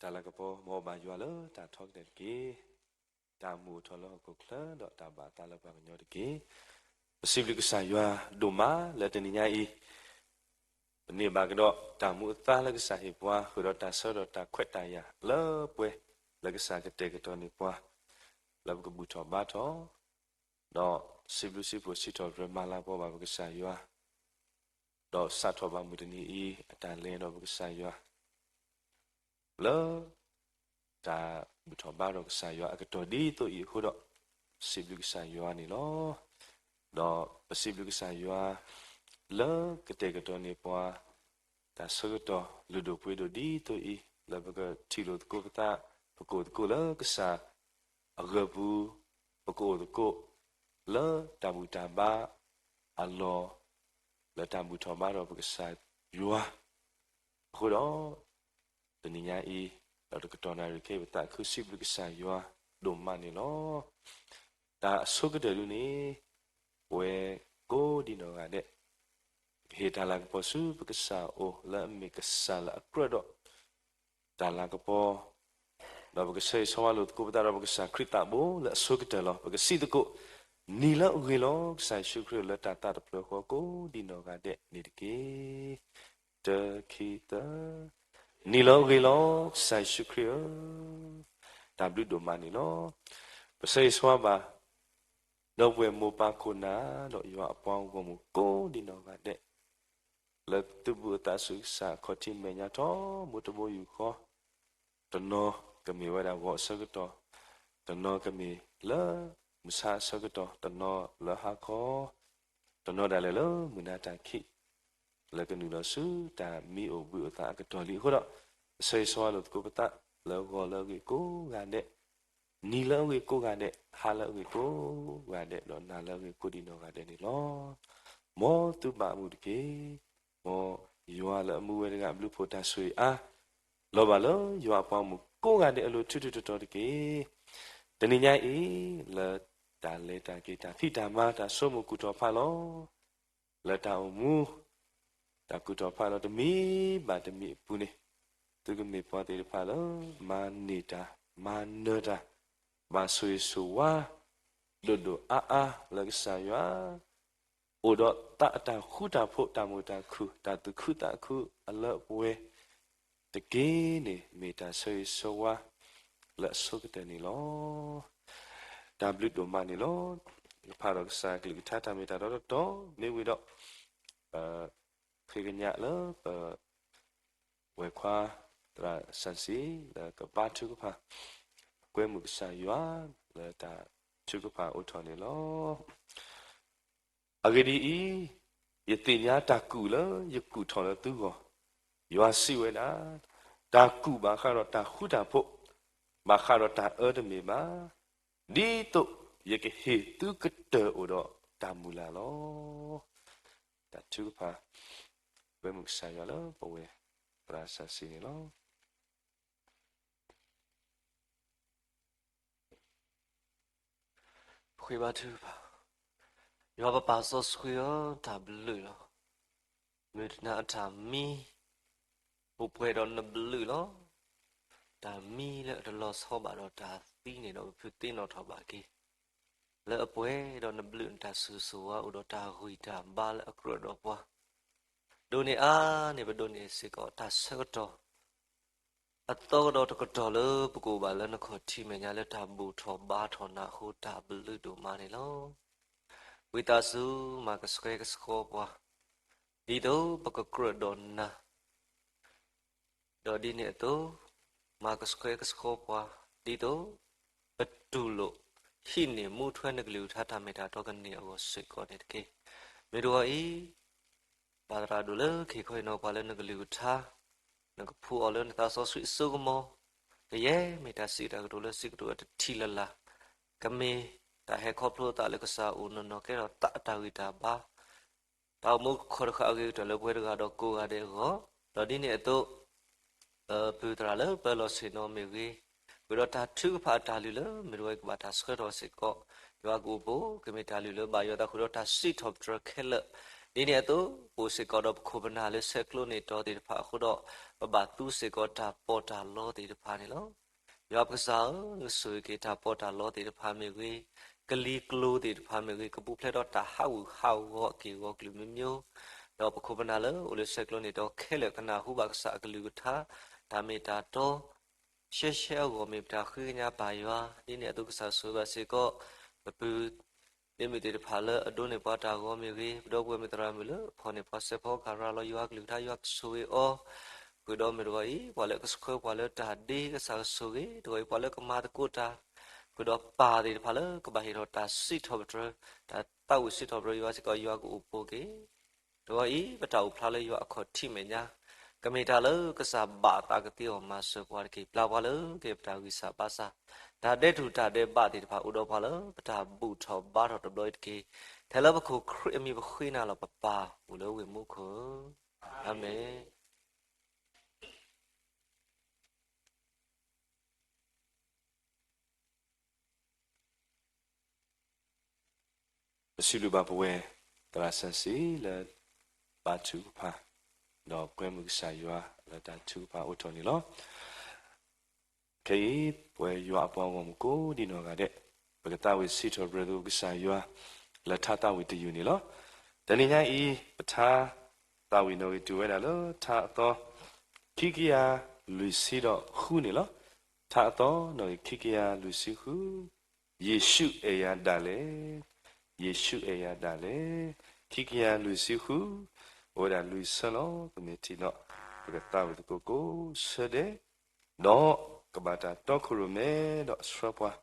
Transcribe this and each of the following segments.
တၢ်လၤကပီၤ မ်အဘၣ်ယွၤလၢတၢ်ထီကတၢၢ်တက့ၢ်. တၢ်မူးအိၣ်ထီၣ်လၢဟီၣ်ခိၣ်ချၢဒီးတၢ်ဘၣ်အသးလၢပှၤကညီတက့ၢ်. ပစံးဘျုးကစၢ်ယွၤဒိၣ်မးလၢတနံၤညါအံၤ, ပန့ၢ်ဘၣ်ကဒီးတၢ်မူးအသါလၢကစၢ်ဟ့ၣ်ပှၤ ဃုာ်ဒီးတၢ်ဆၢကတီၢ်တၢ်ခွဲးတၢ်ယာ်လၢပှဲၤ လၢကစၢ်ကတဲာ်ကတီၤန့ၢ်ပှၤ လၢပကဘူၣ်ထီၣ်ဘါထီၣ် ဒီးစံးဘျုးစံးဖှိၣ်စံးထီၣ်ပတြၢၤမၤလၤကပီၤဘၣ်ပကစၢ်ယွၤ, ဒီးစးထီၣ်ဘၣ်မုၢ်တနံၤအံၤ အတၢ်လဲၤဒီးပကစၢ်ယွၤ လၢ တၢ်ဘူၣ်ထီၣ်ဘါထီၣ်ကစၢ်ယွၤအကတီၢ်ဒ်သိးအံၤအဃိဒီး, ပစံးဘျုးကစၢ်ယွၤန့ၣ်လီၤ. ဒီးပစံးဘျုးကစၢ်ယွၤ လၢကတဲာ်ကတီၤန့ၢ်ပှၤ တၢ်ဆၢကတီၢ်လုၢ်ဒိၣ်ပှ့ၤဒိၣ်ဒ်သိးအံၤ လၢပကထံၣ်လိာ်သကိးပသး, ပကအိၣ်သကိးလၢကစၢ်အဂၢၢ်ပူၤ, ပကအိၣ်သကိး လၢတၢ်ဘူၣ်တၢ်ဘါအလီၢ်, လၢတၢ်ဘူၣ်ထီၣ်ဘါထီၣ်ပကစၢ်ယွၤ အဃိဒီး တနံၤညါအံၤ ဒီးတကတီၢ်နၣ်ရံၣ်ခဲအံၤ ပသးခုစံးဘျုးကစၢ်ယွၤဒိၣ်မးန့ၣ်လီၤ. တၢ်အဆိကတၢၢ်ဒုန့ၣ် ပဝဲကိးဒံနီၢ်ဂၤဒဲး ပကဟ့ၣ်တၢ်လၤကပီၤဆူပကစၢ်အအိၣ် လၢအမ့ၢ်ကစၢ်လၢအကြၢးဒီးတၢ်လၤကပီၤ, ဒီးပကဆၢဂ့ၤဆၢဝါလိာ်သကိးပသးဒီးပကစၢ်ခရံာ်သးဘိလၢအဆိကတၢၢ်လီၤ. ပကစံးသကိး, နံၤလၢအဂ့ၤလီၤ ကစၢ်ယ့ၣ်ၡူးခရံာ် လၢတၢ်သးတဖျၢၣ်ဃီကိးဒံနီၢ်ဂၤဒဲးန့ၣ်တက့ၢ်. တၢ ခံ သၢ, နံၤလၢအဂ့ၤလီၤ ကစၢ်ယ့ၣ်ၡူးခရံာ်ဧၢ, တၢ်ဘျုးဒိၣ်မးန့ၣ်လီၤ. ပဆၢဂ့ၤဆၢဝါဘၣ် ဒီပုၢ်ဝဲၢ်မိၢ်ပၢ်ခိၣ်နၢ် ဒီးယွၤအပှၤဂီၢ်မုၢ်ကိးဒံနီၢ်ဂၤဒဲး လၢသုဘူးအသးဆူကစၢ်အခီၣ်ထံးမဲာ်ညါထီဘိတဘိယူၢ်ဃီ, တနီၤကမ့ၢ်ဝဲဒၣ်ဂီၤအဆၢကတီၢ်, တနီၤကမ့ၢ်လၢမုၢ်ဆါအဆၢကတီၢ်, တနီၤလၢဟါခီ, တနီၤဒၣ်လဲာ်လၢမုၢ်နၤတၢ်ခံး လၢကနုာ်လီၤဆူတၢ်မံအိၣ်ဘှံးအိၣ်သးအကတီၢ်လံအဃိဒီး, ပဆၢဂ့ၤဆၢဝါလိာ်သကိးပသး လၢဂီၤလၢအဂ့ၤကိးဂၤဒဲး, နံၤလၢအဂ့ၤကိးဂၤဒဲး, ဟါလၢအဂ့ၤကိးဂၤဒဲး, ဒီးနၤလၢအဂ့ၤကိးဒံနီၢ်ဂၤဒဲးန့ၣ်လီၤ. မ်သုဘၣ်မုာ်တက့ၢ်. မ်ယွၤလၢအမူဝဲတဂၤအဘျုးဖှိၣ်တၢ်ဆိၣ်ဂ့ၤအါ လီၤဘၣ်လၢယွၤအပှၤဂီၢ်မုၢ်ကိးဂၤဒဲးအလိၤထူထူတီတီတက့ၢ်. တနံၤညါအံၤ လၢတၢ်လဲၤတၢ်က့ၤ တၢ်ဖံးတၢ်မၤ တၢ်ဆိကမိၣ်ကူၣ်ထီၣ်ဖးလီၤ လၢတၢ်အိၣ်မူ တၢ်ကူၣ်ထီၣ်ဖးလီၤတမံၤဘၣ်တမံၤအပူၤန့ၣ်, သုကမ့ၢ်ပှၤသ့ၣ်တဖၣ်လၢ မၤန့ၢ်တၢ် မၤနၢၤတၢ် ဘၣ်ဆိၣ်ဂ့ၤဆိၣ်ဝါ ဒိၣ်ဒိၣ်အါအါလၢကစၢ်ယွၤ အိၣ်ဒီးသးအတၢ်ဃူတၢ်ဖိး တၢ်မုာ်တၢ်ခုၣ် တၢ်သူၣ်ခုသးခုအလၢအပှဲၤတက့ၢ်န့ၣ် မ့ၢ်တၢ်ဆၢဂ့ၤဆၢဝါလၢအဆိကတၢၢ်န့ၣ်လီၤ. တၢ်ဘျုးဒိၣ်မးန့ၣ်လီၤ. ဖးဒီးကစၢ်အကလုၢ်ကထါတၢ်မ့ၢ်တၢ်တီတီတီ မ့ၢ်ဝံၤဒီး ဃ့ကညးလၢပ ဝဲၢ်ခွါ သရၣ်စီဆှံ လၢကဘါထုကဖၣ် ကွဲမုာ်ကစၢ်ယွၤ လၢတၢ်ထုကဖၣ်အိၣ်ထီၣ်န့ၣ်လီၤ. အဂ့ၢ်ဒ်အံၤ, ယသ့ၣ်ညါတၢ်ကူၣ်လၢယကူၣ်ထီၣ်လၢသုဂီၢ်, ယွၤစံးဝဲဒၣ်, တၢ်ကူၣ်ဘၣ်ဃးဒီးတၢ်ဃူတၢ်ဖိး, ဘၣ်ဃးဒီးတၢ်အၢတမ့ၢ်ဘၣ်, ဒ်သိးယကဟ့ၣ်သုကတၢၢ်အိၣ်ဒီးတၢ်မုၢ်လၢ်လီၤ. တၢ်ထုကဖၣ် ကွဲမုာ်ကစၢ်ယွၤလၢပဝဲၢ်သရၣ်စီဆှံန့ၣ်လီၤ. ပဃ့ဘါထုကဖၣ်, ယွၤပပၢ်စီဆှံဧၢ, တၢ်ဘျုးလီၤ. မုၢ်တနၤအတၢ်မံ အိၣ်ပှဲၤဒီးနဘျုးလီၤ. တၢ်မံလၢအတလီၤဆီဘၣ်ဒီးတၢ်သံန့ၣ်ဒီး ပဖုသ့ၣ်နီၣ်ထီၣ်ဘၣ်က့ၤ လၢအပှဲၤဒီးနဘျုးနတၢ်ဆိၣ်ဂ့ၤဆိၣ်ဝါ အိၣ်ဒီးတၢ်ဂံၢ်တၢ်ဘါလၢအကြၢးဒီးပှၤ ဒိးန့ၢ်အါန့ၢ် ပဒိးန့ၢ်စ့ၢ်ကီးတၢ်ဆၢကတီၢ် အသီကဒီးတကတီၢ်လၢပကအိၣ်ဘၣ်လၢနခီၣ်ထံးမဲာ်ညါလၢတၢ်ဘူၣ်ထီၣ်ဘါထီၣ်နၤအဃိ တၢ်ဘျုးဒိၣ်မးန့ၣ်လီၤ. ဝံသးစူၤ မၤကဆှဲကဆှီပှၤ ဒ်သိးပကကြၢးဒီးနၤ ဒီးဒ်န့ၣ်အသိး မၤကဆှဲကဆှီပှၤ ဒ်သိး ပတူၢ်လိာ် ဟံးန့ၢ်မူထွဲနကလုၢ်ကထါတၢ်မ့ၢ်တၢ်တီကန့ၢ်အဂီၢ်စ့ၢ်ကီးန့ၣ်တက့ၢ်. မ့ၢ်တဂီၤအံၤ ဘၣ်သရၣ်ဒိၣ်လၢခံခီအံၤနီၤ ပှၤလၢနကလုၢ်ကထါ နကဖှူအီၤလၢနသးစီဆှံအစိကမီၤ ကယဲၢ်မ့ၢ်တၢ်စံးတၢ်ကတိၤလၢစံးကတိၤအတထံၣ်လၢ်လၢ် ကမ့ၢ်တၢ်ဟဲခီဖျိအသးလၢကစၢ်အအိၣ်နီၢ်နီၢ်ကဲထီၣ်သးအတၢ်ဂံၢ်တၢ်ဘါ တၢ်အိၣ်မူကခီၣ်တဃာ်အဂ့ၤကတၢၢ်လၢပှၤတဂၤဒီးကိးဂၤဒဲးအဂီၢ်, ဒီးဒ်န့ၣ်အသိး ပုၢ်သရၣ်လၢပၢၤလီၢ်ဆ့ၣ်နီၤမ့ၢ်ဂ့ၤ, ဃုာ်ဒီးတၢ်ထုကဖၣ်အတၢ်လုၢ်လၢမ့ၢ်တဝဲကဘၣ်တၢ်ဆှၢထီၣ်စ့ၢ်ကီး, ယွၤကအိၣ်ဘူး ကမ့ၢ်တၢ်လုၢ်လၢဘၣ်ယွၤသးဃုာ်ဒီးတၢ်စံးထီၣ်ပတြၢၤခဲလၢာ်, ဒ်န့ၣ်အသိး ပအိၣ်စ့ၢ်ကီးဒီးပခိၣ်ပနၢ်လၢဆဲးကျိးန့ၢ်တီၤသ့ၣ်တဖၣ်အဃိဒီး ပဘၣ်သူစ့ၢ်ကီးတၢ်ပီးတၢ်လီသ့ၣ်တဖၣ်န့ၣ်လီၤ. ယွၤပကစၢ်ဧၢ, ကဆိၣ်ဂ့ၤက့ၤတၢ်ပီးတၢ်လီသ့ၣ်တဖၣ်မ့ၢ်ဂ့ၤ, ကလံၤကျိၤသ့ၣ်တဖၣ်မ့ၢ်ဂ့ၤ, ကပူၤဖျဲးဒီးတၢ်ဟးဂူာ်ဟးဂီၤအက့ၢ်အဂီၤကလုာ်မ့ၢ်မ့ၢ်, ဒီးပခိၣ်ပနၢ်လၢအိၣ်လၢဆဲးကျိးန့ၢ်တီၤခဲလၢာ်ကနၢ်ဟူဘၣ်ကစၢ်အကလုၢ်ကထါ, တၢ်မ့ၢ်တၢ်တီ ရှဲရှဲအဂီၢ်မ့ၢ်ပတၢ်ဃ့ကညးပၢ်ယွၤ, ဒ်န့ၣ်အသိးကစၢ်ဆိၣ်ဂ့ၤဘၣ်စ့ၢ်ကီး ပပုၢ် ဒ့မုၣ်သ့ၣ်တဖၣ်လၢအဒိးန့ၢ်ပှၤတၢ်ဂီၤမ့ၢ်ဂ့ၤ, ပဒီပုၢ်ဝဲၢ်မုၣ်သရၣ်မုၣ်လၢဖီၣ်န့ၢ်ပှၤစဲးဖီကဟၣ်ရၤလီၤယွၤအကလုၢ်ကထါ ယွၤကဆိၣ်ဂ့ၤအီၤ, ဃုာ်ဒီးမုၢ်တဂီၤအံၤ ပှၤလၢကဆှၢပှၤလၢတၢ်ဒ့ကစၢ်ကဆိၣ်ဂ့ၤ, တဂီၤအံၤပှၤလၢကမၤသကိးတၢ်, ဃုာ်ဒီးပၢ်သ့ၣ်တဖၣ်လၢကဘၣ်ဟ့ၣ်ထီၣ်တၢ်စံးထီၣ်ပတြၢၤ, တၢ်သးဝံၣ်စံးထီၣ်ပတြၢၤယွၤစ့ၢ်ကီး ယွၤကအိၣ်ပိာ်က့ၤ တဂီၤအံၤ ပတၢ်အိၣ်ဖျါလၢယွၤအခီၣ်ထံးမဲာ်ညါ, ကမ့ၢ်တၢ်လၢကစၢ်ဘၣ်သးကသ့အီၤမၤစၢၤပှၤတက့ၢ်. ပျၢ်ပှၤလၢကဲပတၢ်ဂံၢ်စၢ်ဘါစၢ်, တၢ်ဒဲးထူၣ်တၢ်ဒဲးဘးသ့ၣ်တဖၣ်အိၣ်ဒီးပှၤလၢပတၢ်ဘူၣ်ထီၣ်ဘါထီၣ်တဘျီအံၤတက့ၢ်. ထဲလၢပခိၣ်ခရံာ်အမံၤပဃ့နၤလီၤ ပပၢ်အိၣ်လၢဝ့ၢ်မူခိၣ်ဧၢ, အၤမ့ၣ်. ပစံးဘျုးဘၣ်ပဝဲ သရၣ်စီဆှံလၢ ဘါထုကဖၣ်, ဒီးပှဲၤမုၢ်ကစၢ်ယွၤလၢတၢ်ထုကဖၣ်အိးထီၣ်န့ၣ်လီၤ. ခဲအံၤ ပဝဲယွၤအပှၤဂီၢ်မုၢ်ကိးဒံနီၢ်ဂၤဒဲး, ပကသးဝံၣ်စံးထီၣ်ပတြၢၤသကိးကစၢ်ယွၤ လၢထါသးဝံၣ်တယုၢ်န့ၣ်လီၤ. တနံၤညါအံၤ ပထါသးဝံၣ်နီၣ်ဂံၢ်တုၤဝဲဒၣ်လၢထါအသီ ခံကယၤလွံၢ်ဆံဒီးဃုန့ၣ်လီၤ. ထါအသီနီၣ်ဂံၢ်ခံကယၤလွံၢ်ဆံဃု, ယ့ၣ်ၡူးအဲၣ်ယၤဒၣ်လဲာ်, ယ့ၣ်ၡူးအဲၣ်ယၤဒၣ်လဲာ်, ခံကယၤလွံၢ်ဆံဃု, အိၣ်ဝဲဒၣ်လွံၢ်ဆၢလီၤ. ပမ့ၢ်ထံၣ်ဒီး ပကသးဝံၣ်သကိးကိးဆၢဒဲး, ဒီးကဘၣ်တၢ်တီခိၣ်ရိၣ်မဲဒီးဆှၢပှၤ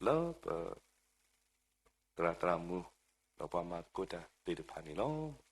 လၢပ သရၣ်သရၣ်မုၣ် ဒီးပှၤမၤသကိးတၢ်သ့ၣ်တဖၣ်န့ၣ်လီၤ.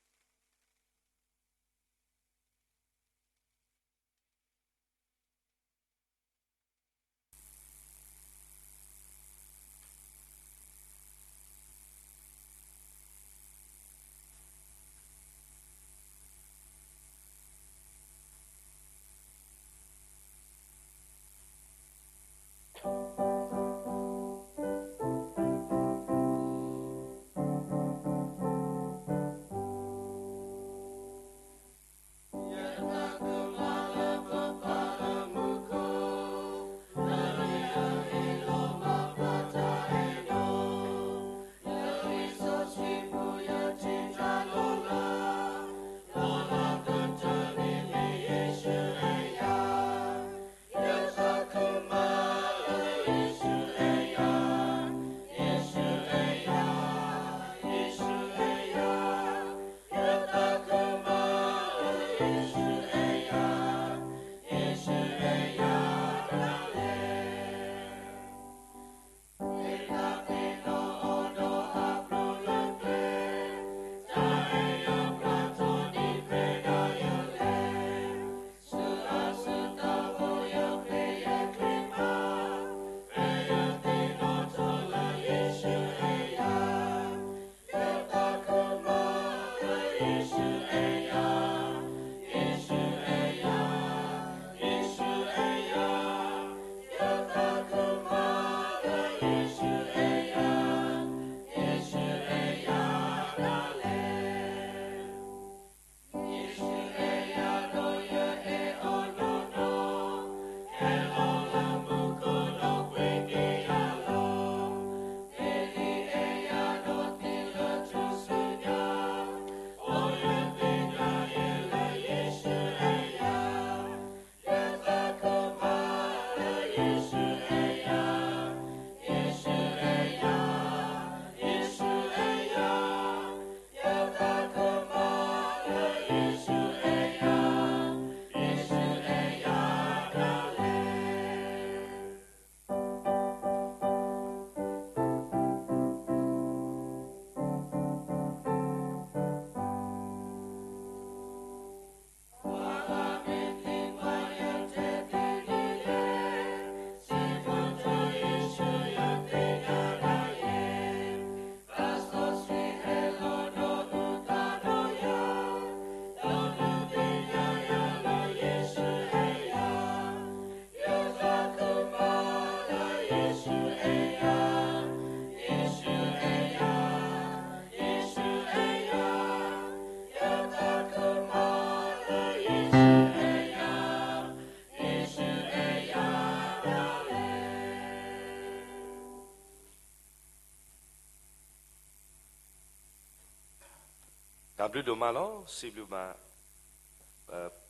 တၢ်ဘျုးဒိၣ်မးလီၤ. စံးဘျုးဘၣ်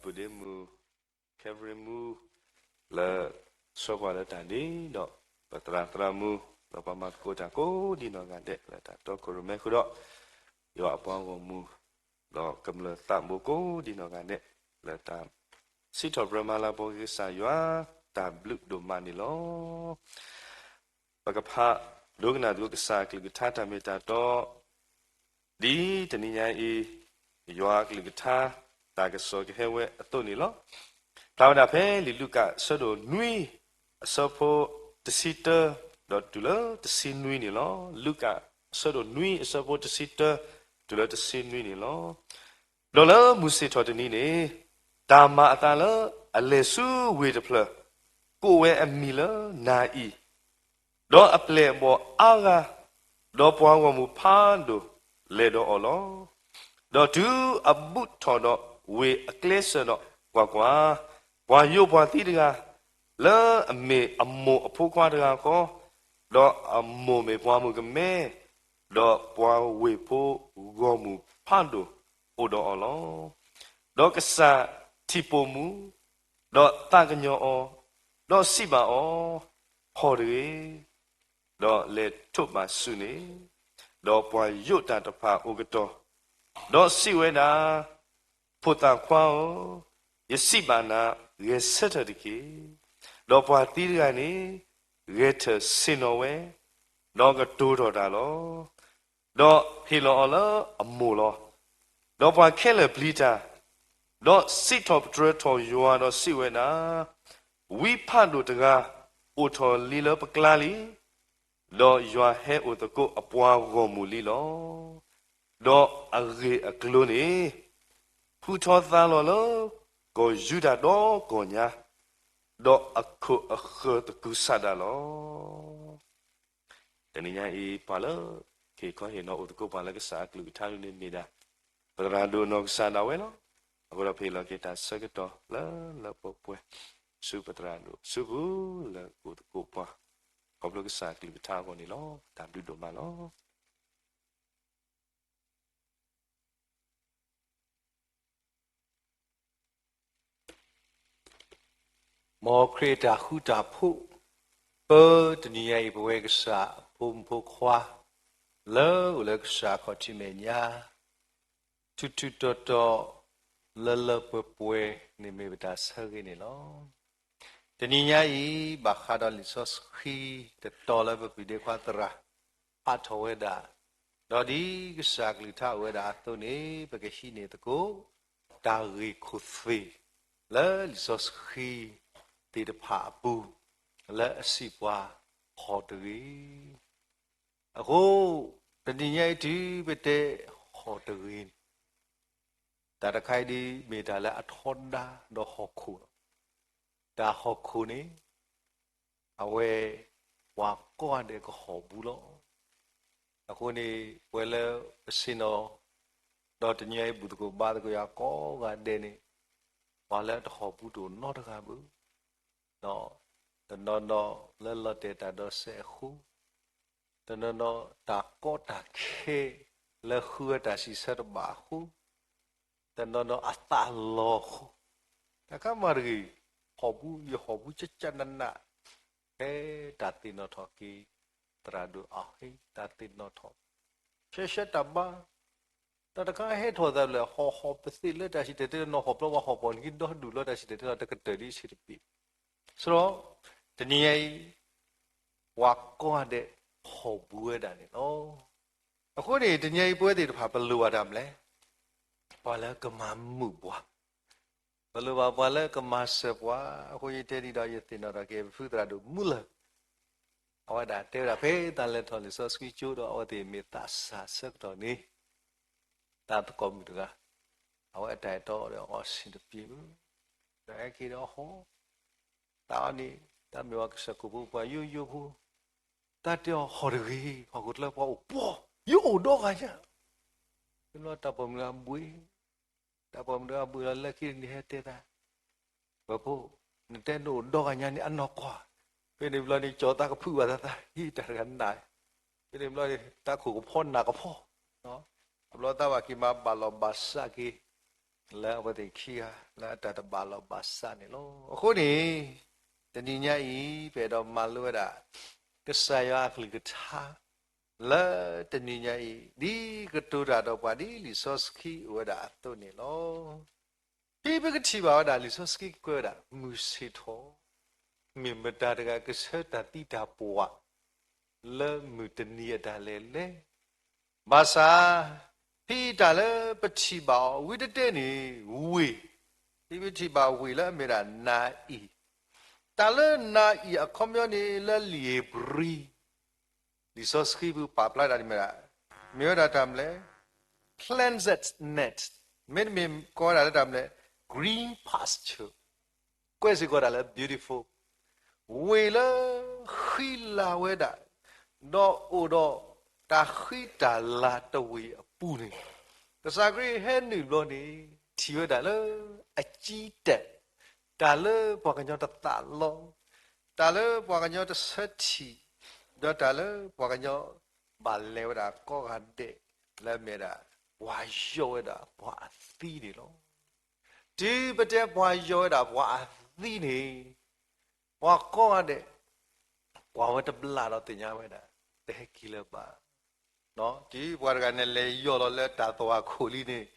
ပုၢ်ဒ့မုၣ် Calvary မူ လၢ ဆှၢပှၤလၢတၢ်ဒ့ဒီး ပသရၣ်သရၣ်မုၣ် ဒီးပှၤမၤသကိးတၢ်ကိးဒံနီၢ်ဂၤဒဲး လၢတၢ်တီခိၣ်ရိၣ်မဲဃုာ်ဒီး ယွၤအပှၤဂီၢ်မုၢ် ဒီးကမျၢၢ်သးဘိကိးဒံနီၢ်ဂၤဒဲး လၢတၢ် စံးထီၣ်ပတြၢၤမၤလၤကပီၤက့ၤကစၢ်ယွၤ တၢ်ဘျုးဒိၣ်မးန့ၣ်လီၤ. ပကဖးဒိကနၣ်သကိးကစၢ်အကလုၢ်ကထါတၢ်မ့ၢ်တၢ်တီ ဒ်တနံၤညါအံၤ ယွၤအကလုၢ်ကထါ တၢ်ကစီၣ်ကဟဲဝဲအသိးန့ၣ်လီၤ. ဖျါဝဲဒၣ်ဖဲလံာ်လူၤကၣ်အဆၢဒိၣ်နွံ အဆၢဖိတဆံတၢ ဒီးတုၤလၢတဆံနွံန့ၣ်လီၤ. လူၤကၣ်အဆၢဒိၣ်နွံအဆၢဖိတဆံတၢ တုၤလၢတဆံနွံန့ၣ်လီၤ. ဒီးလၢမုၢ်ဆ့ၣ်ထီၣ်တနံၤန့ၣ် တၢ်မၤအသးလၢအလဲၤဆူဝ့ၢ်တဖျၢၣ် ကိးဝဲအမံၤလၢနၤအံၤ ဒီးအပျဲၢ်အဘီၣ်အါဂၤ, ဒီးပှၤဂီၢ်မုၢ်ဖးဒိၣ်လဲၤဒီးအီၤလီၤ. ဒီးတုၤအဘူးထီၣ်ဒီးဝ့ၢ်အကျဲစၢၤဒီး, ကွၢ်ကွၢ်, ပှၤယိးပှၤသံတဂၤ, လၢအမ့ၢ်အမိၢ်အဖိခွါတဂၤဃီ, ဒီးအမိၢ်မ့ၢ်ပှၤမုၣ်ကမဲ, ဒီးပှၤဝ့ၢ်ဖိဂီၢ်မုၢ်ဖးဒိၣ်အိၣ်ဒီးအီၤလီၤ. ဒီးကစၢ်ထံၣ်ပိာ်မုၣ်, ဒီးသးကညီၤအီၤ, ဒီးစံးဘၣ်အီၤ, ဟီၣ်တဂ့ၤ, ဒီးလဲၤထိးဘၣ်ဆူန့ၣ်, ဒီးပှၤယိးတၢ်တဖၣ်အိၣ်ကတီၢ်, ဒီးစံးဝဲဒၣ်, ဖိသၣ်ခွါဧၢ, ယစံးဘၣ်နၤ, ဂဲၤဆၢထၢၣ်တက့ၢ်. ဒီးပှၤသံတဂၤန့ၣ် ဂဲၤထၢၣ်ဆ့ၣ်နီၤဝဲ, ဒီးကတိၤထီၣ်တၢ်လီၤ. ဒီးဟ့ၣ်လီၤအီၤလၢအမိၢ်လီၤ. ဒီးပှၤခဲလၢာ်ပျံၤတၢ်, ဒီးစံးထီၣ်ပတြၢၤထီၣ်ယွၤဒီးစံးဝဲဒၣ်, ဝံဖးဒိၣ်တဂၤအိၣ်ထီၣ်လံလၢပကျါလံ, ဒီးယွၤဟဲအိၣ်သကိးအပှၤဂီၢ်မုၢ်လံလီၤ. ဒီးအဂ့ၢ်အကျိၤန့ၣ် ဟူထီၣ်သါလီၤလၢကီၢ်ယူဒၤဒီကီၢ်ညါ, ဒီးအခိၣ်အဃၢၤသကုၤဆးဒးလီၤ. တနံၤညါအံၤ ပှၤလၢ ကဟ့ၣ်ခီဟ့ၣ်နီၤအိၣ်သကိးပှၤလၢကစၢ်အကလုၢ်ကထါဒ်န့ၣ်မ့ၢ်ဒၣ် ပသရၣ်ဒိၣ်နီၢ်ကစၢ်ဒၣ်ဝဲလီၤ. အဃိဒီးပဟ့ၣ်လီၤက့ၤတၢ်ဆၢကတီၢ်လၢလၢပှဲၤပှဲၤ ဆူပသရၣ်ဒိၣ်ဆူပူၤလၢကအိၣ်သကိးပှၤ ခီဖျိကစၢ်အကလုၢ်ကထါအဂီၢ်န့ၣ်လီၤ. တၢ်ဘျုးဒိၣ်မးလီၤ. မ်ခရံာ်အတၢ်ဃူတၢ်ဖိး, ပတနံၤညါအံၤ ပဝဲကစၢ်အဖိမုၣ်ဖိခွါ လၢအိၣ်လၢကစၢ်အခီၣ်ထံးမဲာ်ညါ ထူးထူးတီၤတီၤ လၢလၢပှဲၤပှဲၤန့ၣ်မ့ၢ်ပတၢ်ဆၢဂ့ၤန့ၣ်လီၤ. တနံၤညါအံၤ ဘၣ်ဃးဒီးလံာ်စီဆှံတတီၤလၢပပုၢ်ဒ့ခွါသရၣ် ဖးထီၣ်ဝဲဒၣ်, ဒီးဒ်ကစၢ်ကလုၢ်ကထါအိၣ်ဝဲဒၣ်အသိးန့ၣ် ပကဟံးန့ၢ်သကိး တၢ်ဂ့ၢ်ခိၣ်သ့ၣ် လၢလံာ်စီဆှံသ့ၣ်တဖၣ်အပူၤ လၢအစံးပှၤဟီၣ်တဂ့ၤ. အဃိ တနံၤညါအံၤတုၤပတဲဟီၣ်တဂ့ၤန့ၣ် တၢ်တခါအံၤဒ်မ့ၢ်တၢ်လၢအထီဒါဒီးဟီၣ်ခိၣ်လီၤ. တၢ်ဟီၣ်ခိၣ်န့ၣ် အဝဲ ပှၤကိးဂၤဒဲးကဟီၣ်ဘူးလီၤ. အဃိန့ၣ် ပဝဲလၢပဆ့ၣ်နီၤ ဒီးတနံၤအံၤဘူၣ်သကိးဘါသကိးယွၤကိးဂၤဒဲးန့ၣ် ပှၤလၢအတဟီၣ်ဘူးတအိၣ်နီတဂၤဘၣ်. ဒီးတနီၤနီၤလၢလီၤတဲာ်တၢ်ဒီးစဲးအဃိ, တနီၤနီၤတၢ်ကီတၢ်ခဲလၢဃုအတၢ်စံးဆၢတဘၣ်အဃိ, တနီၤနီၤအသးလီၤအဃိ, တၢ်ကမၣ်တဂ့ၤ, ဟီၣ်ဘူးယဟီၣ်ဘူးကကနန, ဖဲတၢ်သ့ၣ်နီၣ်ထီၣ်က့ၤ သရၣ်ဒိၣ်အဟ့ၣ်တၢ်သ့ၣ်နီၣ်ထီၣ်, ရှဲရှဲတၢ်ဘါ တၢ်တခါဟဲထီၣ်သးဘျဲၣ် ဟီၣ်ဟီၣ်ပသ့ၣ်လၢတၢ်စံၣ်တဲၤတဲလီၤ ဟီၣ်ပျီပှၤဟီၣ်ပီၣ်နက့ဒီဒူၣ်လၢတၢ်စံၣ်တဲၤတဲလီၤ တကတၢၢ်ဒ်ဆံးတပ့ၤ, စရီ, တနံၤညါအံၤ ပှၤကိးဂၤဒဲးဟီၣ်ဘူးဝဲဒၣ်န့ၣ်လီၤ. အဃိန့ၣ် တနံၤညါအံၤပဝဲသ့ၣ်တဖၣ်ပလိၣ်ဘၣ်တၢ်မနုၤလဲၣ်, ပှၤလၢကမၤမုာ်ပှၤ, ပလိၣ်ဘၣ်ပှၤလၢကမၤစၢၤပှၤ, အဃိယတဲဒ်ဒီးယသ့ၣ်နီၣ်ထီၣ်က့ၤ ပဖုသရၣ်ဒိၣ်မူလၢ် အဝဲဒၣ်တဲဝဲဒၣ်ဖဲတၢ်လဲၤထီၣ်လံာ်စီဆှံကၠိဒီး အဝဲသ့ၣ်မ့ၢ်သးစၢ်ဆၢကတီၢ်န့ၣ် တၢ်သကိးမုၣ်တဂၤ, အဝဲအတၢ်အဲၣ်တီဒီးအီၤဆံးတပ့ၤ, ဒီးဟဲက့ၤဒီးဟီၣ်, တၢ်အီၤန့ၣ် တၢ်မ့ၢ်ဝဲကစၢၢ်ခိၣ်ဖိပှၤယိယိဖိ, တၢ်တဲအီၤဟီၣ်တဂ့ၤ, ဟီၣ်ခိၣ်ချၢပှၤအိၣ်ပှီၢ်, ယအိၣ်ဒီဂၤညါ, တဘျီတၢ်ပိာ်မုၣ်တဂၤဘှံး တၢ်ပိာ်မုၣ်တဂၤဘှံးလီၤလၢခံတနံၤဟဲတဲသး, ဝဲၢ်ဖိ, နတဲနအိၣ်ဒီဂၤညါန့ၣ် အနီၢ်ကီၢ်, ဖဲန့ၣ်ဘျီန့ၣ် ကၠီၤသးကဖုးဘၣ်သးသး ဟံးတၢ်တဂၤနး, ဖဲန့ၣ်ဘျီန့ၣ် တၢ်ခိၣ်ကဖီနၢ်ကဖီ, တၢ် တဘျီသးဘၣ်က့ၤမၤဘၣ်လီၤဘၣ်စးက့ၤ လၢအဝဲသ့ၣ်ခံဂၤ လၢအတၢ်တဘၣ်လီၤဘၣ်စးန့ၣ်လီၤ. အဃိန့ၣ် တနံၤညါအံၤ ပအဲၣ်ဒိးမၤလိဝဲဒၣ် ကစၢ်ယွၤအကလုၢ်ကထါ လၢတနံၤညါအံၤ ဒ်ကတိၤတၢ်ဒီးပှၤဒ်လံာ်စီဆှံအိၣ်ဝဲဒၣ်အသိးန့ၣ်လီၤ. ဖဲပကထံၣ်ဘၣ်ဝဲဒၣ်လံာ်စီဆှံကကွဲးဝဲဒၣ် မုၢ်ဆ့ၣ်ထီၣ် မ့ၢ်မတၤတဂၤကဆၢတၢ်သံတၢ်ပှၢ် လၢမုၢ်တနံၤအတၢ်လဲၤလဲၣ်. ဘၣ်ဆၣ် ဖဲအံၤတၢ်လၢပထံၣ်ဘၣ်အီၤ ဝံတတဲန့ၣ် ဝ့ၢ်, ဖဲပထံၣ်ဘၣ်ဝ့ၢ်လၢအမ့ၢ်ဒၣ်နၤအံၤ, တၢ်လၢနၤအံၤအခီပညီန့ၣ် လၢလံာ်ဧ့ၤဘြံၤ လံာ်စီဆှံပူၤပာ်ဖျါတၢ်န့ၣ်မ့ၢ်ဒၣ်, မ့ၢ်ဝဲဒၣ်တၢ်မနုၤလဲၣ်, cleansed net, မ့တမ့ၢ်ကိးဝဲဒၣ်လၢတၢ်မနုၤလဲၣ်, green pasture, ကွဲးစ့ၢ်ကီးတၢ်လၢ beautiful, ဝ့ၢ်လၢဃံလၤဝဲဒၣ်, ဒီးအိၣ်ဒီးတၢ်ဃံတၢ်လၤတဝ့ၢ်အပူၤန့ၣ်, ကစၢ်ခရံာ်ဟဲနုာ်ဘျီန့ၣ် ထံၣ်ဝဲဒၣ်လၢအကံတၢၢ်, တၢ်လၢပှၤကညီတသးလီ, တၢ်လၢပှၤကညီတဆၢထံၣ်, ဒီးတၢ်လၢပှၤကညီဘၣ်လဲၤဝဲဒၣ်ကိးဂၤဒဲး လၢအမ့ၢ်ဒၣ် ပှၤယီၢ်ဝဲဒၣ်ပှၤအသံန့ၣ်လီၤ. တုၤပတဲပှၤယီၢ်ဝဲဒၣ်ပှၤအသံန့ၣ်, ပှၤကိးဂၤဒဲး ကွၢ်ဝဲတဘျီဒီးသ့ၣ်ညါဝဲဒၣ် တဟဲက့ၤလၢၤဘၣ်. တုၤပှၤတဂၤန့ၣ်လဲၤယီၢ်လီၤလၢတၢ်သွၣ်ခိၣ်လံန့ၣ်,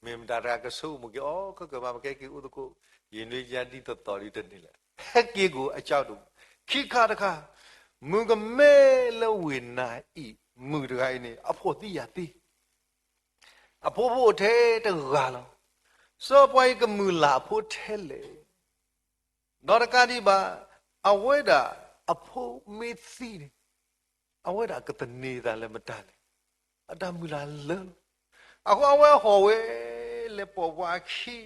မ့ၢ်မတၤတဂၤကဆိကမိၣ်က့ၤအီၤ ခဲကမၤပကဲက့ၤအိၣ်သကိး, ယနွံယါဒ်သိးသိးဒ်တန့ၢ်လၢၤ, ဟဲက့ၤကိးအကၠီဒိၣ်, ခံခါတခါ, မုၣ်ကမဲလၢဝ့ၢ်နၤအံၤ မုၣ်တဂၤအံၤန့ၣ် အဖိးသံယာ်သံ အဖိဖိအိၣ်ထဲတဂၤလီၤ. စီၤပှၤအံၤကမုၢ်လၢ်အဖိထဲလဲၣ်. ဒီးတကးဒံးဘၣ်, အဝဲဒၣ်အဖိမ့ၢ်သံန့ၣ်, အဝဲဒၣ်ကသန့ၤသးလၢမတၤလဲၣ်. အတၢ်မုၢ်လၢ်လၢလီၤ. အဃိအဝဲဟီၣ်ဝဲ လဲၤပိာ်ပှၤအခံ,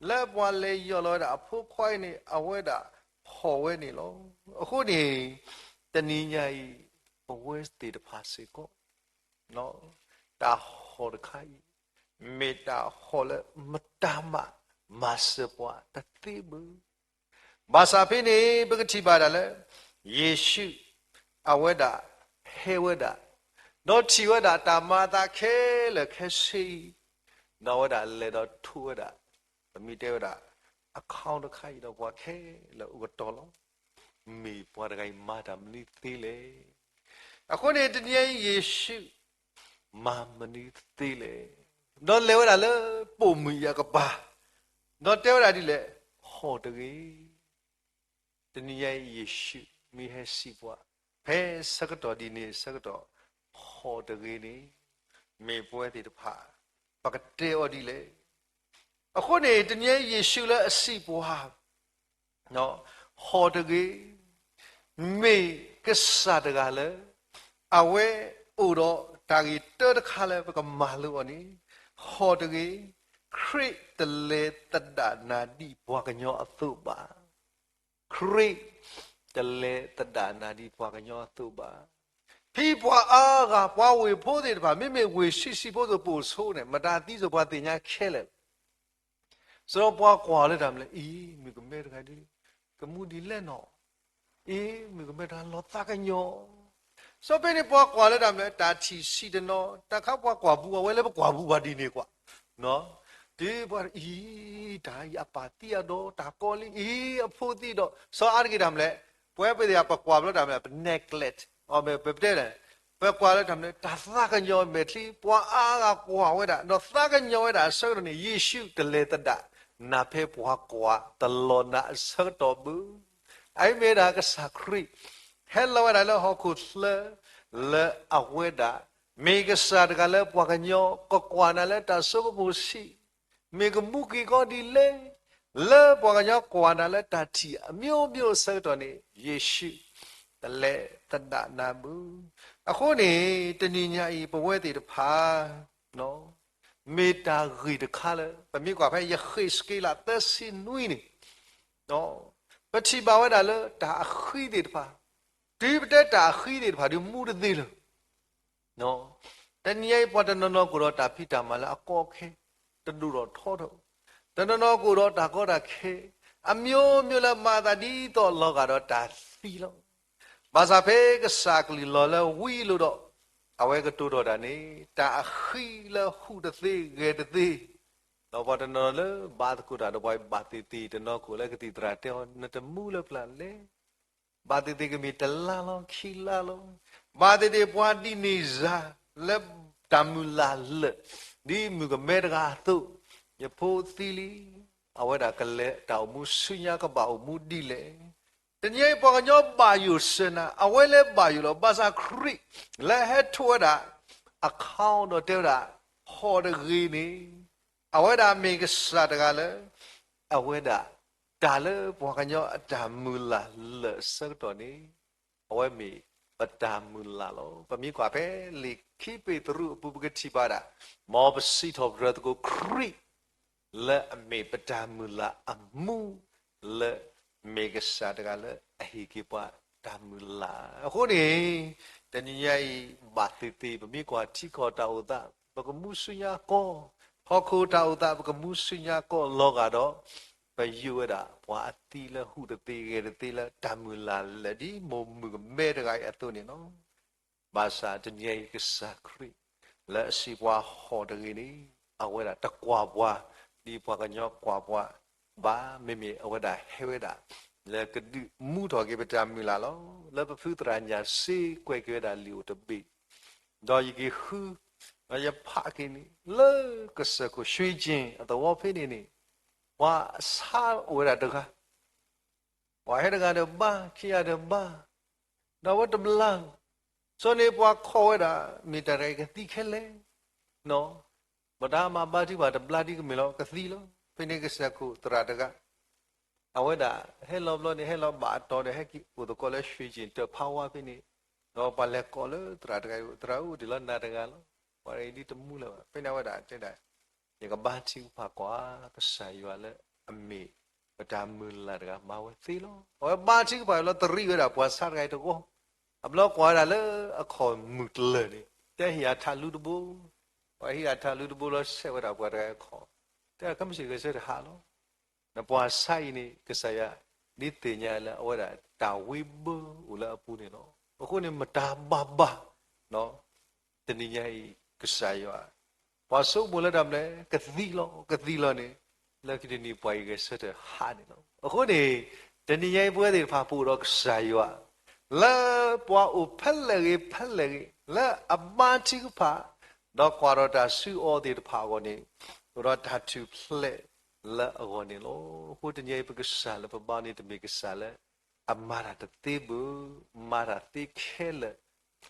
လၢပှၤလဲၤယီၢ်လီၤဝဲဒၣ်အဖိခွါအံၤန့ၣ် အဝဲဒၣ်ဟီၣ်ဝဲန့ၣ်လီၤ. အဃိန့ၣ် တနံၤညါအံၤ ပဝဲသ့ၣ်တဖၣ်စ့ၢ်ကီး တၢ်ဟီၣ်တခါအံၤ မ့ၢ်တၢ်ဟီၣ်လၢမတၤမးမၤစၢၤပှၤတသ့ဘၣ်. ဘၣ်ဆၣ်ဖဲန့ၣ် ပကထံၣ်ဘၣ်ဒၣ်လၢ ယ့ၣ်ၡူး အဝဲဒၣ်ဟဲဝဲဒၣ်, ဒီးထံၣ်ဝဲဒၣ်တၢ်မၤအသးခဲလၢာ်ခဲဆ့အံၤ, ဒီးအဝဲဒၣ်လဲၤဒီးထိးဝဲဒၣ်, ပမ့ၢ်တဲဝဲဒၣ် အခီတခါအံၤဒီးပှၤခဲလၢာ်အိၣ်ကတီၤလီၤ. မ့ၢ်ပှၤတဂၤအံၤမၤတၢ်မနုၤသ့လဲၣ်. အဃိန့ၣ် တနံၤအံၤယ့ၣ်ၡူး မၤမနုၤသ့လဲၣ်. ဒီးလဲၤဝဲဒၣ်လၢပိာ်မုၣ်အံၤအကပၤ, ဒီးတဲဝဲဒၣ်ဒ်လဲၣ်, ဟီၣ်တဂ့ၤ. တနံၤညါအံၤယ့ၣ်ၡူးမ့ၢ်ဟဲစံးပှၤ ဖဲဆၢကတီၢ်ဒ်န့ၣ်အဆၢကတီၢ်, ဟီၣ်တဂ့ၤန့ၣ် မ့ၢ်ပဝဲသ့ၣ်တဖၣ် ပကတဲအီၤဒ်လဲၣ်. အဃိန့ၣ် တနံၤညါအံၤယ့ၣ်ၡူးလၢအစံးပှၤ ဟီၣ်တဂ့ၤ, မ့ၢ်ကစၢ်တဂၤလၢ အဝဲအိၣ်ဒီးတၢ်ဂ့ၢ်တၢတခါလၢပကမၤလိအီၤန့ၣ်, ဟီၣ်တဂ့ၤ, ခရံာ်တလဲၤသဒၣ်နၤဒ်ပှၤကညီအသိးဘၣ်. ခရံာ်တလဲၤသဒၣ်နၤဒ်ပှၤကညီအသိးဘၣ်. ဖဲပှၤအါဂၤ ပှၤဝ့ၢ်ဖိသ့ၣ်တဖၣ် မ့မ့ၢ်ဝ့ၢ်ဆံးဆံးဖိသိးပိာ်ဆိန့ၣ် မတၤသံစိၤပှၤသ့ၣ်ညါခဲလၢာ်လီၤ. စရီပှၤကွၢ်လၢတၢ်မနုၤလဲၣ်, အံၤ မုၣ်ကမဲတဂၤဒ် ကမူဒ်လဲၣ်နီၤ, အံၤ မုၣ်ကမဲတဂၤလီၤသးကညီၤ. စီၤပ့းန့ၣ်ပှၤကွၢ်လၢတၢ်မနုၤလဲၣ်, တၢ်ထံၣ်ဆံးတနီၤ, တၢ်ခါပှၤကွၢ်ဘူးအဝဲလၢပကွၢ်ဘူးဘၣ်ဒ်န့ၣ်ကွၢ်, တုၤပှၤအံၤ တၢ်အံၤအပၢ်သံအဒီး တၢ်ကီလံ, အံၤ အဖိသံဒီး စီၤအါတက့ၢ်တၢ်မနုၤလဲၣ်, ပဝဲပသ့ၣ်ပကွၢ်ဘျီတၢ်မနုၤလဲၣ်, ပ neglect, အမ့ၢ်ပတဲလဲၣ်, ပကွၢ်လၢတၢ်မနုၤလဲၣ် တၢ်သးကညီၤမဲာ်ချံ, ပှၤအါဂၤကွၢ်ဝဲဒၣ် ဒီးသးကညီၤဝဲဒၣ်အဆၢကတီၢ်န့ၣ် ယ့ၣ်ၡူးတလဲၤသဒၣ် နၤဖဲပှၤကွၢ်တလီၤနၤအဆၢကတီၢ်ဘၣ်. အအံၤမ့ၢ်ဒၣ်ကစၢ်ခရံာ် ဟဲလီၤဝဲဒၣ်လၢဟီၣ်ခိၣ်ချၢ လၢအဝဲဒၣ် မ့ၢ်ကစၢ်တဂၤလၢပှၤကညီ ကကွၢ်နၤလၢတၢ်ဆိကမိၣ်ဆံး, မ့ၢ်ကမူက့ၤကီဒ်လဲၣ်, လၢပှၤကညီကွၢ်နၤလၢတၢ်ထံၣ်အမျိုးမျိုးအဆၢကတီၢ်န့ၣ် ယ့ၣ်ၡူး တလဲၤသဒၣ်နၤဘၣ်. အဃိန့ၣ် တနံၤညါအံၤ ပဝဲသ့ၣ်တဖၣ် မ့ၢ်တၢ်ဂ့ၢ်တခါလၢ ပမ့ၢ်ကွၢ်ဖဲယဃ့းစက့လးသၢဆံနွံန့ၣ် ပထံၣ်ဘၣ်ဝဲဒၣ်လၢတၢ်အဃံသ့ၣ်တဖၣ်, တုၤပတဲတၢ်အဃံသ့ၣ်တဖၣ်ဒီး မူတသ့လၢၤ. တနံၤအံၤ ပှၤတနီၤနီၤကအိၣ်ဒီးတၢ်ဖံးတၢ်မၤလၢအကီအခဲ တဒိၣ်ထီၣ်ထီထီၣ်, တနီၤနီၤကအိၣ်ဒီးတၢ်ကီတၢ်ခဲ အမျိုးမျိုးလၢမၤအသးဒ်သိးလီၤဂာ်ဒီးတၢ်သံလီၤ. ဘၣ်ဆၣ်ဖဲကစၢ်အကလုၢ်လီၤလၢဝံၤအလိၤဒီး အဝဲကတိၤထီၣ်တၢ်န့ၣ် တၢ်အဃံလၢဟူးတသ့ဂဲၤတသ့, ဒီးပှၤတနီၤလၢဘါသကိးတၢ်ဒီးပှၤဘၣ်သ့ၣ်သ့ၣ်တနီၤခိၣ်လၢကသံၣ်သရၣ်တဲအီၤ နတမူလၢပျၢ်လဲၣ်. ဘၣ်သ့ၣ်သ့ၣ်ကမ့ၢ်တလါလီၤခံလါလီၤ. ဘၣ်သ့ၣ်သ့ၣ်ပှၤဒ်န့ၣ်စ့ၢ် လၢတၢ်မုၢ်လၢ်လၢာ် ဒ်မုၣ်ကမဲတဂၤအသိး, ယဖိသံလံ, အဝဲဒၣ်ကလဲၤတၢ်အိၣ်မူဆူညါကဘၣ်အိၣ်မူဒ်လဲၣ်. တနံၤအံၤပှၤကညီဘၣ်ယိၣ်စၢၤနၤ, အဝဲလၢဘၣ်ယိၣ်လီၤ. ဘၣ်ဆၣ်ခရံာ် လၢဟဲထိးဝဲဒၣ် အခီဒီးတဲဝဲဒၣ် ဟီၣ်တဂ့ၤန့ၣ်, အဝဲဒၣ်မ့ၢ်ကစၢ်တဂၤလၢ အဝဲဒၣ် တၢ်လၢပှၤကညီအတၢ်မုၢ်လၢ်လၢာ်အဆၢကတီၢ်န့ၣ် အဝဲမ့ၢ်ပတၢ်မုၢ်လၢ်လီၤ. ပမ့ၢ်ကွၢ်ဖဲလံာ်ခံပ့းတရူးအပူၤ ပကထံၣ်ဘၣ်ဒၣ် မ်ပစံးထီၣ်ပတြၢၤသကိးခရံာ် လၢအမ့ၢ်ပတၢ်မုၢ်လၢ်အမူ လၢမ့ၢ်ကစၢ်တဂၤလၢအဟ့ၣ်က့ၤပှၤတၢ်မုၢ်လၢ်. အဃိန့ၣ် တနံၤညါအံၤ ဘၣ်သ့ၣ်သ့ၣ် ပမ့ၢ်ကွၢ်ထံကီၢ်တၢ်အိၣ်သး ပကမူဆူညါကီၢ်, ဟီၣ်ခိၣ်တၢ်အိၣ်သး ပကမူဆူညါကီၢ်လီၤဂာ်ဒီး ပယိၣ်ဝဲဒၣ်ပှၤအသံလၢဟူးတသ့ဂဲၤတသ့လၢတၢ်မုၢ်လၢ်လၢာ် ဒ်မိၢ်မုၣ်ကမဲတဂၤအံၤအသိးန့ၣ်လီၤ. ဘၣ်ဆၣ်တနံၤအံၤကစၢ်ခရံာ် လၢအစံးပှၤဟီၣ်တဂ့ၤန့ၣ် အဝဲဒၣ်တကွၢ်ပှၤ ဒ်ပှၤကညီကွၢ်ပှၤဘၣ်. မ့မ့ၢ်အဝဲဒၣ်ဟဲဝဲဒၣ် လၢကဒုးမူထီၣ်က့ၤပတၢ်မုၢ်လၢ်လီၤ. လၢပဖုသရၣ်ညၣ်စ့ကွဲးက့ၤဝဲဒၣ်လံာ်အိၣ်တဘ့ၣ်, ဒီးယက့ၤဃု ဒီးယဖးက့ၤန့ၣ် လၢကစၢၢ်ခိၣ် ရွှေကျင် အသဝီဖဲန့ၣ်န့ၣ် ပှၤဆါအိၣ်ဝဲဒၣ်တဂၤ ပှၤဟဲတဂၤဒီးဘါ ခံဂၤဒီးဘါ, ဒီးအဝဲတဘျါ, စီၤန့ၣ်ပှၤခိးဝဲဒၣ် မ့ၢ်တၢ်တဂၤအံၤကသံခဲလၢာ်, ပတၢ်မၤဘါထုကဖၣ်တဘျါဒ်ကမ့ၢ်လီၤ ကသံလီၤ. ဖဲန့ၣ်ကစၢၢ်ခိၣ်သရၣ်တဂၤ အဝဲဒၣ်ဟဲလီၤဘျီန့ၣ် ဟဲလီၤဘၣ်အတီၤဒီး ဟဲက့ၤအိၣ်သကိးလၢ ရွှေကျင် တၢ်ဖးဝါဖဲန့ၣ်, ဒီးပှၤလဲၤကိးလၢသရၣ်တဂၤအံၤ သရၣ်ဧၢ အိၣ်တ့ၢ်လီၤနၤတဂၤလီၤ. ပှၤတဂၤအံၤဒ်တမူလၢၤဘၣ်. ဖဲန့ၣ်အဝဲဒၣ်တဲဒၣ် ယကဘါထုကဖၣ်ကွၢ် ကစၢ်ယွၤလၢအမ့ၢ်ပတၢ်မုၢ်လၢ်တဂၤမၤဝဲသ့လီၤ. အဝဲဘါထုကဖၣ်လီၤ သရံးဝဲဒၣ်ပှၤဆါတဂၤအံၤတဂီၢ်, အဘျီကွၢ်ဝဲဒၣ်လၢအခီၣ်မုၢ်တလၢာ်န့ၣ် တဲဟ့ၣ်အထးလူတဘိ, ပှၤဟ့ၣ်အထးလူတဘိလီၤ ဆဲးဝဲဒၣ်ပှၤတဂၤအံၤအခီၣ်, တဲကမ့ၢ်စ့ၢ်ဂဲၤဆၢထၢၣ်ဟးလီၤ. နပှၤဆါအံၤန့ၣ် ကစၢ်ယွၤ ဒ်သ့ၣ်ညါလၢအဝဲဒၣ်တၢ်ဝံဘၢအိၣ်လၢအပူၤန့ၣ်လီၤ. အဃိန့ၣ်မတၤဘၣ်ဘၣ် တနံၤညါအံၤ ကစၢ်ယွၤ ပှၤဆိကမိၣ်လၢတၢ်မနုၤလဲၣ် ကသံလီၤ ကသံလီၤန့ၣ် လၢခံတနံၤပှၤအံၤဂဲၤဆၢထၢၣ်ဟးန့ၣ်လီၤ. အဃိန့ၣ် တနံၤညါအံၤပဝဲသ့ၣ်တဖၣ်ပအိၣ်ဒီးကစၢ်ယွၤ လၢပှၤအိၣ်ဖဲလဲၣ်ဂ့ၤဖဲလဲၣ်ဂ့ၤ လၢအဘါထုကဖၣ် ဒီးကွၢ်ထီၣ်တၢ်ဆူအီၤသ့ၣ်တဖၣ်အဂီၢ်န့ၣ် အိၣ်ဒီးတၢ်ထူၣ်ဖျဲးလၢအဂီၢ်န့ၣ်လီၤ. အဃိတနံၤအံၤပကစၢ်လၢပဘါန့ၣ် တမ့ၢ်ကစၢ်လၢ အမၤတၢ်တသ့ဘၣ်, မၤတၢ်သ့ခဲလၢာ်,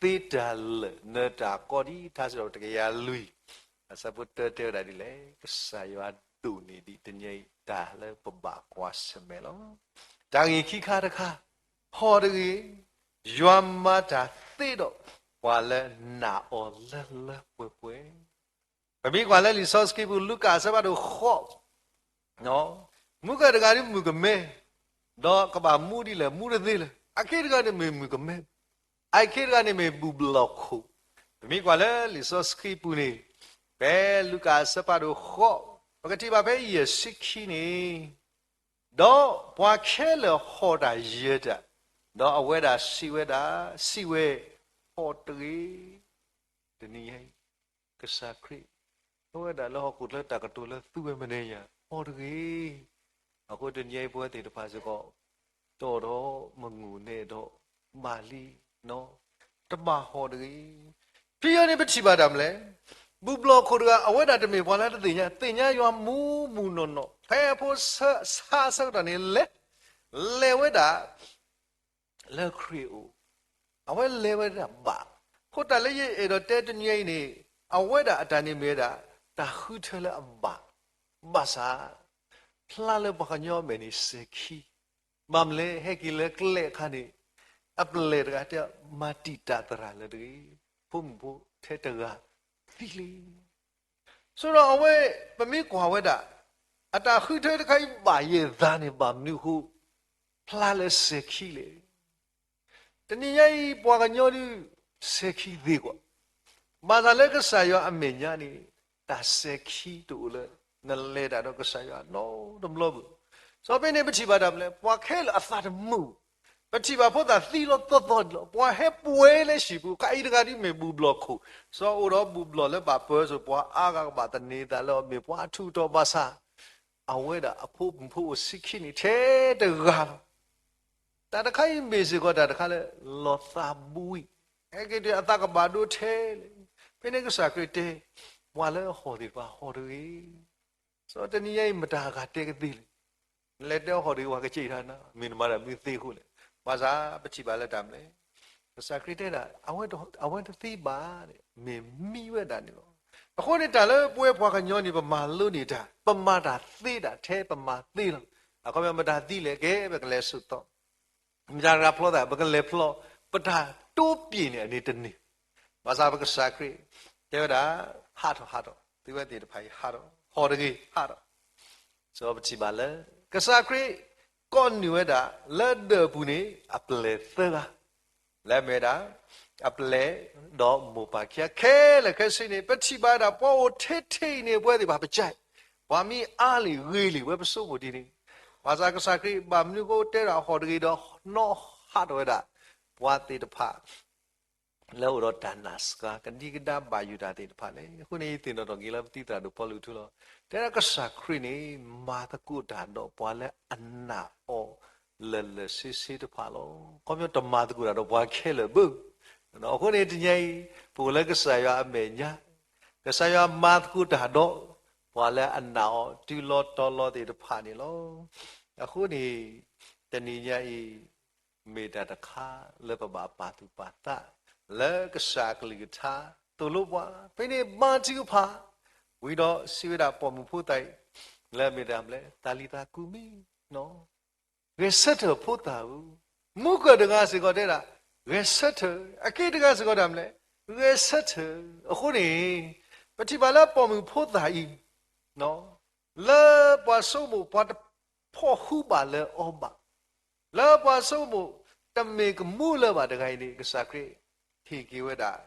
သ့တၢ်လၢာ် နၢၤတၢ်ကီဒ်ထါစံးထီၣ်ပတြၢၤတကယၤလွံၢ် အဆၢဖိတၢတဲဝဲဒၣ်ဒ်လဲၣ်, ကစၢ်ယွၤဒိၣ်န့ၢ်ဒံးတနံၤအံၤ တၢ်လၢပဘၣ်ကွၢ်ဆၢၣ်မဲာ်လီၤ. တၢ်ဂ့ၢ်ခံခါတခါ, ဟီၣ်တဂ့ၤ, ယွၤမၤတၢ်သ့ဒီး ပှၤလၢနာ်အီၤလၢလၢပှဲၤပှဲၤ ပမ့ၢ်ကွၢ်လၢလံာ်စီဆှံပူၤ လူၤကၣ်အဆၢဖးဒိၣ်ဃိး, မူခိၣ်တဂၤဒ်မုၣ်ကမဲ, ဒီးကဘၣ်မူဒ်လဲၣ် မူတသ့လၢၤ. အခံတဂၤန့ၣ်မ့ၢ်မုၣ်ကမဲ, အခံတဂၤန့ၣ်မ့ၢ်ဘူၣ်ဘျီၣ်ခိၣ်. ပမ့ၢ်ကွၢ်လၢလံာ်စီဆှံပူၤန့ၣ်, ဖဲလူၤကၣ်အဆၢဖးဒိၣ်ဃိး, ပကထံၣ်ဘၣ်ဖဲယဲၢ်ဆံခံန့ၣ်, ဒီးပှၤခဲလၢာ်ဟီၣ်တၢ်ယၢၤတၢ်, ဒီးအဝဲဒၣ်စံးဝဲဒၣ်, စံးဝဲ, ဟီၣ်တဂ့ၤ. တနံၤညါအံၤ ကစၢ်ခရံာ် အိၣ်ဝဲဒၣ်လၢဟီၣ်ခိၣ်ချၢတၢ်ကတိၤလၢသူဝဲမနုၤညါ ဟီၣ်တဂ့ၤ. အဃိတနံၤအံၤပဝဲသ့ၣ်တဖၣ်စ့ၢ်ကီး တအိၣ်ဒီးမုၢ်နံၤဒီးဘၣ်လံ, တဘၣ်ဟီၣ်တဂ့ၤ. ဖဲအံၤန့ၣ်ပထံၣ်ဘၣ်တၢ်မနုၤလဲၣ်, ဘူၣ်ဘျီၣ်ခိၣ်တဂၤ အဝဲဒၣ်တမ့ၢ်ပှၤလၢတသ့ၣ်ညါ, သ့ၣ်ညါယွၤမူးမူးနီၢ်နီၢ်, ဖဲဖိဆါအဆၢကတီၢ်န့ၣ်လဲၤ, လဲၤဝဲဒၣ် လၢခရံာ်အအိၣ်, အဝဲလဲၤဝဲဒၣ်ဘၣ်. အဃိတၢ်လၢယအဲၣ်ဒိးတဲတနံၤအံၤန့ၣ်, အဝဲဒၣ်အတၢ်န့ၣ်မ့ၢ်ဝဲဒၣ် တၢ်ဃုထၢလၢအဘၣ်, ဘၣ်ဆၣ် ဖျါလၢပှၤကညီအမဲာ်န့ၣ်စဲၤခံ, ဘၣ်မနုၤလဲၣ် ဟဲက့ၤလၢကျဲအခါန့ၣ်, အပျဲၢ်တဂၤတဲ မၤတံာ်တာ်သရၣ်လၢၤတဂ့ၤ, ဖိမုၣ်ဖိထဲတဂၤသံလံ ဆိဒီးအဝဲ ပမ့ၢ်ကွၢ်ဝဲဒၣ် အတၢ်ဃုထၢတခါအံၤဘၣ်ယဲၢ်သးန့ၣ် ဘၣ်မနုၤအဃိ ဖျါလၢစဲၤခံလဲၣ်. တနံၤညါအံၤ ပှၤကညီဒုး စဲၤခံသ့ကွၢ်, ဘၣ်ဆၣ်လၢကစၢ်ယွၤအမဲာ်ညါန့ၣ် တၢ်စဲၤခံတအိၣ်လၢ နလဲၤတၢ်ဒီးကစၢ်ယွၤနီတဘျီဘၣ်. စီၤပ့းန့ၣ် ပထံၣ်ဘၣ်တၢ်မနုၤလဲၣ်, ပှၤခဲလၢာ်အသးတမုာ်, ပထံၣ်ဘၣ်ဖိသၣ်သံလီၤသီသီဒံးလီၤ. ပှၤဟဲပှဲၤလၢဟံၣ်ပူၤ, ခါအံၤတဂၤဒ်မ့ၢ်ဘူၣ်ဘျီၣ်ခိၣ်, စီၤအိၣ်ဒီးဘူၣ်ဘျီၣ်လၢဘၣ်ပၢဆူၣ်, ပှၤအါဂၤကဘၣ်သန့ၤသးလၢအီၤ, မ့ၢ်ပှၤအထူးတီၤဘၣ်ဆၣ်, အဝဲဒၣ်အဖိမုၣ်ဖိအိၣ်ဆံခံနံၣ်ထဲတဂၤလီၤ. တၢ်တခါအံၤမ့ၢ်စ့ၢ်ကီးတၢ်တခါလၢ လီၤသးဘှံး, ဟဲက့ၤတုၤအသးကဘၣ်ဒိထဲလဲၣ်. ဖဲန့ၣ်ကစၢ်ခရံာ်တဲ, ပှၤလၢအဟီၣ်သ့ၣ်တဖၣ်ဟီၣ်တဂ့ၤ. စီၤတနံၤညါအံၤ မတၤအဂၤတဲကသ့လဲၣ်. နလဲၤတဲအီၤဟီၣ်တဂ့ၤ ပှၤကစံးတၢ်နၤ, မ့ၢ်နမၤတၢ်မနုၤသ့အဃိလဲၣ်. ဘၣ်ဆၣ်ပထံၣ်ဘၣ်လၢတၢ်မနုၤလဲၣ်, ကစၢ်ခရံာ်တဲဒၣ်, အဝဲတသံဘၣ်, မ့ၢ်မံဝဲဒၣ်န့ၣ်လီၤ. အဃိန့ၣ်တၢ်လၢပဝဲပှၤကညီန့ၣ် ပမၤလိန့ၢ်တၢ်, ပမၤတၢ်သ့ဒၣ်ထဲပမၤသ့လီၤ. အခီပညီမတၤသံလဲၣ်, ကဲ ပကလဲၤဆိးသီ မတၤတဂၤဖျီသး ပကလဲၤဖျီ, ပတၢ်တိပျံၤန့ၣ်အန့ၣ်တန့ၢ်. ဘၣ်ဆၣ်ပကစၢ်ခရံာ် တဲဝဲဒၣ်, ဟးထီၣ်ဟးထီၣ်, သုဝဲသ့ၣ်တဖၣ်အံၤဟးထီၣ်, ဟီၣ်တဂ့ၤ ဟးထီၣ်. စီၤပထံၣ်ဘၣ်လၢ ကစၢ်ခရံာ် ကိးနုာ်ဝဲဒၣ် လၢဒၢးပူၤန့ၣ် အပျဲၢ်သၢဂၤ လၢအမ့ၢ်ဝဲဒၣ် အပျဲၢ်ဒီးမိၢ်ပၢ်ခံဂၤခဲလၢာ်ခဲဆ့န့ၣ် ပထံၣ်ဘၣ်ဝဲဒၣ် ပှၤအိၣ်ထဲထဲအံၤန့ၣ် ပဝဲသ့ၣ်တဖၣ်ပကဲ, ပှၤမ့ၢ်အါလံဂ့ၤလံ ဝဲပဆိကမိၣ်ဒ်န့ၣ်, ဘၣ်ဆၣ်ကစၢ်ခရံာ်ဘၣ်မနုၤဃိတဲဒၣ်ဟီၣ်တဂ့ၤဒီး နီၣ်ဟးထီၣ်ဝဲဒၣ် ပှၤသ့ၣ်တဖၣ် လၢအအိၣ်ဒီးတၢ်နာ်စှၤ ကဒံကဒါဘၣ်ယိၣ်တၢ်သ့ၣ်တဖၣ်လဲၣ်. အဃိန့ၣ် ယသ့ၣ်နီၣ်ထီၣ်က့ၤလၢပသံသရၣ်ဒိၣ်ပီလူးထူလီၤ. တဲဒၣ်ကစၢ်ခရံာ်န့ၣ် မၤသကိးတၢ်ဒီးပှၤလၢအနာ်အီၤလၢာ်လၢာ်ဆ့ဆ့တဖၣ်လီၤ. ခီပညီတမၤသကိးတၢ်ဒီးပှၤခဲလၢာ်ဘၣ်. အဃိန့ၣ်တနံၤအံၤ ပအိၣ်လၢကစၢ်ယွၤအမဲာ်ညါ, ကစၢ်ယွၤမၤသကိးတၢ်ဒီး ပှၤလၢအနာ်အီၤတုၤလီၤတီၤလီၤသ့ၣ်တဖၣ်န့ၣ်လီၤ. အဃိန့ၣ် တနံၤညါအံၤ မ့ၢ်တၢ်တခါလၢပဘၣ်ပာ်သူၣ်ပာ်သး လၢကစၢ်အကလုၢ်ကထါ သိၣ်လိပှၤ ဖဲန့ၣ်ဘါထုကဖၣ် ဝံၤဒီးစံးဝဲဒၣ်ပိာ်မုၣ်ဖိသၣ်အံၤ လၢအမ့ၢ်တၢ်မနုၤလဲၣ်, တၤလံၤသၤကူမံ, ဂဲၤဆၢထၢၣ်ဖိသၣ်ဧၢ, မူကၢၢ်တဂၤစ့ၢ်ကီးတဲဒၣ်, ဂဲၤဆၢထၢၣ်, အက့တဂၤစ့ၢ်ကီးတၢ်မနုၤလဲၣ်, ဂဲၤဆၢထၢၣ်. အဃိန့ၣ် ပထံၣ်ဘၣ်လၢပိာ်မုၣ်ဖိသၣ်အံၤ လၢပှၤဆိကမိၣ်ပှၤတဖီၣ်ဃုဘၣ်လၢအီၤဘၣ်, လၢပှၤဆိကမိၣ်တမ့ၢ်ကမူလၢၤဘၣ်တဂၤအံၤန့ၣ် ကစၢ်ခရံာ်ဟ့ၣ်က့ၤဝဲဒၣ်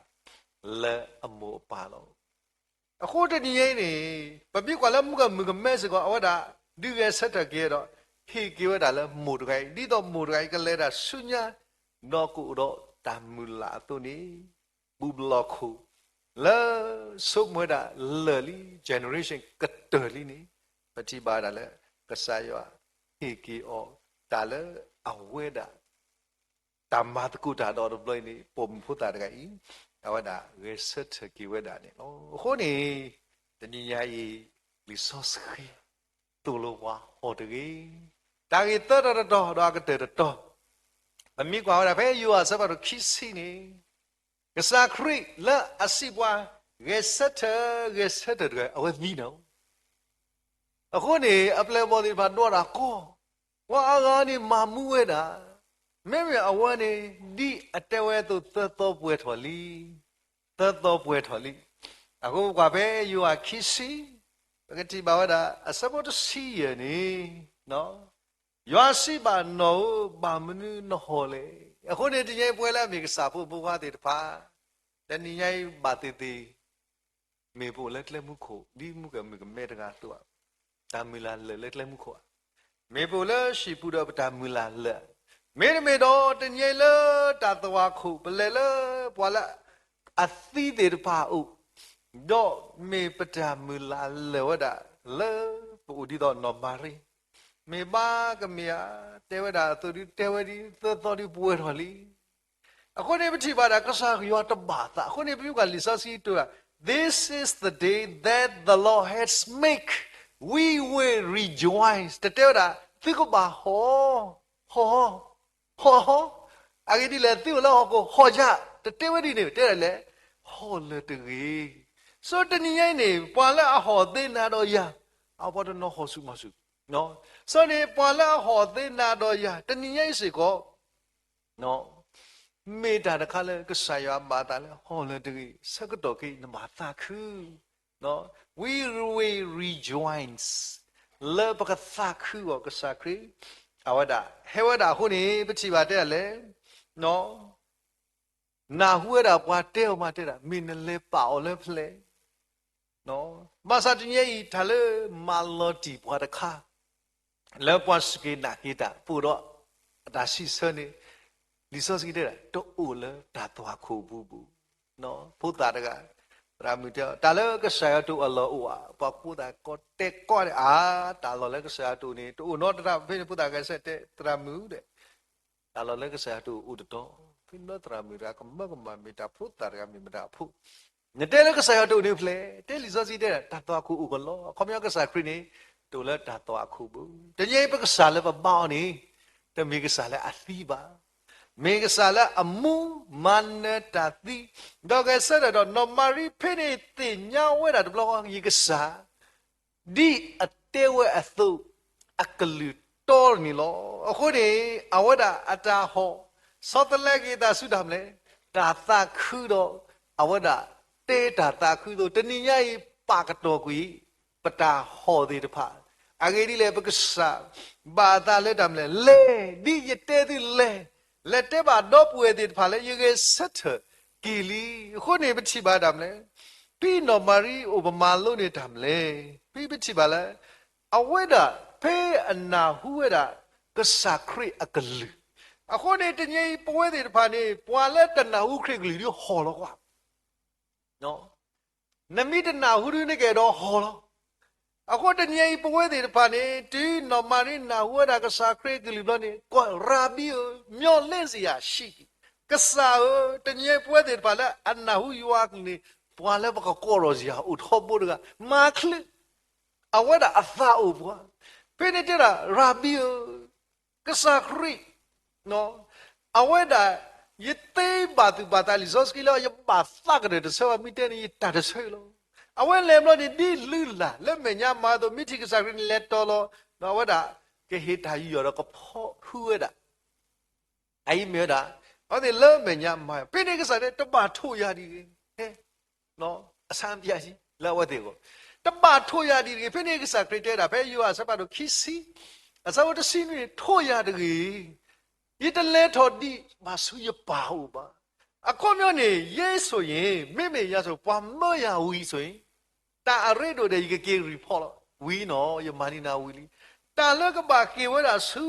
လၢအမိၢ်အပၢ်လီၤ. အဃိတနံၤအံၤန့ၣ် ပမ့ၢ်ကွၢ်လၢမူကၢၢ်မုၣ်ကမဲစ့ၢ်ကီး အဝဲဒၣ်ဒုးဂဲၤဆၢထၢၣ်က့ၤဒီး ဟ့ၣ်က့ၤဝဲဒၣ်လၢမိၢ်တဂၤအံၤ ဒ်သိးမိၢ်တဂၤအံၤကလဲၤတၢ်ဆူညါ ဒီးကအိၣ်ဒီးတၢ်မုၢ်လၢ်အသိးန့ၣ် ဘူၣ်ဘျီၣ်ခိၣ် လၢဆိကမိၣ်ဝဲဒၣ်လၢာ်လံ generation ကတၢၢ်လံန့ၣ် ပထံၣ်ဘၣ်ဝဲဒၣ်လၢ ကစၢ်ယွၤဟ့ၣ်က့ၤအီၤ တၢ်လၢအဝဲဒၣ် တၢ်မၤသကိးတၢ်ဒီးတဘျီအံၤန့ၣ် ပိာ်မုၣ်ဖိသၣ်တဂၤအံၤ အဝဲဒၣ်ဂဲၤဆၢထၢၣ်က့ၤဝဲဒၣ်န့ၣ်လီၤ. အဃိန့ၣ် တနံၤညါအံၤ လံာ်စီဆှံ သိၣ်လိပှၤဟီၣ်တဂ့ၤ, တၢ်ဂ့ၢ်သၢတီၤတတီၤ ဒီးအကတၢၢ်တတီၤ, ပမ့ၢ်ကွၢ်ဝဲဒၣ်ဖဲယိၤဟၣ်အဆၢဖးဒိၣ်ခံဆံန့ၣ် ကစၢ်ခရံာ်လၢအစံးပှၤ ဂဲၤဆၢထၢၣ် ဂဲၤဆၢထၢၣ်တဂၤ အဝဲသံန့ၣ်လီၤ. အဃိန့ၣ် အပျဲၢ်အဘီၣ်သ့ၣ်တဖၣ်ဒွးတၢ်ကီ, ပှၤအါဂၤန့ၣ်မၤမူဝဲဒၣ်, မ့မ့ၢ်အဝဲန့ၣ် ဒ်အတဲဝဲအသိး သၢသီပှဲၤထီၣ်လံ, သၢသီပှဲၤထီၣ်လံ. အဃိပကွၢ်ဖဲယိၤဟၣ်ခံဆံ, ပကထံၣ်ဘၣ်ဝဲဒၣ် အဆၢဖိတဆံယဲၢ်န့ၣ် ယွၤစံးဘၣ်နီၢ်ဧၢ, ဘၣ်မနုၤနဟီၣ်လဲၣ်. အဃိန့ၣ် တနံၤအံၤပဝဲလၢအမ့ၢ်ကစၢ်ဖိအဖိခွါသ့ၣ်တဖၣ်, တနံၤညါအံၤဘၣ်သ့ၣ်သ့ၣ် မ့ၢ်ပအိၣ်လၢကျဲမုၢ်ခိၣ် ဒ်မူကမုၢ်ကမဲတဂၤအသိးဧါ, တၢ်မုၢ်လၢ်လၢာ်လၢကျဲမုၢ်ခိၣ်ဧါ, မ့ၢ်ပအိၣ်လၢဟံၣ်ပူၤဒီးပတၢ်မုၢ်လၢ်လၢာ်, မ့တမ့ၢ်ဒီးတနံၤညါအံၤလၢတၢ်သဝၤခိၣ် ပလဲၤလၢပှၤလၢအသံသ့ၣ်တဖၣ်အအိၣ်, ဒီးမ့ၢ်ပတၢ်မုၢ်လၢ်လၢာ်ဝဲဒၣ် လၢပအိၣ်ဒ်သိးနီၢ်မၤရံ မ့ၢ်ဘၣ်ကမ့ၢ်ဧါ, တဲဝဲဒၣ်အသိးဒ် တဲဝဲဒ် သၢသီဒ်ပှဲၤထီၣ်လံ. အဃိန့ၣ် ပထံၣ်ဘၣ်ဒၣ်ကစၢ်ယွၤတဘၣ်သး, အဃိန့ၣ် ပမ့ၢ်ကွၢ်လံာ်စီဆှံတဲဒၣ်, This is the day that the Lord has made, we will rejoice. တတဲဝဲဒၣ် သုကဘၣ်ဟီၣ်, ဟီၣ်, ဟီၣ်, အဂ့ၢ်ဒ်လဲၣ် သုအိၣ်လၢဟီၣ်ခိၣ်ဟီၣ်ယၤ, တတဲဝဲဒ်န့ၣ် တဲဒၣ်လဲၣ်, ဟီၣ်လၢာ်တဂ့ၤ. ဆိတနံၤညါအံၤန့ၣ် ပှၤလၢအဟီၣ်သ့နၤဒီးယၤ, အဝဲတနီၤဟီၣ်ဆူၣ်မၤဆူၣ်, ဆိန့ၣ် ပှၤလၢအဟီၣ်သ့နၤဒီးယၤ တနံၤညါအံၤစ့ၢ်ကီး မ့ၢ်တၢ်တခါလၢကစၢ်ယွၤဘၣ်သးလၢဟီၣ်လၢာ်တဂ့ၤ, ဆၢကတီၢ်ခဲအံၤနဘၣ်သးခု, we will rejoice, လၢပကသးခုအီၤ ကစၢ်ခရံာ် အဝဲဒၣ်ဟဲဝဲဒၣ်အဃိန့ၣ် ပထံၣ်ဘၣ်တဲဒၣ်လဲၣ်, နၢ်ဟူဝဲဒၣ်ပှၤတဲအီၤမးတဲဒၣ် မ့ၢ်နလဲၤပာ်အီၤလၢဖဲလဲၣ်. ဘၣ်ဆၣ်တနံၤအံၤ တၢ်လၢမၤလီၤတံၢ်ပှၤတခါ လၢပှၤစူၢ်က့ၤနာ်က့ၤတၢ် ပအိၣ်ဒီးအတၢ်စံးဆၢန့ၣ် လံာ်စီဆှံတဲဒၣ် တအိၣ်လၢတၢ်သွၣ်ခိၣ်ပူၤပူၤ, ဖိသၣ်တဂၤ, သရၣ်မုၣ်တဲ တၢ်လၢကစၢ်ယွၤတအိၣ်အလီၢ်အိၣ်ဧါ, ပှၤဖိသၣ်ကီတဲကီန့ၣ် အါ, တၢ်လီၢ်လၢကစၢ်ယွၤတအိၣ်န့ၣ် တအိၣ်နီတဂၤ, ဖဲန့ၣ်ဖိသၣ်ဂဲၤဆၢထၢၣ်တဲ သရၣ်မုၣ်ဒီး တၢ်လီၢ်လၢကစၢ်ယွၤတအိၣ်အိၣ်တတီၤ, ဖဲလၢသရၣ်မုၣ်တဂၤကမၢကမၣ်မ့ၢ်တၢ်ဖိသၣ်တဂၤမ့ၢ်မတၤအဖိ, နတဲလၢကစၢ်ယွၤတအိၣ်န့ၣ်ဖျဲၣ်, တဲလံာ်စီဆှံတဲ တၢ်သွၣ်ခိၣ်အိၣ်ကလီ, အခီပညီကစၢ်ခရံာ်န့ၣ် တအိၣ်လၢတၢ်သွၣ်ခိၣ်ပူၤ, တနံၤအံၤပကစၢ်လၢပဘါအီၤန့ၣ် တမ့ၢ်ကစၢ်လၢအသံဘၣ်, မ့ၢ်ကစၢ်လၢအမူမၤနၢၤတၢ်သံ, ဒီးဂဲၤဆၢထၢၣ်ဒီး နီၢ်မၤရံဖဲန့ၣ်သ့ၣ်ညါဝဲဒၣ်တဘျီဃီ ယကစၢ် ဒ်အတဲဝဲအသိး အကလုၢ်တီန့ၣ်လီၤ. အဃိန့ၣ် အဝဲဒၣ်အတၢ်ဟီၣ် ဆီတလဲက့ၤအသးဆူတၢ်မနုၤလဲၣ်, တၢ်သးခုဒီး အဝဲဒၣ်တဲတၢ်သးခုအသိး တနံၤညါအံၤ ပာ်ကတီၢ်ကွံာ် ပတၢ်ဟီၣ်သ့ၣ်တဖၣ်, အဂ့ၢ်ဒ်လဲၣ် ပကစၢ်ဘၣ်အသးလၢတၢ်မနုၤလဲၣ်, လဲၤ ဒ်ယတဲသုလဲၤ, လဲၤတဲဘၣ်ဒီပုၢ်ဝဲၢ်သ့ၣ်တဖၣ်လၢယဂဲၤဆၢထၢၣ်က့ၤလံ. အဃိန့ၣ် ပထံၣ်ဘၣ်တၢ်မနုၤလဲၣ်, ဖဲနီၢ်မၤရံအိၣ် ပမၤလိန့ၢ်တၢ်မနုၤလဲၣ်, ဖဲပထံၣ်ဘၣ်လၢ အဝဲဒၣ်ဖဲအနၢ်ဟူဝဲဒၣ် ကစၢ်ခရံာ်အကလုၢ်, အဃိန့ၣ် တနံၤအံၤပဝဲသ့ၣ်တဖၣ်န့ၣ် ပှၤလၢတနၢ်ဟူခရံာ်ကလုၢ်ဒ်ဟီၣ်လီၤကွၢ် နမ့ၢ်တနၢ်ဟူဒုးနကအဲၣ်ဒိးဟီၣ်လီၤ. အဃိတနံၤအံၤပဝဲသ့ၣ်တဖၣ်န့ၣ် တုၤနီၢ်မၤရံနၢ်ဟူဝဲဒၣ်ကစၢ်ခရံာ်ကလုၢ်ဘျီန့ၣ် ကွၢ်ရၤဘံဧၢ, မျှော်လင့်စရာရှိ, ကစၢ်ဧၢ, တနံၤအံၤပဝဲသ့ၣ်တဖၣ်လၢအနၢ်ဟူယွၤကလုၢ်န့ၣ် ပှၤလၢပကကိးထီၣ်စ့ၢ်ကီးအိၣ်ထီဘိတဂၤ, မၤချုး အဝဲဒၣ်အသးအိၣ်ပှၤ, ဖဲန့ၣ်တဲဒၣ် ရၤဘံဧၢ, ကစၢ်ခရံာ်, အဝဲဒၣ် ယသ့ဘၣ်သူၣ်ဘၣ်သးလံာ်စီဆှံလၢ ယဘၣ်သးကတၢၢ်တဆၢဘၣ် မ့ၢ်တဲန့ၣ် ယတၢ်တဆၢအံၤလီၤ. အဝဲလဲၤဘျီန့ၣ် ဒ်လုၢ်လၢ်လၢမဲာ်ညါမၤအသိး မ့ၢ်ထံၣ်ကစၢ်ခရံာ်န့ၣ် လဲၤတီၤလီၤ, ဒီးအဝဲဒၣ် ကဟ့ၣ်တၢ်ယူးယီၣ်ဒီးကဖီၣ်ဟုဝဲဒၣ် အအံၤမ့ၢ်ဝဲဒၣ် အဝဲသ့ၣ်လၢမဲာ်ညါမၤ, ဖဲန့ၣ်ကစၢ်တဲ တဘၣ်ထိၣ်ယၤဒ်ဂ့ၤ, ဟဲ, အဆါပယါလၢအဝဲသ့ၣ်အဂီၢ်, တဘၣ်ထိၣ်ယၤဒ်တဂ့ၤ. ဖဲန့ၣ်ကစၢ်ခရံာ်တဲဒၣ် ဖဲယိၤဟၣ်အဆၢဖးဒိၣ်ခံဆံ အဆၢဖိတဆံနွံန့ၣ် ထိၣ်ယၤတဂ့ၤ, ယတလဲၤထီၣ်ဒံးဘၣ်ဆူယပၢ်အအိၣ်ဘၣ်. အခီပညီန့ၣ် ယဲအံၤဆိၣ်ဂ့ၤ မ့မ့ၢ်ယၤဆိၣ် ပှၤမၢယၤဝံၤဆိၣ်ဂ့ၤ တၢ်အရ့ဒိၣ်ဒီး ယကက့ၤ report လီၤ. ဝံၤနီၤ ယမၤန့ၢ်နၤဝံၤလံ. တၢ်လၢကဘၣ်က့ၤဝဲဒၣ်ဆူ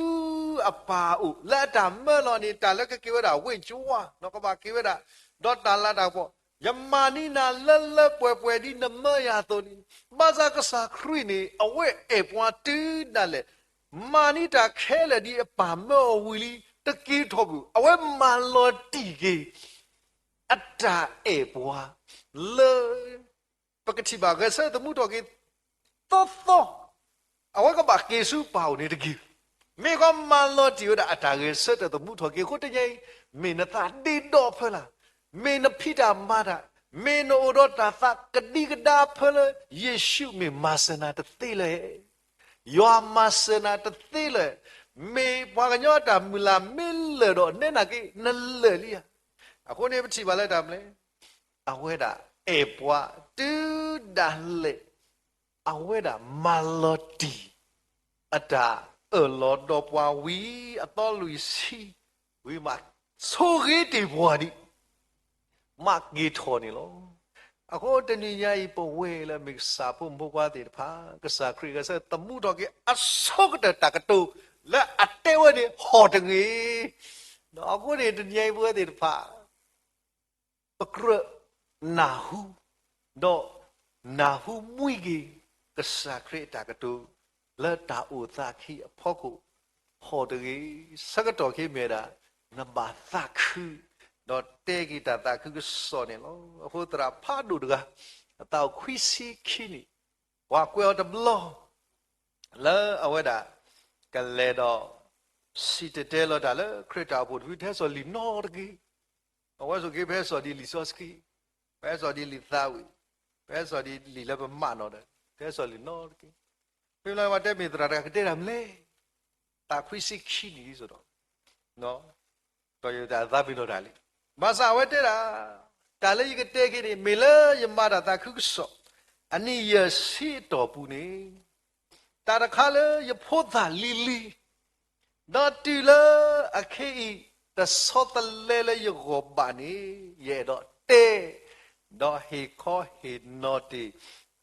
အပၢ်အအိၣ် လၢအတၢ်မၢလီၤန့ၣ် တၢ်လၢကက့ၤဝဲဒၣ် ဝ့ၢ်ကၠိဝါ နီၤ ကဘၣ်က့ၤဝဲဒၣ် ဒီးတၢ်လၤတၢ်ကပီၤ ယမၤန့ၢ်နၤလၢလၢပှဲၤပှဲၤဒ်နမၢယၤအသိးန့ၣ်, ဘၣ်ဆၣ်ကစၢ်ခရံာ်န့ၣ် အဝဲအဲၣ်ပှၤတုၤဒၣ်လဲာ်, မၤန့ၢ်တၢ်ခဲလၢာ်ဒ်အပၢ်မၢအီၤဝံၤလံ, တက့ၤထီၣ်ဘၣ်. အဝဲမၤလီၤတံၢ်က့ၤ အတၢ်အဲၣ်ပှၤ လၢ ပကထံၣ်ဘၣ်ဂဲၤဆၢထၢၣ်သမူထီၣ်က့ၤ သီသီ အဝဲကဘၣ်က့ၤဆူပၢ်အိၣ်န့ၣ်တဂ့ၤ. မ့ၢ်ကီးမၤလီၤတံၢ်ဝဲဒၣ်အတၢ်ဂဲၤဆၢထၢၣ်သမူထီၣ်က့ၤ အဃိတနံၤအံၤ မ့ၢ်နသးဒ့ဒီဖဲလဲၣ်, မ့ၢ်နဖံးတၢ်မၤတၢ်, မ့ၢ်နအိၣ်ဒီးတၢ်သးကဒံကဒါဖဲလဲၣ်, ယ့ၣ်ၡူးမ့ၢ်မၤစၢၤနၤတသ့လဲၣ်. ယွၤမၤစၢၤနၤတသ့လဲၣ်. မ့ၢ်ပှၤကညီအတၢ်မုၢ်လၢ်မ့ၢ်လၢာ်ဒီး နဲနာ်က့ နလၢာ်လံဧါ. အဃိန့ၣ် ပထံၣ်ဘၣ်လၢတၢ်မနုၤလဲၣ်, အဝဲဒၣ်အဲၣ်ပှၤတုၤဒၣ်လဲာ်, အဝဲဒၣ်မၤလီၤတံၢ် အတၢ်အၢၣ်လီၤဒီးပှၤဝံၤ အသီလွံၢ်ဆံ ဝံၤမး ဆိၣ်ဂ့ၤတ့ၢ်ပှၤဒံး မၤက့ၤထီၣ်န့ၣ်လီၤ. အဃိတနံၤညါအံၤ ပဝဲလၢမ့ၢ်ကစၢ်ဖိမုၣ်ဖိခွါသ့ၣ်တဖၣ် ကစၢ်ခရံာ်ဂဲၤဆၢထၢၣ်သမူထီၣ်က့ၤ အဆိကတၢၢ်တၢ်ကတိၤလၢအတဲဝဲန့ၣ် ဟီၣ်တဂ့ၤ. အဃိန့ၣ် တနံၤညါအံၤ ပဝဲသ့ၣ်တဖၣ် ပကြၢးနၢ်ဟူ ဒီးနၢ်ဟူမှံက့ၤ ကစၢ်ခရံာ်အတၢ်ကတိၤ လၢတၢ်အိၣ်သးခံအဖီခိၣ် ဟီၣ်တဂ့ၤ. ဆၢကတီၢ်ခဲအံၤမ့ၢ်ဝဲဒၣ် နဘၣ်သးခု ဒီးတဲက့ၤတၢ်သးခုကစီၣ်န့ၣ်လီၤ. အဃိသရၣ်ဖးဒိၣ်တဂၤ အသးအိၣ်ခွံဆံခံနံၣ် ပှၤကွဲးအီၤတဘျီ လၢအဝဲဒၣ် ကလဲၤဒီး စံၣ်တဲၤတဲလီၤတၢ်လၢခရံာ်တၢ်အိၣ်ဖှိၣ်တဖု တဟဲစိာ်လံာ်နီတက့ၢ်. အဝဲစိာ်က့ၤ ပဟဲစိာ်ဒ်လံာ်စီဆှံ, ပဟဲစိာ်ဒ်လံာ်သးဝံၣ်, ပဟဲစိာ်ဒ်လံာ်လၢပမၢ်နီၣ်ဒီး တဟဲစိာ်လံာ်နီတက့ၢ်. ဖဲလၢပှၤတဲမ့ၢ်သရၣ်တဂၤကတဲတၢ်မနုၤလဲၣ်, သးခွံဆံခံနံၣ်ဒ်သိးဒီး ဒီးယတၢ်သးပ့ၤနီၣ်တၢ်လံ. ဘၣ်ဆၣ်အဝဲတဲဒၣ်, တၢ်လၢယကတဲက့ၤန့ၣ် မ့ၢ်လၢယမၤတၢ်သးခုကစီၣ် အနံၣ်ယဲၢ်ဆံအတီၢ်ပူၤန့ၣ်, တၢ်တခါလၢယဖိသၣ်လံၤလံၤ, ဒီးတုၤလၢအခ့အံၤ တဆီတလဲလၢယဂီၢ်ဘၣ်န့ၣ် ယအဲၣ်ဒိးတဲ ဒီးဟ့ၣ်ခီဟ့ၣ်နီၤတ့ၢ်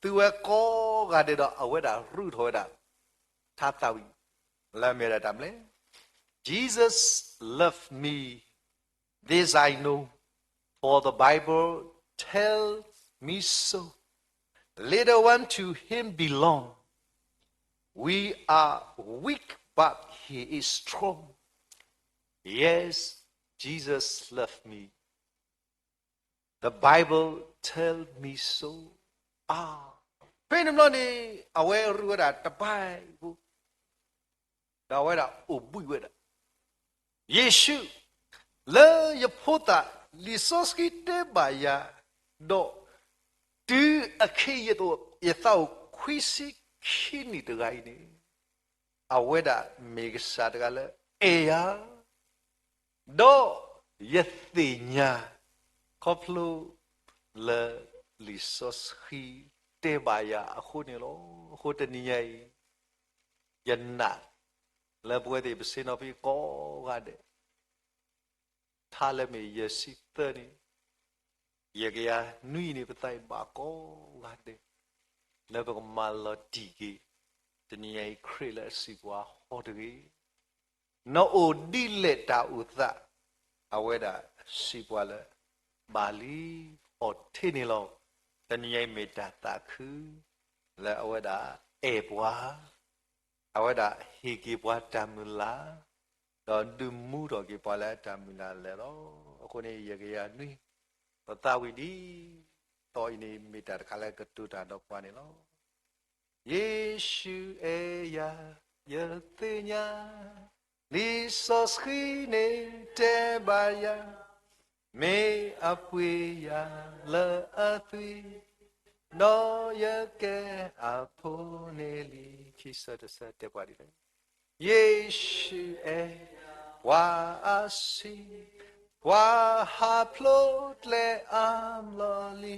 သုဝဲကိးဂၤဒဲးဒီး အဝဲဒၣ်ရူၢ်ထီၣ်ဝဲဒၣ် ထါသးဝံၣ် လၢအမ့ၢ်ဝဲဒၣ်တၢ်မနုၤလဲၣ်, Jesus love me This I know, for the Bible tells me so. Little one to him belong. We are weak, but he is strong. Yes, Jesus love me. The Bible tell me so. ဖဲန့ၣ်ဘျီန့ၣ် အဝဲရူဝဲဒၣ်တဘၣ်ဘၣ် ဒီးအဝဲဒၣ်အိၣ်ဘှံးဝဲဒၣ် ယ့ၣ်ၡူး, လၢယဖိသၣ်လံာ်စီဆှံတဲဘၣ်ယၤ, ဒီးတုၤအခ့ယသးအိၣ်ခွံဆံခံနံၣ်တဂၤအံၤန့ၣ်, အဝဲဒၣ်မ့ၢ်ကစၢ်တဂၤလၢအဲၣ်ယၤ ဒီးယသ့ၣ်ညါ ခီဖျိလၢလံာ်စီဆှံတဲဘၣ်ယၤအဃိန့ၣ်လီၤ. အဃိတနံၤညါအံၤ ယနာ်လၢပဝဲသ့ၣ်ပဆ့ၣ်နီၤဖဲကိးဂၤဒဲး ထါလၢမ့ၢ်ယဲၢ်ဆံသၢန့ၣ်, ယဲၢ်ကယၤနွံန့ၣ် ပသးအံၤဘၣ်ကိးဂၤဒဲး လၢပကမၤလီၤတံၢ်က့ၤ တနံၤညါအံၤခရံာ်လၢအစံးပှၤဟီၣ်တဂ့ၤ, နအိၣ်ဒ်လဲၣ်တၢ်အိၣ်သး, အဝဲဒၣ်စံးပှၤလၢ ဘၣ်လံ, ဟီၣ်ထဲန့ၣ်လီၤ. တနံၤညါအံၤမ့ၢ်တၢ်သးခု လၢအဝဲဒၣ်အဲၣ်ပှၤ အဝဲဒၣ်ဟ့ၣ်က့ၤပှၤတၢ်မုၢ်လၢ်, ဒီးဒုးမူထီၣ်က့ၤပှၤလၢတၢ်မုၢ်လၢ်လၢာ်လီၤ. အဃိန့ၣ် ယဲၢ်ကယၤနွံ ပသးဝံၣ်ဒ်သိးအံၤန့ၣ် မ့ၢ်တၢ်တခါလၢကတိၤတၢ်ဒီးပှၤန့ၣ်လီၤ. ယ့ၣ်ၡူးအဲၣ်ယၤ, ယသ့ၣ်ညါ, လံာ်စီဆှံန့ၣ်တဲဘၣ်ယၤ, မ့ၢ်အပှ့ၤယၤလၢအသွံၣ်, ဒီးယကဲအဖိန့ၣ်လံ. ခံဆၢတဆၢတဲပှၤဒ်လဲၣ်. ယ့ၣ်ၡူးအဲၣ်ပှၤအဆံး, ပှၤဟးဖျိးကျဲအါဘျီလံ,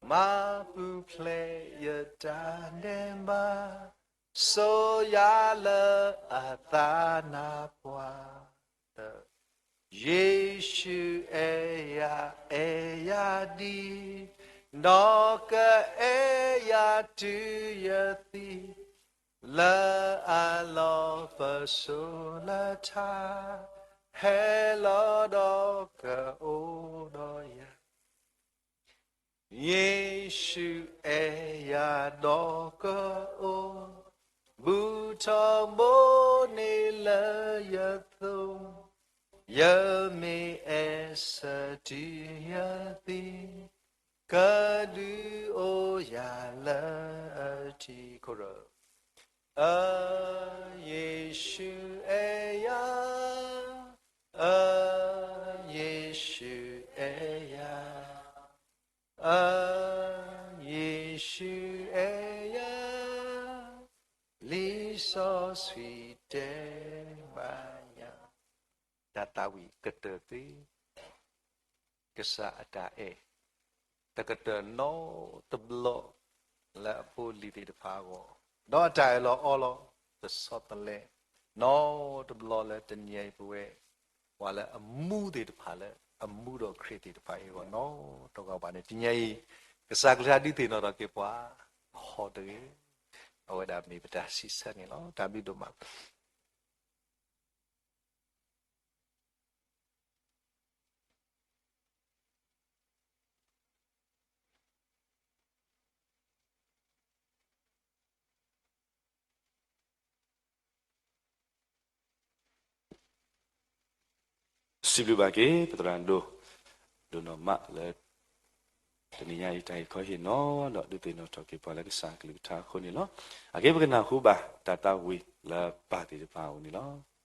မၤပူၤဖျဲးယတၢ်ဒဲးဘး, စိာ်ယၤလၢအသးနါပှၢ် ယ့ၣ်ၡူးအဲၣ်ယၤ အဲၣ်ယၤဒ်, ဒီးကအဲၣ်ယၤတုၤယသံ, လၢအလီၢ်ပစိာ်လၢထါ, ဟဲလီၤဒီးကအိၣ်ဒီးယၤ ယ့ၣ်ၡူးအဲၣ်ယၤဒီးကအိၣ်, ဘူးထီဘိန့ၣ်လၢယသိ, ယမ့ၢ်အဲၣ်ဆၢတုၤယသံ, ကဒုးအိၣ်ယၤလၢအထံ ခိၣ်ရၢ, အၢ ယ့ၣ်ၡူးအဲၣ်ယၤ, အၢ ယ့ၣ်ၡူးအဲၣ်ယၤ, အၢ ယ့ၣ်ၡူးအဲၣ်ယၤ, လံာ်စီဆှံတဲဘၣ်ယၤ, တၢ်သးဝံၣ်ကတၢၢ်သ့ ကစၢ်အတၢ်အဲၣ် တကတၢၢ်နီတဘျီလၢအဖိအလံၤသ့ၣ်တဖၣ်အဂီၢ်, ဒီးအတၢ်အၢၣ်လီၤအီလီၤ တဆီတလဲ နီတဘျီလၢတနံၤအံၤပဝဲ ပှၤလၢအမူသ့ၣ်တဖၣ်လၢအမူဒီးခရံာ်သ့ၣ်တဖၣ်အံၤအဂီၢ်နီတဂၤဘၣ်န့ၣ် တနံၤအံၤ ကစၢ်ကလုၢ်ကထါဒုးသ့ၣ်နီၣ်ထီၣ်က့ၤပှၤ ဟီၣ်တဂ့ၤ, အဝဲဒၣ်မ့ၢ်ပတၢ်စံးဆၢန့ၣ်လီၤ. တၢ်ဘျုးဒိၣ်မး. စံးဘျုးဘၣ်က့ၤ ပသရၣ်ဒိၣ် ဒိၣ်နီၢ်မးလၢ တနံၤညါအံၤတၢ်ဟ့ၣ်ခီဟ့ၣ်နီၤဒီးဒုးသ့ၣ်နီၣ်ထီၣ်က့ၤပှၤလၢကစၢ်ကလုၢ်ကထါအဃိန့ၣ်လီၤ. အဂ့ၢ်ပကနၢ်ဟူဘၣ်တၢ်သးဝံၣ်လၢပၢ်သ့ၣ်တဖၣ်အအိၣ်န့ၣ်လီၤ.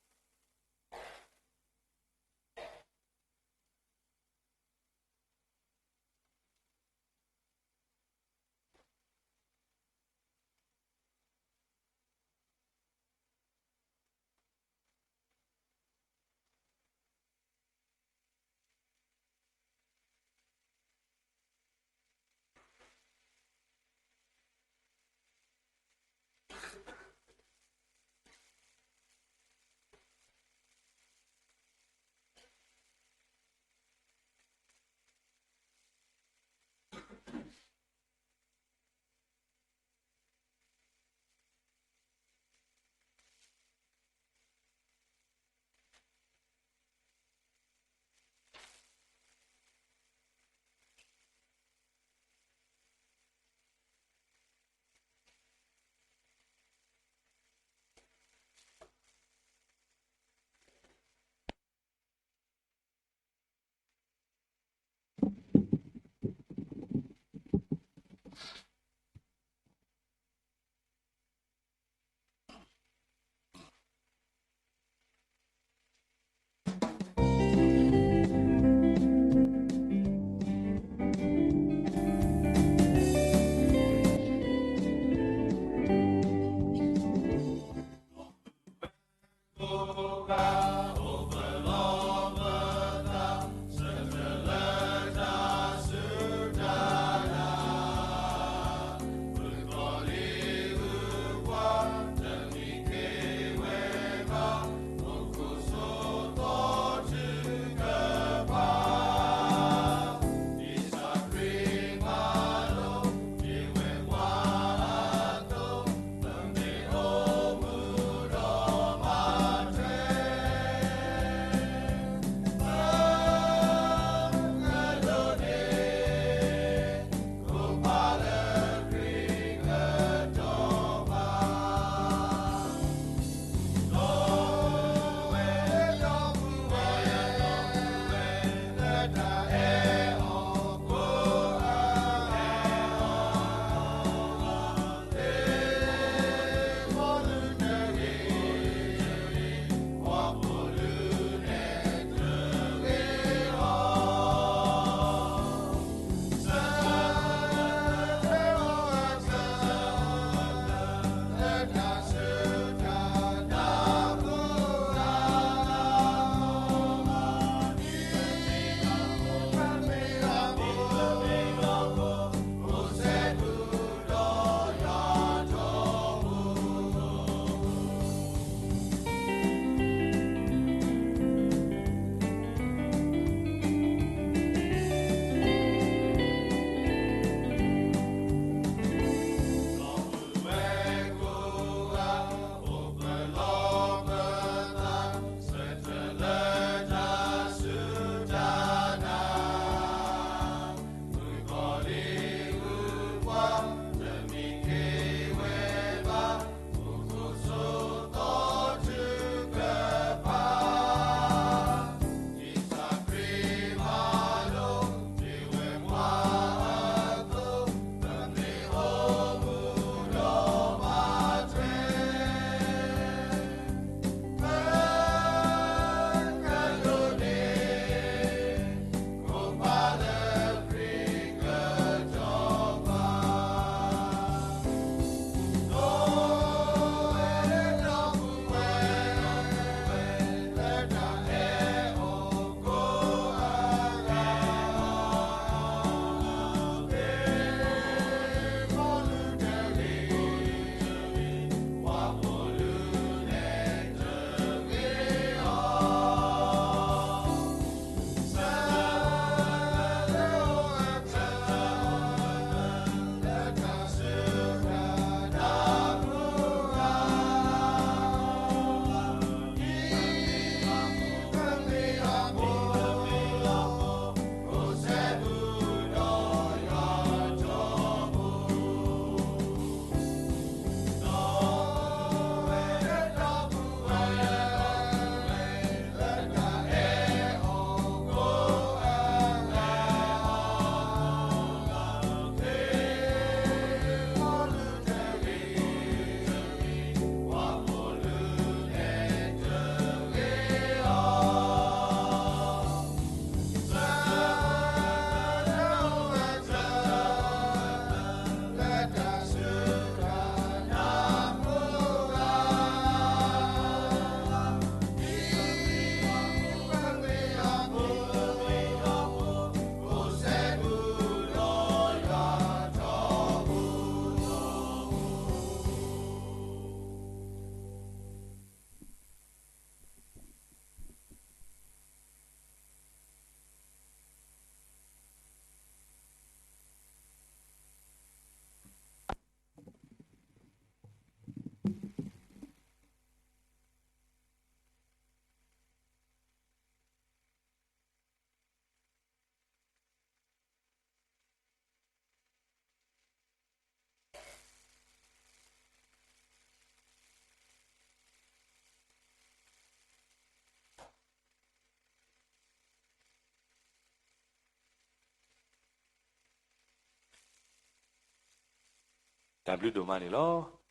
တၢ်ဘျုးဒိၣ်မးန့ၣ်လီၤ.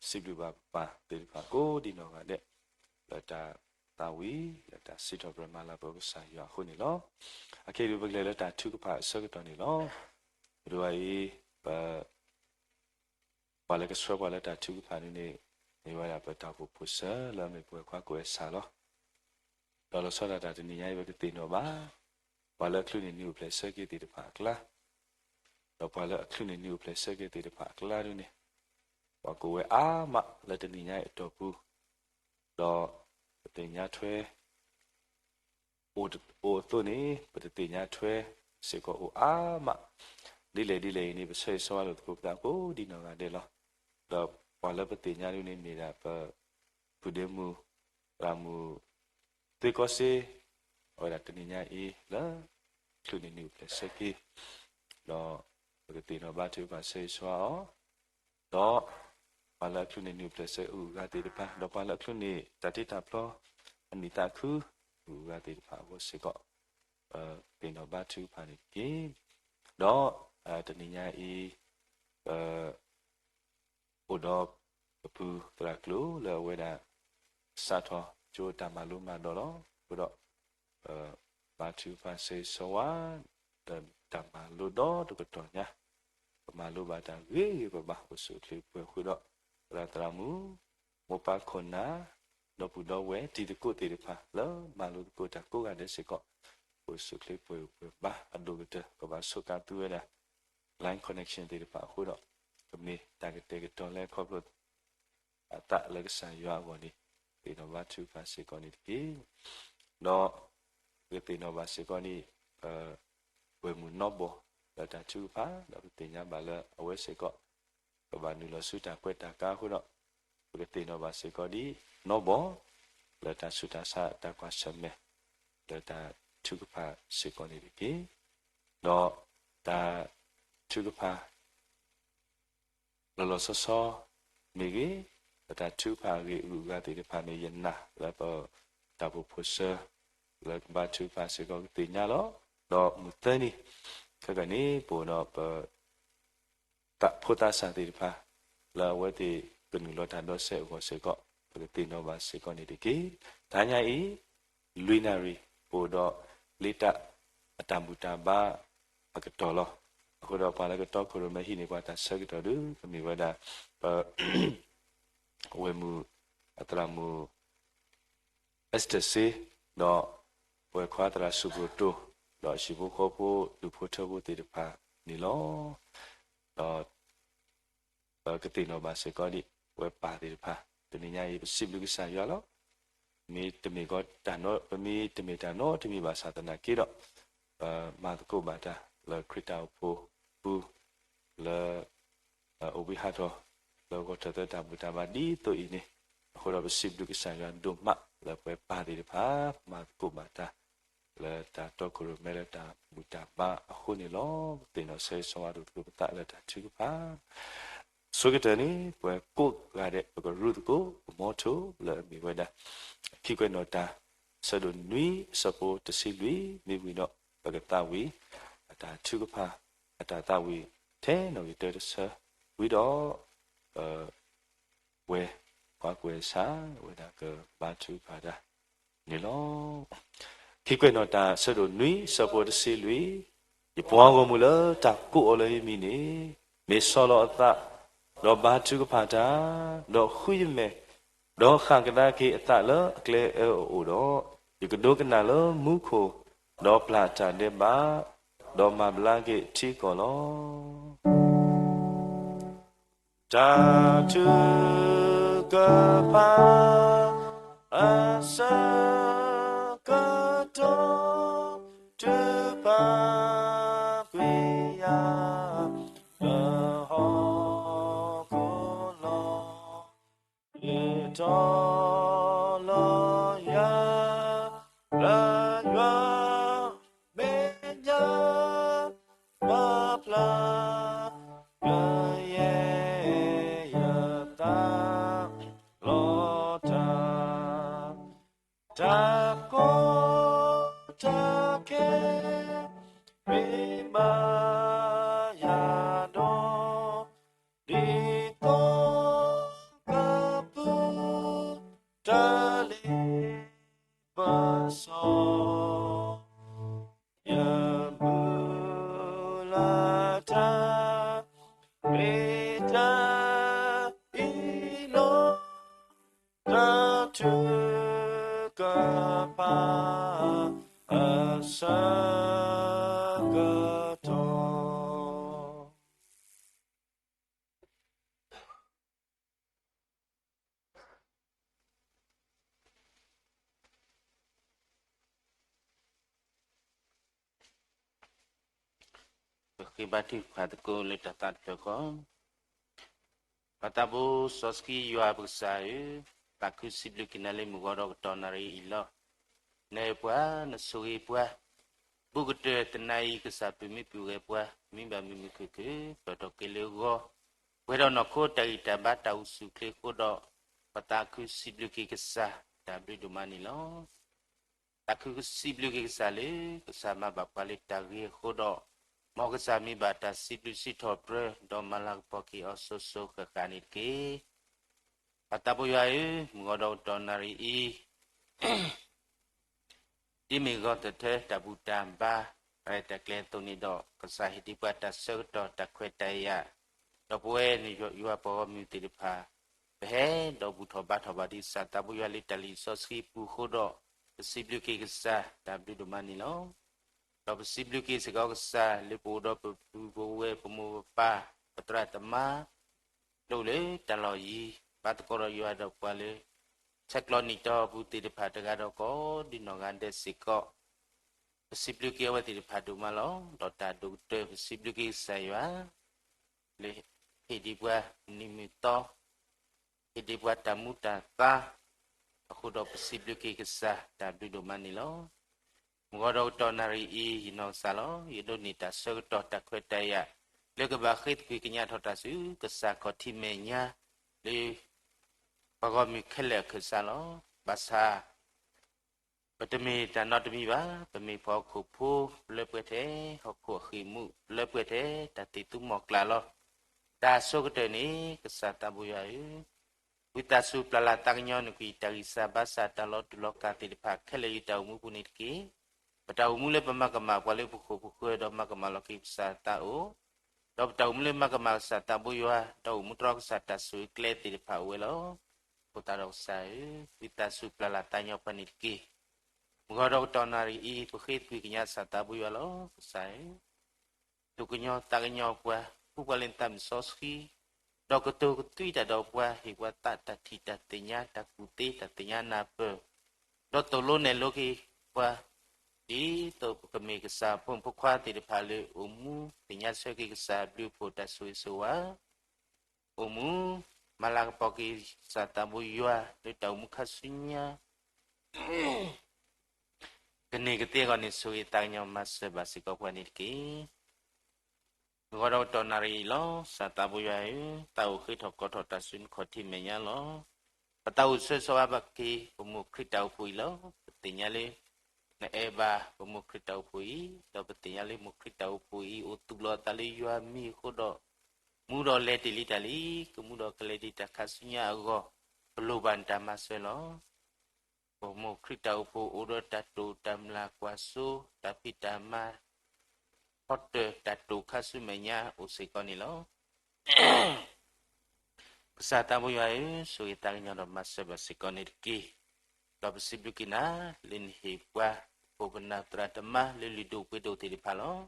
စံးဘျုးဘၣ်ပပၢ်သ့ၣ်တဖၣ်ကိးဒံနီၢ်ဂၤဒဲး လၢတၢ်သးဝံၣ် လၢတၢ်စံးထီၣ်ပတြၢၤမၤလၤကပီၤကစၢ်ယွၤအဃိန့ၣ်လီၤ. အခဲအံၤဒုးပကလဲၤလၢတၢ်ထုကဖၣ်အဆၢကတီၢ်န့ၣ်လီၤ. ပဒိၣ်အံၤ ပ ပှၤလၢကဆှၢပှၤလၢတၢ်ထုကဖၣ်န့ၣ်န့ၣ် မ့ၢ်ဝဲဒၣ်ပတၢ်အိၣ်ဖှိၣ်ဖိစၢၤလၢအမ့ၢ်ပှၤခွါကိးဝဲစၢ်လီၤ. ဒီးလီၤဆီဒၣ်တၢ်တနံၤညါအံၤ ပကသ့ၣ်နီၣ်ဘၣ် ပှၤလၢအချုးန့ၢ်နံၣ်အိၣ်ဖျဲၣ်ဆၢက့ၤသ့ၣ်တဖၣ်အကျါ, ဒီးပှၤလၢအချုးန့ၢ်နံၣ်အိၣ်ဖျဲၣ်ဆၢက့ၤသ့ၣ်တဖၣ်အကျါဒုန့ၣ် ပှၤကိးဝဲအါမးလၢတနံၤညါအံၤအတီၢ်ပူၤ, ဒီးပသ့ၣ်ညါထွဲ အိၣ်အသိးန့ၣ် ပတသ့ၣ်ညါထွဲစ့ၢ်ကီးအိၣ်အါမး, ဒ်လဲၣ်ဒ်လဲၣ်အံၤန့ၣ် ပဆၢဂ့ၤဆၢဝါလိာ်သကိးပသးကိးဒံနီၢ်ဂၤဒဲးလီၤ. ဒီးပှၤလၢပသ့ၣ်ညါဒုန့ၣ်မ့ၢ်ဒၣ်ပ ဖုဒ့မုၣ် သရၣ်မုၣ် သ့ကီစ့ အဝဲဒၣ်တနံၤညါအံၤလၢ ချုးန့ၢ်နံၣ်အိၣ်ဖျဲၣ်ဆၢက့ၤ, ဒီးပကသ့ၣ်နီၣ်ဘါထုကဖၣ်ဆၢဂ့ၤဆၢဝါအီၤ, ဒီးပှၤလၢအချုးန့ၢ်နံၣ်အိၣ်ဖျဲၣ်ဆၢအဂုၤအဂၤသ့ၣ်တဖၣ်, ဒီးပှၤလၢအချုးန့ၢ်တၢ်တ့တၢ်ဖျီ အနံၣ်သးခု အဂုၤအဂၤသ့ၣ်တဖၣ်အဂီၢ်စ့ၢ်ကီး, ပသ့ၣ်နီၣ်ဘါထုကဖၣ်န့ၣ်တက့ၢ်. ဒီးတနံၤညါအံၤ ပ အိၣ်ဒီးပဖုသရၣ်ကျိၤလၢအဝဲဒၣ် စးထီၣ်ကၠိတၢ်မၤလိမၤဒိးလီၤ. အဃိဒီး ဘါထုကဖၣ်ဆၢဂ့ၤဆၢဝါ ဒီးတၢ်မၤလိဒီတကတီၢ်ညါ, ပမၤလိဘၣ်တၢ်ဂ့ၤဂ့ၤဘၣ်ဘၣ် အိၣ်ဆူၣ်အိၣ်ချ့ပှဲၤဃုာ်ဒီး သရၣ်သရၣ်မုၣ် မိၢ်ပၢ်ခိၣ်နၢ် ဒီပုၢ်ဒီဝဲၢ်တံၤသကိးသ့ၣ်တဖၣ် လၢမၤလိသကိးတၢ်ကိးဂၤဒဲးစ့ၢ်ကီး အိၣ်ဆူၣ်အိၣ်ချ့ပှဲၤဂ့ၤပှဲၤဘၣ်အဒိၣ်ကတၢၢ် ကဘၣ်ဆိးကါသုဝဲဒၣ် line connection သ့ၣ်တဖၣ်အဃိဒီး ကမ့ၢ်တၢ်ကတဲာ်ကတီၤလၢခီဖျိ အသးလၢကစၢ်ယွၤအဂီၢ်န့ၣ် သ့ၣ်နီၣ်ဘါထုကဖၣ်စ့ၢ်ကီးန့ၣ်တက့ၢ်. ဒီးပကသ့ၣ်နီၣ်ဘၣ်စ့ၢ်ကီးန့ၣ် ပဝဲၢ်မုၣ်နီဘီၣ်လၢတၢ်ထုကဖၣ် ဒီးပသ့ၣ်ညါဘၣ်လၢအဝဲစ့ၢ်ကီး ကဘၣ်နုာ်လီၤဆူတၢ်ကွဲးတၢ်ကါအဃိဒီး ပကသ့ၣ်နီၣ်ဘၣ်စ့ၢ်ကီးဒ်နီဘီၣ် လၢတၢ်ဆူးတၢ်ဆါတၢ်ကွၢ်ဆၢၣ်မဲာ် လၢတၢ်ထုကဖၣ်စ့ၢ်ကီးန့ၣ်တက့ၢ်. ဒီးတၢ်ထုကဖၣ် လီၤလီၤဆီဆီမ့ၢ်ဂ့ၤ, ပတၢ်ထုကဖၣ်အဂ့ၢ်အဂုၤအဂၤသ့ၣ်တဖၣ်န့ၣ် ယနာ်လၢပတၢ်အိၣ်ဖှိၣ်ဖိစၢၤ လၢကဘါထုကဖၣ်စ့ၢ်ကီးကသ့ၣ်ညါလီၤ. ဒီးမုၢ်သၢနံၤ ခဲကနံၣ် ပအိၣ်ဒီးပ သးဖိသးစၢ်သ့ၣ်တဖၣ် လၢအဝဲသ့ၣ်ကနုာ်လီၤတၢ်ဒီးစဲးအဂီၢ်စ့ၢ်ကီး ပကသ့ၣ်နီၣ်ဘၣ်စ့ၢ်ကီးန့ၣ်တက့ၢ်. တဟါညါအံၤ လွံၢ်နၣ်ရံၣ် ပအိၣ်ဒီးလ့တၢ်အတၢ်ဘူၣ်တၢ်ဘါအကတီၢ်လီၤ. အဃိဒီးပှၤလၢကတီခိၣ်ရိၣ်မဲဟံးန့ၢ်ပှၤတၢ်ဆၢကတီၢ်ဒု ကမ့ၢ်ဝဲဒၣ် ပ ဝဲၢ်မုၣ် အသရၣ်မုၣ် Esther စ့, ဒီးပဝဲၢ်ခွါသရၣ်စူၣ်ဘိၣ်တိၢ်, ဒီးဟံၣ်ဖိဃီဖိ ဒူၣ်ဖိထၢဖိသ့ၣ်တဖၣ်န့ၣ်လီၤ. ဒီး ပကသ့ၣ်နီၣ်ဘၣ်စ့ၢ်ကီးဒ် ပဝဲပၢ်သ့ၣ်တဖၣ် တနံၤညါအံၤ ပစံးဘျုးကစၢ်ယွၤလီၤ. မ့တမ့ၢ်ကီးတၢ်နီ ပမ့တမ့ၢ်တၢ်နီတမံၤဘၣ်ဆၣ်သနာ်က့ဒီး ပမၤသကိးဘၣ်တၢ်လၢခရံာ်တၢ်အိၣ်ဖှိၣ်ပူၤ လၢ အိၣ်ဘှံးဟးထီၣ် လၢဂီၤထီၣ်သၢတၢ်ဘူၣ်တၢ်ဘါဒ်သိးအံၤန့ၣ်, အဃိဒီးပစံးဘျုးကစၢ်ယွၤဒိၣ်မး လၢပဝဲပၢ်သ့ၣ်တဖၣ် ပမၤသကိးဘၣ်တၢ် လၢတၢ်တီခိၣ်ရိၣ်မဲလၢတၢ်ဘူၣ်တၢ်ဘါအဃိန့ၣ်လီၤ. ပသ့ၣ်နီၣ်ဆၢဂ့ၤဆၢဝါဒိၣ်သကိးပသးလၢတၢ်ထုကဖၣ် ဆိကတၢၢ်န့ၣ် ပဝဲကိးဂၤဒဲး ပကရူၢ်သကိး ပမီထိၣ်လၢအမ့ၢ်ဝဲဒၣ် ခံကွဲးနီၣ်တၢ် ဆၢဒိၣ်နွံ အဆၢဖိတဆံလွံၢ် မ့ၢ်ဝံၤဒီး ပကသးဝံၣ် အတၢ်ထုကဖၣ် အတၢ်သးဝံၣ် ထဲနီၣ်ဂံၢ်တၢတဆၢ ဝံၤဒီး ပ ဝဲ ပှၤကွဲးစၢ် ဝဲဒၣ်ကဘါထုကဖၣ်တၢ်န့ၣ်လီၤ. ခံကွဲးနီၣ်တၢ် ဆၢဒိၣ်နွံ အဆၢဖိတဆံလွံၢ်, ယပှၤဂီၢ်မုၢ်လၢတၢ်ကိးအီၤလၢယမံၤန့ၣ် မ့ၢ်ဆီၣ်လီၤအသး ဒီးဘါထုကဖၣ်တၢ်, ဒီးဃုယမဲာ်, ဒီးဃၣ်ကဒါက့ၤအသးလၢအကျဲအၢအအိၣ်ဒီး, ယကဒိကနၣ်လၢမူခိၣ်, ဒီးပျၢ်တၢ်ဒဲးဘး, ဒီးမၤဘျါက့ၤထံကီၢ်လီၤ. တၢ်ထုကဖၣ် အဆၢကတီၢ် ထုကဖၣ်ကွံာ်ယၤ လၢဟီၣ်ခိၣ်လီၤ. ယတီလီၤယၤ လၢယွၤမဲာ်ညါ ပာ်ဖျါ ကယဲၢ်ယသးလီၤတၢ် တၢ်ကီတၢ်ခဲ မ့ၢ်ဘၣ်ယၤဒီး ဒ်သိး တၢ်လ့ပစီ ယမုၢ်လၢ်တၢ် မ့ၢ်တၢ်အံၤလီၤ. တၢ်ထုကဖၣ် အဆၢကတီၢ် ပဃ့ဘါထုကဖၣ်သကိးလၢတၢ်သးတဖျၢၣ်ဃီ, ပၢ်သးဘိစီဆှံယွၤပကစၢ်ဧၢ, သးခုစံးဘျုးက့ၤနၤလၢမုၢ်ဂီၤဒီးကတီၢ်နၣ်ရံၣ်အံၤလီၤ. နအဲၣ်ပှၤ နဆိၣ်ဂ့ၤပှၤ, ဘူးကတၢၢ်တနၤအံၤ ကစၢ်ပုၢ်မ့ၢ်ပုၢ်ဂဲၤပှၤ မ့ၢ်ဘၣ်မုာ်မုာ်ခုၣ်ခုၣ် ပၢၢ်ထီၣ်က့ၤလၢဂီၤ, ပှဲၤထီၣ်နီၢ်ခိတၢ်ဂံၢ်တၢ်ဘါတၢ်အိၣ်ဆူၣ်အိၣ်ချ့အဃိဒီး, ပသးခုစံးဘျုးက့ၤကစၢ် တၢ်ဘျုးဒိၣ်မးန့ၣ်လီၤ. သးခုစံးဘျုးက့ၤကစၢ်လၢ ကစၢ်မၤဘၣ်ပှၤလၢတၢ်ဂ့ၤအဃိဒီး, မ်ကစၢ်မ့ၢ်ဘၣ်တၢ်စံးဘျုးစံးထီၣ်ပတြၢၤ ဒီးမၤလၤကပီၤက့ၤအီၤစိၤစိၤဃၣ်ဃၣ်န့ၣ်တက့ၢ်. ပၢ်သးဘိယွၤဧၢ, မုၢ်ဂီၤဒီးကတီၢ်နၣ်ရံၣ်အံၤ ဒ်မ့ၢ်ဂီၤသထၢတၢ်ဘူၣ်တၢ်ဘါ တၢ်ရဲၣ်တၢ်ကျဲၤအသိးန့ၣ်ဒီး, ကစၢ်ဟ့ၣ်ဒံးပှၤတၢ်ဆၢကတီၢ်တၢ်ခွဲးတၢ်ယာ်, ဒီးပဝဲနယွၤပှၤဂီၢ်မုၢ်သ့ၣ်တဖၣ် ပဟဲဒီးဘူၣ်ထီၣ်ဘါထီၣ်ဘၣ်ဒံးကစၢ်သးဘိယွၤလၢတၢ်လံာ်စီဆှံပူၤအဃိဒီး, ပစံးဘျုးက့ၤကစၢ်တၢ်ဘျုးဒိၣ်မးန့ၣ်လီၤ. ဒီးပစံးဘျုးက့ၤစ့ၢ်ကီးကစၢ်လၢပအိၣ်ဒီးပပုၢ်ပဝဲၢ်ပမိၢ်ပပၢ် ပသရၣ်သမါ တအိၣ်လၢတၢ်လီၢ်ယံၤ ဘၣ်သကိးဒီးယွၤဒီးပှၤလၢ ဆဲးကျိးနံၣ်တီပူၤသ့ၣ်တဖၣ်တဂၤဒီးကိးဒံနီၢ်ဂၤဒဲးစ့ၢ်ကီး, ပစံးဘျုးက့ၤအဝဲသ့ၣ်တဖၣ်ဒိၣ်မးလီၤ. ဒီးတၢ်ဒိၣ်ကတၢၢ် ပစံးဘျုးက့ၤကစၢ်ယွၤ လၢဟ့ၣ်ဒံးပှၤမုၢ်နံၤမုၢ်သီ, ဟ့ၣ်ဒံးပှၤတၢ်မူတၢ်သါ အဃိဒီးပစံးဘျုးက့ၤကစၢ်တၢ်ဘျုးဒိၣ်မးန့ၣ်လီၤ. မုၢ်ဂီၤဒီးကတီၢ်နၣ်ရံၣ်အံၤ ယနီၢ်ကစၢ်လီၤ. ယဒိးန့ၢ်တၢ်ဆၢကတီၢ်တၢ်ခွဲးတၢ်ယာ် လၢကဘၣ်ဃ့သကွံာ်ကညးထီၣ်တၢ်ဆူ ကစၢ်ခီၣ်ထံးမဲာ်ညါ လၢ ပှၤဂီၢ်မုၢ်ခဲလၢာ်အခၢၣ်စးလီၤ. ဘၣ်ဆၣ် ပတမ့ၢ်တၢ်နီတမံၤဘၣ်. ပမ့ၢ်ပှၤဟီၣ်ခိၣ်ဖိလၢပှဲၤထဲ ဟီၣ်ခိၣ်အဃံၢ်မူလၢပှဲၤထဲ တၢ်သံၣ်သူမီၢ်ကျၢ်လီၤ. တၢ်အဆိကတၢၢ်န့ၣ် ကစၢ်သးဘိယွၤဧၢ, ဝံသးစူၤပျၢ်လၢ်သးကညီၤနကွံာ်တၢ်ဂံၢ်စၢ်ဘါစၢ်တၢ်လီၤတူာ်လီၤကာ်သ့ၣ်တဖၣ်ခဲလၢာ်လၢတၢ်အိၣ်မူပူၤန့ၣ်တက့ၢ်. ပတၢ်အိၣ်မူလၢပမၤကမၣ်ပှၤလၢပခိၣ်ပဃၢၤဒီးမၤကမၣ်လီၤက့ၤကစၢ်သးအိၣ်, ဒီးပတၢ်အိၣ်မူလၢမၤကမၣ်ကစၢ်သးဘိယွၤ ဒီးအိၣ်မူတြီကစၢ်တၢ်ဆိၣ်ဂ့ၤကျဲသ့ၣ်တဖၣ်အိၣ်ဝဲလီၤ. အဃိသတးဒီးကစၢ်ဧၢ, ဝံသးစူၤပျၢ်လၢ်သးကညီၤပှၤန့ၣ်တက့ၢ်. မုၢ်ဂီၤဒီးကတီၢ်နၣ်ရံၣ်အံၤ ပဃ့သကွံာ်ကညးကစၢ်သးဘိယွၤလီၤ. ကစၢ်ဧၢ, ဒိးကညီၤသးကညီၤပှၤ, ဃုပှၤလၢနသးမုၢ်စီဆှံ, ဒီးကတိၤကသွံတၢ်ဒီးပှၤ, ဟ့ၣ်ပှၤသးတၢ်ထံၣ်တၢ်သ့ၣ်ညါတၢ်ကူၣ်သ့တၢ်သ့ၣ်ညါနၢ်ပၢၢ်, ဒီးသိၣ်လိနဲၣ်လိက့ၤပှၤ, ဒ်သိးပကမ့ၢ်ကစၢ်ဖိမုၣ်ဖိခွါသ့ၣ်တဖၣ်လၢအိၣ်မူ သ့ၣ်ညါဆၢက့ၤကစၢ်ဘျုးဖှိၣ်တၢ်ဆိၣ်ဂ့ၤဆိၣ်ဝါ အိၣ်မူ မၤလၤကပီၤက့ၤကစၢ်သးဘိယွၤ လၢတၢ်အိၣ်မူခါဆူညါ ကန့ၢ်ကသ့အဂီၢ်န့ၣ် ဆိၣ်ဂ့ၤသးကညီၤမၤစၢၤဘၣ်စ့ၢ်ကီးပှၤန့ၣ်တက့ၢ်. မုၢ်ဂီၤဒီးကတီၢ်နၣ်ရံၣ်အံၤလီၤ. ကစၢ်သးဘိယွၤဧၢ, သးအိၣ်ဃ့ထီၣ်ကိးထီၣ်တၢ်ဆူနခီၣ်ထံးမဲာ်ညါလီၤ. ပသးအိၣ်ဆၢဂ့ၤဆၢဝါဘၣ်က့ၤ ပမိၢ်ခရံာ်တၢ်အိၣ်ဖှိၣ်အံၤလီၤ. ပသ့ၣ်ညါလၢ နအဲၣ်ဘၣ်ပမိၢ်ခရံာ်တၢ်အိၣ်ဖှိၣ်အံၤ, ဒီးပသ့ၣ်ညါလၢမိၢ်ခရံာ်တၢ်အိၣ်ဖှိၣ်အံၤ အိၣ်သူၣ်လီၤအသးလၢယွၤမံၤအဃိဒီး, မူဒီးလဲၤတ့ၢ်လံတၢ်လံ, ကမူဒီးကလဲၤတ့ၢ်တၢ်ခါဆူညါအဂီၢ်, ပလိၣ်ဘၣ်နတၢ်မၤစၢၤလီၤ. ပမိၢ်ခရံာ်တၢ်အိၣ်ဖှိၣ်အိၣ်ဒီးတၢ်တိာ်တၢ်မျၢ်ကွၢ်စိ, တၢ်ဖံးတၢ်မၤ, ဖီတၢၣ်တၢ်တိာ်ခါဆူမဲာ်ညါအိၣ်စ့ၢ်ကီးန့ၣ်လီၤ. ကစၢ်သးဘိယွၤဧၢ, ဆိၣ်ဂ့ၤသးကညီၤဒီးမၤစၢၤဘၣ်စ့ၢ်ကီးန့ၣ်တက့ၢ်. ဒီးပစံးဘျုးက့ၤနၤ လၢနဟ့ၣ်ပှၤ ပခိၣ်ပနၢ်သရၣ်သမါလၢလုၢ်ဒိၣ်ပှ့ၤဒိၣ်သ့ၣ်တဖၣ်လီၤ.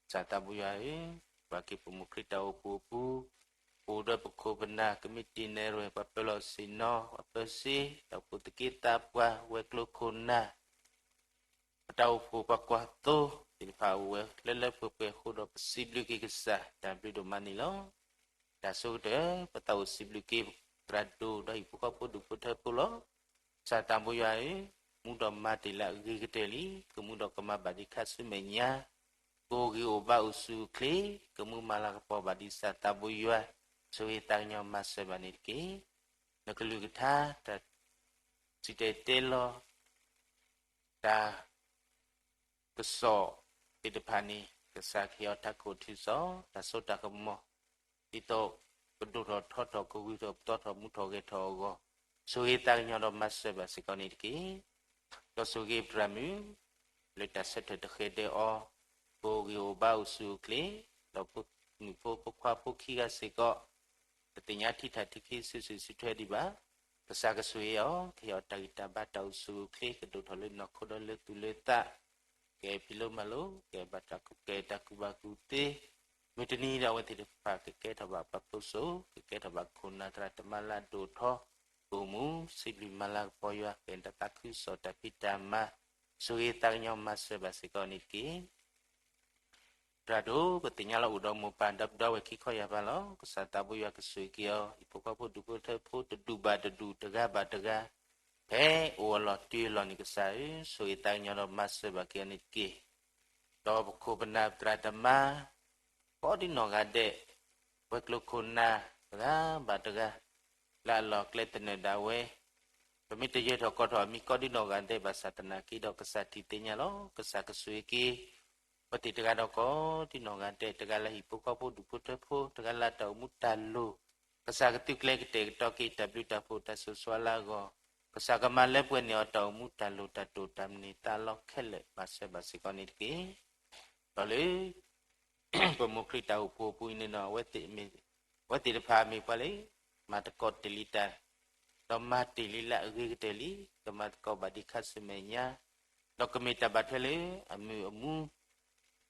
ကစၢ်သးဘိယွၤဧၢ, ပှၤက့ၤပမိၢ်ခရံာ်တၢ်အိၣ်ဖှိၣ်အပူၤ, အိၣ်ဒီးပခိၣ်ပနၢ် ကမံးတံာ်နဲၣ်ရွဲၣ် ပှၤပၢၤလီၢ်ဆ့ၣ်နီၤ ပှၤပၢၤစ့ တၢ်အိၣ်ဖှိၣ်သက့သးပှၢ် ဝဲၤကျိၤခိၣ်နၢ် ပတၢ်အိၣ်ဖှိၣ်ပှၤကွၢ်သိသ့ၣ်တဖၣ်အိၣ်ဝဲလၢလၢပှဲၤပှဲၤအဃိဒီး ပစံးဘျုးက့ၤကစၢ်တၢ်ဘျုးဒိၣ်မးန့ၣ်လီၤ. တၢ်ဆိကတၢၢ် ပသးအိၣ်စံးဘျုးက့ၤ သရၣ်ဒိၣ်ဒီးဟံၣ်ဖိဃီဖိဒူၣ်ဖိထၢဖိလီၤ. ကစၢ်သးဘိယွၤဧၢ, မူဒီးမၤတ့ၢ်လၢအဂ့ၤကတၢၢ်လံ, ကမူဒီးကမၤဘၣ်ဒံးခါဆူမဲာ်ညါ, ကအိၣ်ဂံၢ်အိၣ်ဘါအိၣ်ဆူၣ်အိၣ်ချ့, ကမူမၤလၤကပီၤဘၣ်ဒံးကစၢ်သးဘိယွၤ, ဆိၣ်ဂ့ၤသးကညီၤမၤစၢၤဘၣ်န့ၣ်တက့ၢ်. နကလုၢ်ကထါ တၢ်စံၣ်တဲၤတဲလီၤ တၢ်ကစီၣ်သ့ၣ်တဖၣ်န့ၣ် ကစၢ်ကဟ့ၣ်အီၤတၢ်ခိၣ်ထံးစီ တၢ်စိတၢ်ကမီၤ ဒ်သိးပဒိၣ်ထီၣ်ထီထီၣ် ကဂုာ်ထီၣ်ပသီထီၣ် မူထီၣ်ဂဲၤထီၣ်အဂီၢ်, ဆိၣ်ဂ့ၤသးကညီၤဒီးမၤစၢၤဘၣ်စ့ၢ်ကီးန့ၣ်တက့ၢ်. ဒီးဆိၣ်ဂ့ၤပသရၣ်မုၣ် လၢတၢ်ဆၢထၢၣ်တဃဲၤဒၢးအီၤ, ပအိၣ်ဂံၢ်အိၣ်ဘါအိၣ်ဆူၣ်အိၣ်ချ့, ဒီးဖိမုၣ်ဖိဖိခွါဖိခံဂၤစ့ၢ်ကီး ပသ့ၣ်ညါထံထၣ်ထံခံစုစုစုထွဲဒံးဘၣ်. ကစၢ်ကဆိၣ်ဂ့ၤအီၤ, ကဟ့ၣ်အီၤတၢ်ဂံၢ်တၢ်ဘါတၢ်အိၣ်ဆူၣ်အိၣ်ချ့ ကဒိၣ်ထီၣ်လၢနီၢ်ခိဒီးလၢသူၣ်လၢသး, ကဲဖံးလိမၤလိ, ကဲဘၣ်တၢ်ကူၣ်ကဲတၢ်ကူၣ်ဘၣ်ကူၣ်သ့, မုၢ်တနံၤဒီးအဝဲသ့ၣ်တဖၣ်ကကဲထီၣ်ဘၣ်ပှၤဖိစိၤ, ကကဲထီၣ်ဘၣ်ခိၣ်နၢ်သရၣ်သမါလၢအဒိၣ်ထီၣ်, ကအိၣ်မူစံးဘျုးမၤလၤကပီၤယွၤ ကဲတၢ်သးခုကစီၣ်တၢ်ဖံးတၢ်မၤ, ဆိၣ်ဂ့ၤသးကညီၤမၤစၢၤဘၣ်စ့ၢ်ကီးန့ၣ်တက့ၢ်. တၢ်ဒိၣ် ပသ့ၣ်ညါလၢအိၣ်ဒီးမိၢ်ပၢ်ဒီပုၢ်ဒီဝဲၢ်ခံခီယၢ်ပၤလီၤ. ကစၢ်သးဘိယွၤကဆိၣ်ဂ့ၤက့ၤအီၤ, ဟံၣ်ဖိဃီဖိဒူၣ်ဖိထၢဖိတဒူၣ်ဘၣ်တဒူၣ်တဂၤဘၣ်တဂၤ, ဖဲအိၣ်အလီၢ်တုၤအလီၢ်န့ၣ် ကစၢ်ဧၢ, ဆိၣ်ဂ့ၤသးကညီၤဒီးမၤစၢၤဘၣ်က့ၤအီၤန့ၣ်တက့ၢ်. ဒီးပခိၣ်ပနၢ်ပသရၣ်သမါ ကိးဒံနီၢ်ဂၤဒဲး, ဝဲၤကျိၤခိၣ်နၢ်တဂၤဘၣ်တဂၤ, လၢအလီၢ်ကျဲသနၢၣ်ဒၣ်ဝဲ, ပမ့ၢ်တယၢၤထီၣ်ကီထီၣ်အမံၤကိးဒံနီၢ်ဂၤဒဲးဘၣ်ဆၣ်သနာ်က့ဒီး ကစၢ်ထံၣ်သ့ၣ်ညါလီၤ. ကစၢ်ကဆိၣ်ဂ့ၤက့ၤ ပသ့ၣ်တဂၤဒီးကိးဒံနီၢ်ဂၤဒဲး, တဂၤလၢဟံၣ်ဖိဃီဖိဒူၣ်ဖိထၢဖိ, တဂၤလၢတၢ်အိၣ်မူတၢ်လိၤ, ကစၢ်ကသုးကျဲၤကတဲာ်ကတီၤက့ၤတၢ်ဘျုးတၢ်ဖှိၣ်တၢ်ဆိၣ်ဂ့ၤဆိၣ်ဝါလၢအဂီၢ်, ကစၢ်ကမၤလၢပှဲၤန့ၢ်အီၤတၢ်အိၣ်မူတၢ်လိၤတၢ်တိာ်တၢ်မနုၤသးလီခဲလၢာ် မၤစၢၤဘၣ်စ့ၢ်ကီးန့ၣ်တက့ၢ်. ဒီးလၢ ပမိၢ်ခရံာ်တၢ်အိၣ်ဖှိၣ်အပူၤအံၤန့ၣ်ဒီး အဝဲသ့ၣ်တဖၣ်မ့ၢ်ပှၤလၢ မၤသကိးတ့ၢ်လံတၢ်, ဒီးမၤတ့ၢ်လံလၢအဂ့ၤကတၢၢ်လံ, ကမၤသကိးဘၣ်ဒံးခါဆူမဲာ်ညါ, ဒီးကမ့ၢ်တၢ်ဘၣ်ထွဲလၢအမုာ်အမူ,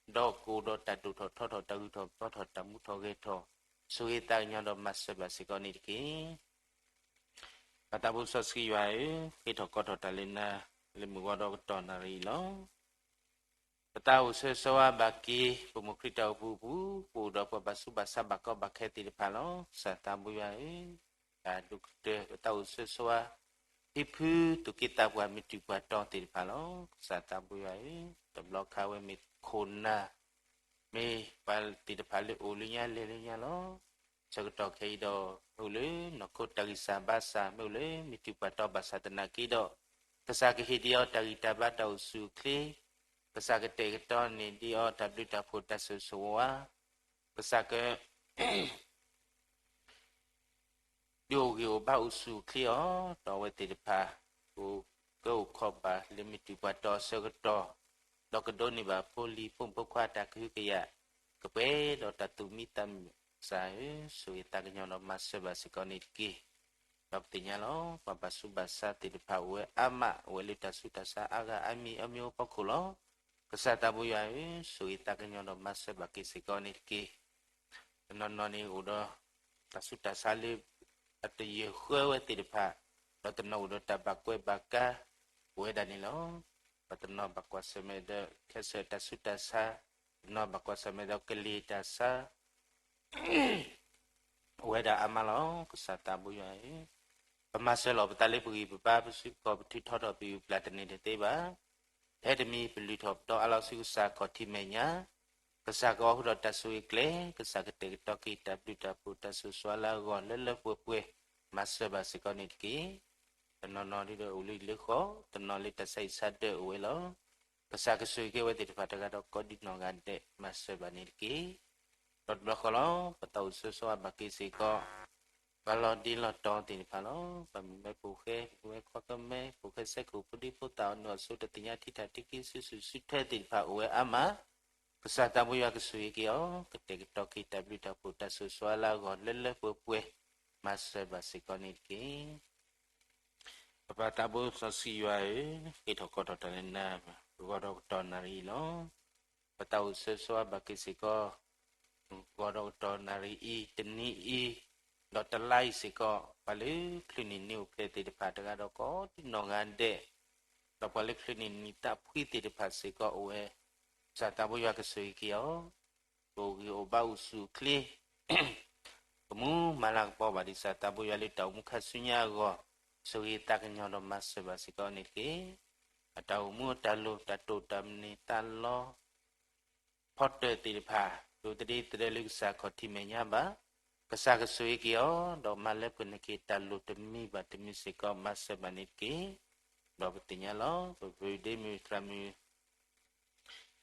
ဒီးကအိၣ်ဒီးတၢ်ဒိၣ်ထီၣ်ထီထီၣ် တၢ်ဂုၤထီၣ်ပီၤထီၣ်တၢ်မူထီၣ်ဂဲၤထီၣ်, ဆိၣ်ဂ့ၤသးကညီၤဒီးမၤစၢၤဘၣ်စ့ၢ်ကီးန့ၣ်တက့ၢ်. ပၢ်သးဘိစီဆှံယွၤဧၢ, ဃ့ထီၣ်ကီထီၣ်တၢ်လၢနၤ လၢမုၢ်ဂီၤဒီးကတီၢ်နၣ်ရံၣ်အံၤလီၤ. ပသးအိၣ်ဆၢဂ့ၤဆၢဝါဘၣ်က့ၤ ပမိၢ်ခရံာ်တၢ်အိၣ်ဖှိၣ်အပူၤ ပအိၣ်ဒီးပှၤဘၣ်ဆူးဘၣ်ဆါဘၣ်ကီဘၣ်ခဲသ့ၣ်တဖၣ်လီၤ. ကစၢ်သးဘိယွၤဧၢ, တၢ်ဒိၣ်ကတၢၢ် ပသးအိၣ်ဆၢဂ့ၤဆၢဝါ ဖံဖု သူၣ်က့သးပှၢ် မ့ၢ်တုၤပှၤတီသ့ၣ်တဖၣ်လီၤ. ကစၢ်သးဘိယွၤဧၢ, တဘျီခါဝဲမ့ၢ်ခိၣ်နၢ်, မ့ၢ်ပှၤသ့ၣ်တဖၣ်လၢအိၣ်လၢညါလဲၤလၢညါလီၤ. ဆၢကတီၢ်ခဲအံၤဒီး မ့ၢ်အိၣ်လၢနီၢ်ခိတၢ်ဂံၢ်စၢ်ဘါစၢ် မ့ၢ်အိၣ်လၢမ့ၢ်တုၤပှၤတီဘၣ်ဆၣ်သနာ်က့ဒီး, ကစၢ်ကဟ့ၣ်ဒံးအီၤတၢ်ဂံၢ်တၢ်ဘါတၢ်အိၣ်ဆူၣ်အိၣ်ချ့, ကစၢ်ကတဲာ်ကတီၤန့ၢ်ဒံးအီၤတၢ်ဘျုးတၢ်ဖှိၣ်တၢ်ဆိၣ်ဂ့ၤဆိၣ်ဝါ, ကစၢ်က ဒုးအိၣ်ဂံၢ်အိၣ်ဘါအိၣ်ဆူၣ်အိၣ်ချ့အီၤ, ဒီးအဝဲသ့ၣ်တဖၣ် ကအိၣ်ကၢအိၣ်ခီၣ်ဘၣ်လၢမ့ၢ်တုၤပှၤတီအဆၢကတီၢ်, ဒီးကဒိးန့ၢ်ဘၣ်ဖိလံၤဖိမုၣ်ဖိခွါတၢ်ကဟုကယာ်, ကပှဲၤဒီးတၢ်သူၣ်မံသးမုာ်, ကစၢ်ဧၢ, ဆိၣ်ဂ့ၤသးကညီၤဒီးမၤစၢၤဘၣ်စ့ၢ်ကီးန့ၣ်တက့ၢ်. ဒီးပသ့ၣ်ညါလီၤ, ပှၤဘၣ်ဆူးဘၣ်ဆါသ့ၣ်တဖၣ်အိၣ်ဝဲအါမး, အိၣ်ဝဲလၢတၢ်ဆူးတၢ်ဆါအါဂၤအါမံၤအါမံၤအိၣ်ဖီခိၣ်လီၤ. ကစၢ်သးဘိယွၤဧၢ, ဆိၣ်ဂ့ၤသးကညီၤဒီးမၤစၢၤဘၣ်က့ၤစ့ၢ်ကီးန့ၣ်တက့ၢ်. တနီၤနီၤန့ၣ်အိၣ်ဒီး တၢ်ဆူးတၢ်ဆါလၢ အတယၢၤဃၢဝဲသ့ၣ်တဖၣ်, ဒီးတနီၤအိၣ်ဒီးတၢ်ဘၣ်ကွဲးဘၣ်ကါ အိၣ်ဝဲဒၣ်န့ၣ်လီၤ. ဒီးတနီၤဘၣ်ကွၢ်ဆၢၣ်မဲာ်ဒီးခဲစၢၣ်တၢ်ဆူးတၢ်ဆါ, တနီၤဘၣ်ကွၢ်ဆၢၣ်မဲာ်ဒီးကလံၤတၢ်ဆါ အိၣ်ဝဲဒၣ်အါမးလီၤ. ကစၢ်သးဘိယွၤဧၢ, ပမၤစၢၤလီၤပသးလၢပဂံၢ်ပဘါ ပစုပကီၢ် ပထုးထီထီၣ်ပယူၤပျၢ်တန့ၢ်တသ့ဘၣ်. ဖဲတမံၤပလုၢ်ထီၣ်ပတီၢ်အါလီၤဆူကစၢ်ခီၣ်ထံးမဲာ်ညါ, ကစၢ်ကအိးထီၣ်တၢ်ဆိၣ်ဂ့ၤကျဲ, ကစၢ်ကတဲာ်ကတီၤက့ၤတၢ်ဘျုးတၢ်ဖှိၣ်တၢ်ဆိၣ်ဂ့ၤဆိၣ်ဝါလၢအဂီၢ် လၢလၢပှဲၤပှဲၤ မၤစၢၤဘၣ်စ့ၢ်ကီးန့ၣ်တက့ၢ်. တနီၤနီၤဒ်ဒီးအိၣ်လၢဟံၣ်လၢဃီ, တနီၤလၢတၢ်ဆါဟံၣ်ဆါဒၢးအိၣ်ဝဲလီၤ. ကစၢ်ကဆိၣ်ဂ့ၤက့ၤအဝဲသ့ၣ်တဖၣ်တဂၤဒီးကိးဒံနီၢ်ဂၤဒဲး မၤစၢၤဘၣ်န့ၣ်တက့ၢ်. ဒီးတဘျီဃီလီၤ, ပသးအိၣ်ဆၢဂ့ၤဆၢဝါဘၣ်က့ၤစ့ၢ်ကီး ပှၤလီၤဒ့လီၤတီၤသ့ၣ်တဖၣ်လီၤ. ပှၤမုၣ်မဲဖိဃဲ, ဖိဃဲခွါကမဲ, ဖိဃဲစဲခိၣ် ဖိဒံဖိသၣ် အီၤနုာ်အီၤဆိ တသ့ၣ်ညါထံထၣ်ထံခံစုစုစုထွဲသ့ၣ်တဖၣ်အိၣ်ဝဲအါမး, ကစၢ်သးဘိယွၤကဆိၣ်ဂ့ၤက့ၤအီၤ, ကတဲာ်ကတီၤက့ၤတၢ်ဘျုးတၢ်ဖှိၣ်တၢ်ဆိၣ်ဂ့ၤဆိၣ်ဝါလၢအဂီၢ် လၢလၢပှဲၤပှဲၤ မၤစၢၤဘၣ်စ့ၢ်ကီးန့ၣ်တက့ၢ်. ပပၢ်သးဘိစီဆှံယွၤဧၢ, ဃ့ထီၣ်ကီထီၣ်တၢ်လၢနၤ ဂီၤဒီးကတီၢ်နၣ်ရံၣ်အံၤလီၤ. ပသးအိၣ်ဆၢဂ့ၤဆၢဝါဘၣ်က့ၤစ့ၢ်ကီး ဂီၤဒီးကတီၢ်နၣ်ရံၣ်အံၤ တနံၤအံၤ ဒီးတလါအံၤစ့ၢ်ကီး ပှၤလၢချုးန့ၢ်နံၣ်အိၣ်ဖျဲၣ်သ့ၣ်တဖၣ်တဂၤဒီးကိးဒံနီၢ်ဂၤဒဲး, ဒီးပှၤလၢချုးန့ၢ်နံၣ်သးဖှံသ့ၣ်တဖၣ်စ့ၢ်ကီးအိၣ်ဝဲ, ကစၢ်သးဘိယွၤကဆိၣ်ဂ့ၤက့ၤအီၤ, ကအိၣ်ဂံၢ်အိၣ်ဘါအိၣ်ဆူၣ်အိၣ်ချ့ ကမူမၤလၤကပီၤဘၣ်ဒံး ကစၢ်သးဘိယွၤလၢတၢ်အိၣ်မူခါဆူညါအဂီၢ်, ဆိၣ်ဂ့ၤသးကညီၤဒီးမၤစၢၤဘၣ်စ့ၢ်ကီးန့ၣ်တက့ၢ်. အတၢ်အိၣ်မူအတၢ်လိၤ တၢ်တိာ်တၢ်မနုၤသးလီ ဖီတၢၣ်သ့ၣ်တဖၣ် ဒိးသဒ့သဒၢလၢကစၢ်ခီၣ်ထံးမဲာ်ညါဘၣ်, ကစၢ်ကဆိၣ်ဂ့ၤက့ၤအီၤ ဒီးမၤလၢပှဲၤန့ၢ်က့ၤတၢ်လိၤတမံၤဘၣ်တမံၤစ့ၢ်ကီး မၤစၢၤဘၣ်န့ၣ်တက့ၢ်. ဒီးပသ့ၣ်ညါလီၤ ပပၢၤဒ့မုၣ်သရၣ်မုၣ်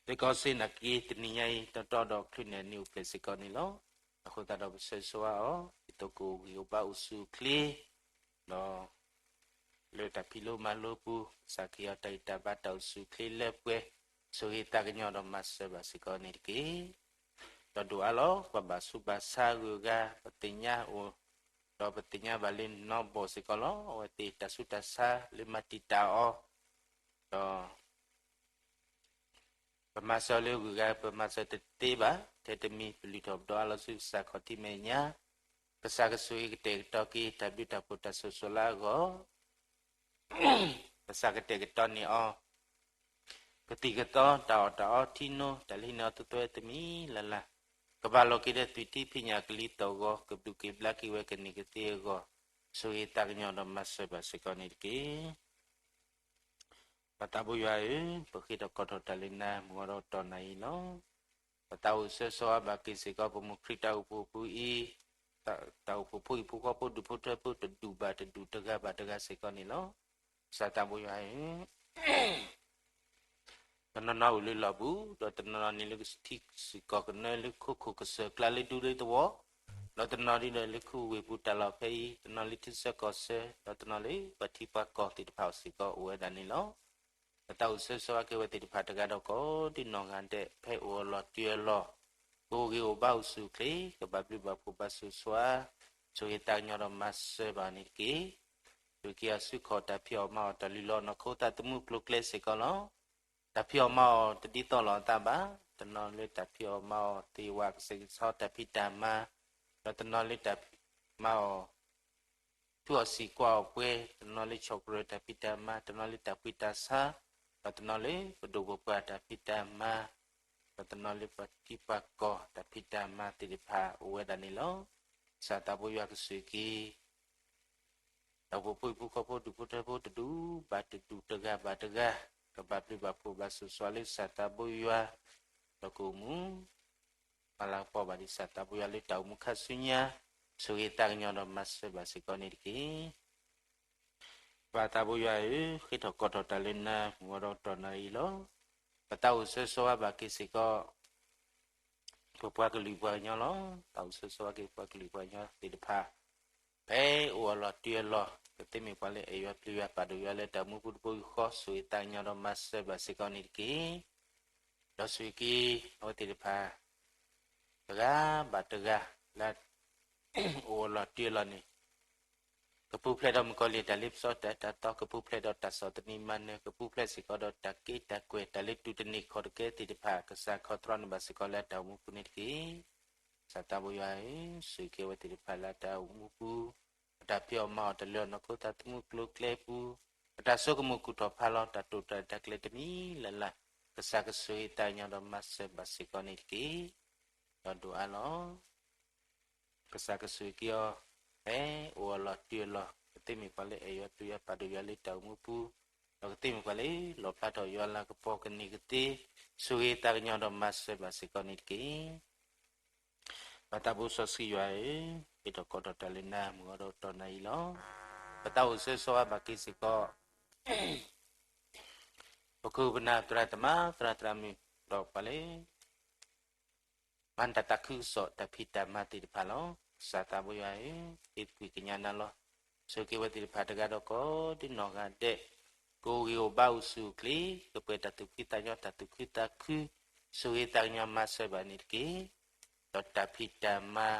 သ့ၣ်ကီးစ့နာ်က့ တနံၤညါအံၤ တီတီဒီးချုးန့ၢ်နံၣ်အိၣ်ဖျဲၣ်စ့ၢ်ကီးန့ၣ်လီၤ. အဃိသတးဒီးပဆၢဂ့ၤဆၢဝါအီၤ ဒ်သိးကအိၣ်ဂံၢ်အိၣ်ဘါအိၣ်ဆူၣ်အိၣ်ချ့, ဒီး တၢ်ဖံးလိမၤလိပူၤ ကစၢ်ကဟ့ၣ်အီၤတၢ်ဂံၢ်တၢ်ဘါတၢ်အိၣ်ဆူၣ်အိၣ်ချ့လၢပှဲၤ ဆိၣ်ဂ့ၤသးကညီၤဒီးမၤစၢၤဘၣ်စ့ၢ်ကီးန့ၣ်တက့ၢ်. ဒီးဒိၣ်အါလီၤ ပှၤဘၣ်ဆူးဘၣ်ဆါဂုၤဂၤ ပသ့ၣ်ညါအိၣ် ဒီးပသ့ၣ်ညါဘၣ်လၢနီၢ်ဘီၣ်စ့ၢ်ကီးလီၤ. အဝဲသ့ၣ်တၢ်ဆူးတၢ်ဆါလၢမၤတံာ်တာ်အီၤ ဒီး ပမၤစၢၤလၢဂုၤဂၤ ပမၤစၢၤတသ့ဘၣ်. ထဲတမံၤ ပလုၢ်ထီၣ်ပဒီးအါလီၤဆူကစၢ်ခီၣ်ထံးမဲာ်ညါ, ကစၢ်ကဆိၣ်ဂ့ၤကတဲာ်ကတီၤက့ၤ တၢ်ဘျုးတၢ်ဖှိၣ်တၢ်ဆိၣ်ဂ့ၤလၢအဂီၢ်, ကစၢ်ကတဲာ်ကတီၤန့ၢ်အီၤ ကသံၣ်ကသီ တၢ်အီၣ်တၢ်အီထံနိ တၢ်လၢဟံးန့ၢ်အီၤသုသွဲတမံၤလၢ်လၢ်, ကဘၣ်လိာ်က့ၤဒီးသွံၣ်ထံဖံးညၣ်ကလံၤသီၣ်ဂီၤ ကဘျုးက့ၤဘျါက့ၤဝဲကန့ၢ်ကသ့အဂီၢ်, ဆိၣ်ဂ့ၤသးကညီၤဒီးမၤစၢၤဘၣ်စ့ၢ်ကီးန့ၣ်တက့ၢ်. ပၢ်သးဘိယွၤဧၢ, ပဃ့ထီၣ်ကိးထီၣ်တၢ်လၢနၤမုၢ်ဂီၤဒီးတီၢ်နၤအံၤလီၤ. ပသးအိၣ်ဆၢဂ့ၤဆၢဝါဘၣ်က့ၤစ့ၢ်ကီး ပမိၢ်ခရံာ်တၢ်အိၣ်ဖှိၣ်ပူၤအံၤ, တၢ်အိၣ်ဖှိၣ်ဖိဟံၣ်ဖိဃီဖိဒူၣ်ဖိထၢဖိ တဒူၣ်ဘၣ်တဒူၣ်တဂၤဘၣ်တဂၤစ့ၢ်ကီးန့ၣ်လီၤ. ပၢ်သးဘိယွၤဧၢ, တနီၤနီၤအိၣ်လၢလီၢ်ပူၤ, ဒီးတနီၤနီၤန့ၣ်လၢထံစ့ၢ်ကီၢ်ကနၢလၢခိခိၣ်ကစၢၢ်ကျါလၢဒူလၢသဝီ, ဒီးတနီၤဒ်ဒီးလၢခူဝ့ၢ်ပူၤတၢ်လီၢ်ဖဲအံၤ, တနီၤလၢထံဆၢကီၢ်ဆၢ, ဒီးတနီၤလၢပှၤထံပှၤကီၢ်သ့ၣ်တဖၣ်စ့ၢ်ကီးအိၣ်ဝဲဒၣ်န့ၣ်လီၤ. ပသးအိၣ်ဆၢဂ့ၤဆၢဝါက့ၤဝဲသ့ၣ်တဖၣ်တဂၤဒီးကိးဒ်နီၢ်ဂၤဒဲး ဖဲအိၣ်အလီၢ်တံၢ်အလီၢ်, ကအိၣ်ဂ့ၤအိၣ်ဘါအိၣ်ဆူၣ်အိၣ်ချ့, ကဘၣ်ဘျုးဘၣ်ဖှိၣ်ဘၣ်ဆိၣ်ဂ့ၤဆိၣ်ဝါ, ဆိၣ်ဂ့ၤသးကညီၤဒီးမၤစၢၤဘၣ်န့ၣ်တက့ၢ်. ဒုးက့ၤအီၤဆူခီၣ်တၢ်ဖံးအီၣ်မၤအီၣ်တၢ်လုၢ်လီၤနီၢ်ခိသးသမူကျိၤကျဲစ့ၢ်ကီးလီၤ. တၢ်ဖံးအီၣ်မၤအီၣ်တဒ်သိးလိာ်အသးဘၣ်, တနီၤလၢတၢ်ဖံးအီၣ်မၤအီၣ်သ့ဝဲကစဲးကဆီတၢ်ဖံးတၢ်မၤ, ဒီးတနီၤလၢတၢ်ဖံးမၤအီၣ် ထူအီၣ်စံာ်ကွၢ်အီၣ်ပှဲၤ, တနီၤလၢဆီၣ်ကရၢၢ်တၢ်ဖံးတၢ်မၤ, တနီၤလၢတၢ်ဖှံတၢ်ဆါ, ဒီးတနီၤလၢပဒိၣ်ပပှၢ်တၢ်ဖံးတၢ်မၤ, ဒီးတနီၤလၢပှၤထံပှၤကီၢ်တၢ်ဖံးတၢ်မၤသ့ၣ်တဖၣ်အိၣ်ဝဲဒၣ်န့ၣ်လီၤ. ကစၢ်သးဘိယွၤကဆိၣ်ဂ့ၤက့ၤ တၢ်အိၣ်ဖှိၣ်ဖိဟံၣ်ဖိဃီဖိဒူၣ်ဖိထၢဖိတဒူၣ်ဘၣ်တဒူၣ်တဂၤဘၣ်တဂၤ, ကဘၣ်ဘျုးဘၣ်ဖှိၣ်ဘၣ်ဆိၣ်ဂ့ၤဆိၣ်ဝါလၢကစၢ်သးဘိယွၤ, ဒီးကအိၣ်မူ မၤလၤကပီၤဘၣ်ဒ်ကစၢ်သးဘိယွၤလၢတၢ်အိၣ်မူခါဆူညါ, ဆိၣ်ဂ့ၤသးကညီၤဒီးမၤစၢၤဘၣ်စ့ၢ်ကီးန့ၣ်တက့ၢ်. ပၢ်သးဘိယွၤဧၢ, ဃ့ထီၣ်ကိးထီၣ်တၢ်လၢနၤမုၢ်ဂီၤဒီးတီၢ်နၤအံၤလီၤ. ပသးအိၣ်ဆၢဂ့ၤဆၢဝါဘၣ်က့ၤစ့ၢ်ကီး ပပှၤကလုာ်ပှၤကညီလီၤ. သးအိၣ်ဆၢဂ့ၤဆၢဝါက့ၤပှၤကလုာ်ပှၤကညီသ့ၣ်တဖၣ် ဖဲအိၣ်အလီၢ်တံၢ်အလီၢ်, ကသ့မ့ၢ်ပှၤလၢအဲၣ်ယွၤပျံၤယွၤပာ်ဒိၣ်ယွၤလၢတၢ်မူပူၤတဘိယူၢ်ဃီ, ဆိၣ်ဂ့ၤသးကညီၤဒီးမၤစၢၤဘၣ်စ့ၢ်ကီးန့ၣ်တက့ၢ်. ဒီးဆိၣ်ဂ့ၤက့ၤအဝဲသ့ၣ်တဖၣ် တဂၤဘၣ်တဂၤ လၢအိၣ်အလီၢ်တံၢ်အလီၢ်န့ၣ်, ကပူၤဖျဲးဒီးမုၣ်ကီၤလံၢ်တၢ်လ့ပစီတၢ်တၢ်သီ, ကပူၤဖျဲးဒီးတၢ်ဆီၣ်သနံးမၤနၢၤ, ကပူၤဖျဲးစ့ၢ်ကီးဒီးတၢ်က့တၢ်ကွဲၢ် တၢ်လၢတူၢ်တန့ၢ်ခီၣ်တကဲသ့ၣ်တဖၣ်, ကစၢ်ခီၣ်တြီန့ၢ်ဘၣ်စ့ၢ်ကီးလၢတၢ်အိၣ်မူပူၤန့ၣ်တက့ၢ်. ကစၢ်သးဘိယွၤဧၢ, ဆိၣ်ဂ့ၤက့ၤအဝဲသ့ၣ်တဖၣ်လၢတၢ်အိၣ်မူပူၤ, ပတၢ်ဖံးအီၣ်မၤအီၣ်တၢ်လုၢ်အီၣ်နီၢ်ခိသးသမူကျိၤကျဲပူၤ, ပတၢ်ဆိကမိၣ်ကူၣ်ထီၣ်ဖးလီၤ တၢ်တိာ်တၢ်ကျဲၤတမံၤလၢ်လၢ်, ကစၢ်ကဆိၣ်ဂ့ၤသးကညီၤဒီးမၤစၢၤဘၣ်စ့ၢ်ကီးန့ၣ်တက့ၢ်. ဒီးဒိၣ်အါလီၤ ကစၢ်ကဆိၣ်ဂ့ၤက့ၤအီၤ ဖဲအိၣ်အလီၢ်တံၢ်အလီၢ်, ကသ့မ့ၢ်ပှၤလၢအဲၣ်ယွၤပျံၤယွၤပာ်ဒိၣ်ယွၤလၢတၢ်အိၣ်မူပူၤ, ဒီးကသ့မ့ၢ်ပှၤလၢလီၣ်ဖျါထီၣ်ယွၤလၤကပီၤကန့ၢ်ကသ့, ဆိၣ်ဂ့ၤသးကညီၤဒီးမၤစၢၤဘၣ်စ့ၢ်ကီးန့ၣ်တက့ၢ်. ပၢ်သးဘိစီဆှံယွၤဧၢ, ဃ့ထီၣ်ကိးထီၣ်တၢ်လၢနၤမုၢ်ဂီၤဒီးတီၢ်နၤအံၤလီၤ. ပသးအိၣ်ဆၢဂ့ၤဆၢဝါဘၣ်က့ၤစ့ၢ်ကီး ပခိၣ်ပနၢ်သရၣ်သမါသရၣ်သရၣ်မုၣ် ဒီးပှၤလၢ မၤတၢ်သးခုကစီၣ်တၢ်ဖံးတၢ်မၤသ့ၣ်တဖၣ်လီၤ. ကစၢ်သးဘိယွၤဧၢ, ဃ့ကွံာ်ကညးနၤလီၤ. ဆိၣ်ဂ့ၤဝဲသ့ၣ်တဖၣ်တဂၤဒီးကိးဒ်နီၢ်ဂၤဒဲး, ကအိၣ်ဂ့ၤအိၣ်ဘါအိၣ်ဆူၣ်အိၣ်ချ့, ကပှဲၤတၢ်သူၣ်ဖှံသးညီ တၢ်သူၣ်ခုသးခု, ဆိၣ်ဂ့ၤသးကညီၤမၤစၢၤဘၣ်န့ၣ်တက့ၢ်. ဒီးတၢ်ဖံးတၢ်မၤ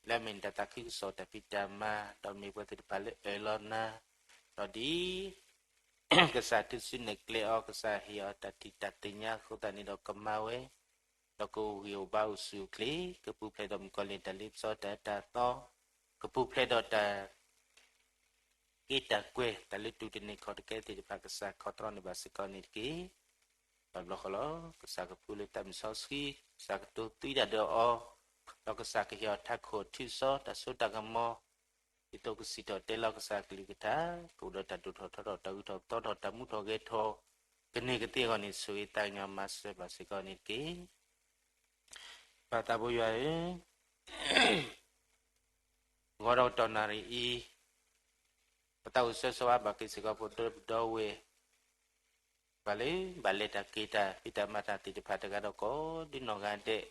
လၢအမ့ၢ်တၢ်သးခုကစီၣ်တၢ်ဖံးတၢ်မၤ, ဒီးမ့ၢ်ပှၤသ့ၣ်တဖၣ်လၢအၢၣ်လီၤနၤ, ဒီးဒ် ကစၢ်ထုးစုနဲၣ်ကျဲအီၤ, ကစၢ်ဟ့ၣ်အီၤတၢ်ထံၣ်တၢ်သ့ၣ်ညါအဃိသတးန့ၣ်ဒီးကမၤဝဲ, ဒီးကအိၣ်ဂ့ၤအိၣ်ဘါအိၣ်ဆူၣ်အိၣ်ချ့, ကပူၤဖျဲးဒီးမုၣ်ကီၤလံၢ်တၢ်လ့ပစီတၢ်အၢတၢ်သီ, ကပူၤဖျဲးဒီးတၢ် က့တၢ်ကွဲၢ် တၢ်လၢတူၢ်တန့ၢ်ခီၣ်တကဲသ့ၣ်တဖၣ် ကစၢ်ခီၣ်တြီန့ၢ်ဘၣ်စ့ၢ်ကီးန့ၣ်တက့ၢ်. ဒီးဘျီဃီလီၤ, ကစၢ်ကပူၤလၢတၢ်မုၢ်စီဆှံ, ကစၢ်ကတိၤသွံတၢ်ဒီးအီၤ, ဒီးကစၢ်ကဟ့ၣ်အီၤထးခိၣ်ထူစီ တၢ်စိတၢ်ကမီၤ, ဒ်သိးကစံးထီၣ်တဲလီၤကစၢ်ကလုၢ်ကထါ, ကအိၣ်ဒီးတၢ်ဒိၣ်ထီၣ်ထီထီၣ် တၢ်ဂုၤထီၣ်ပသီထီၣ် တၢ်မူထီၣ်ဂဲၤထီၣ်, ကန့ၢ်ကသ့အဂီၢ်န့ၣ် ဆိၣ်ဂ့ၤသးကညီၤမၤစၢၤဘၣ်စ့ၢ်ကီးန့ၣ်တက့ၢ်. ပၢ်သးဘိယွၤဧၢ, ဂီၤဒီးတီၢ်နၣ်ရံၣ်အံၤ, ပသးအိၣ်ဆၢဂ့ၤဆၢဝါဘၣ်က့ၤစ့ၢ်ကီး ပဒီပုၢ်ဒီဝဲၢ် ပှၤလၢဘၣ်လဲၤတၢ်က့ၤတၢ်ဖံးတၢ်မၤတၢ်သ့ၣ်တဖၣ်တဂၤဒီးကိးဒ်နီၢ်ဂၤဒဲး,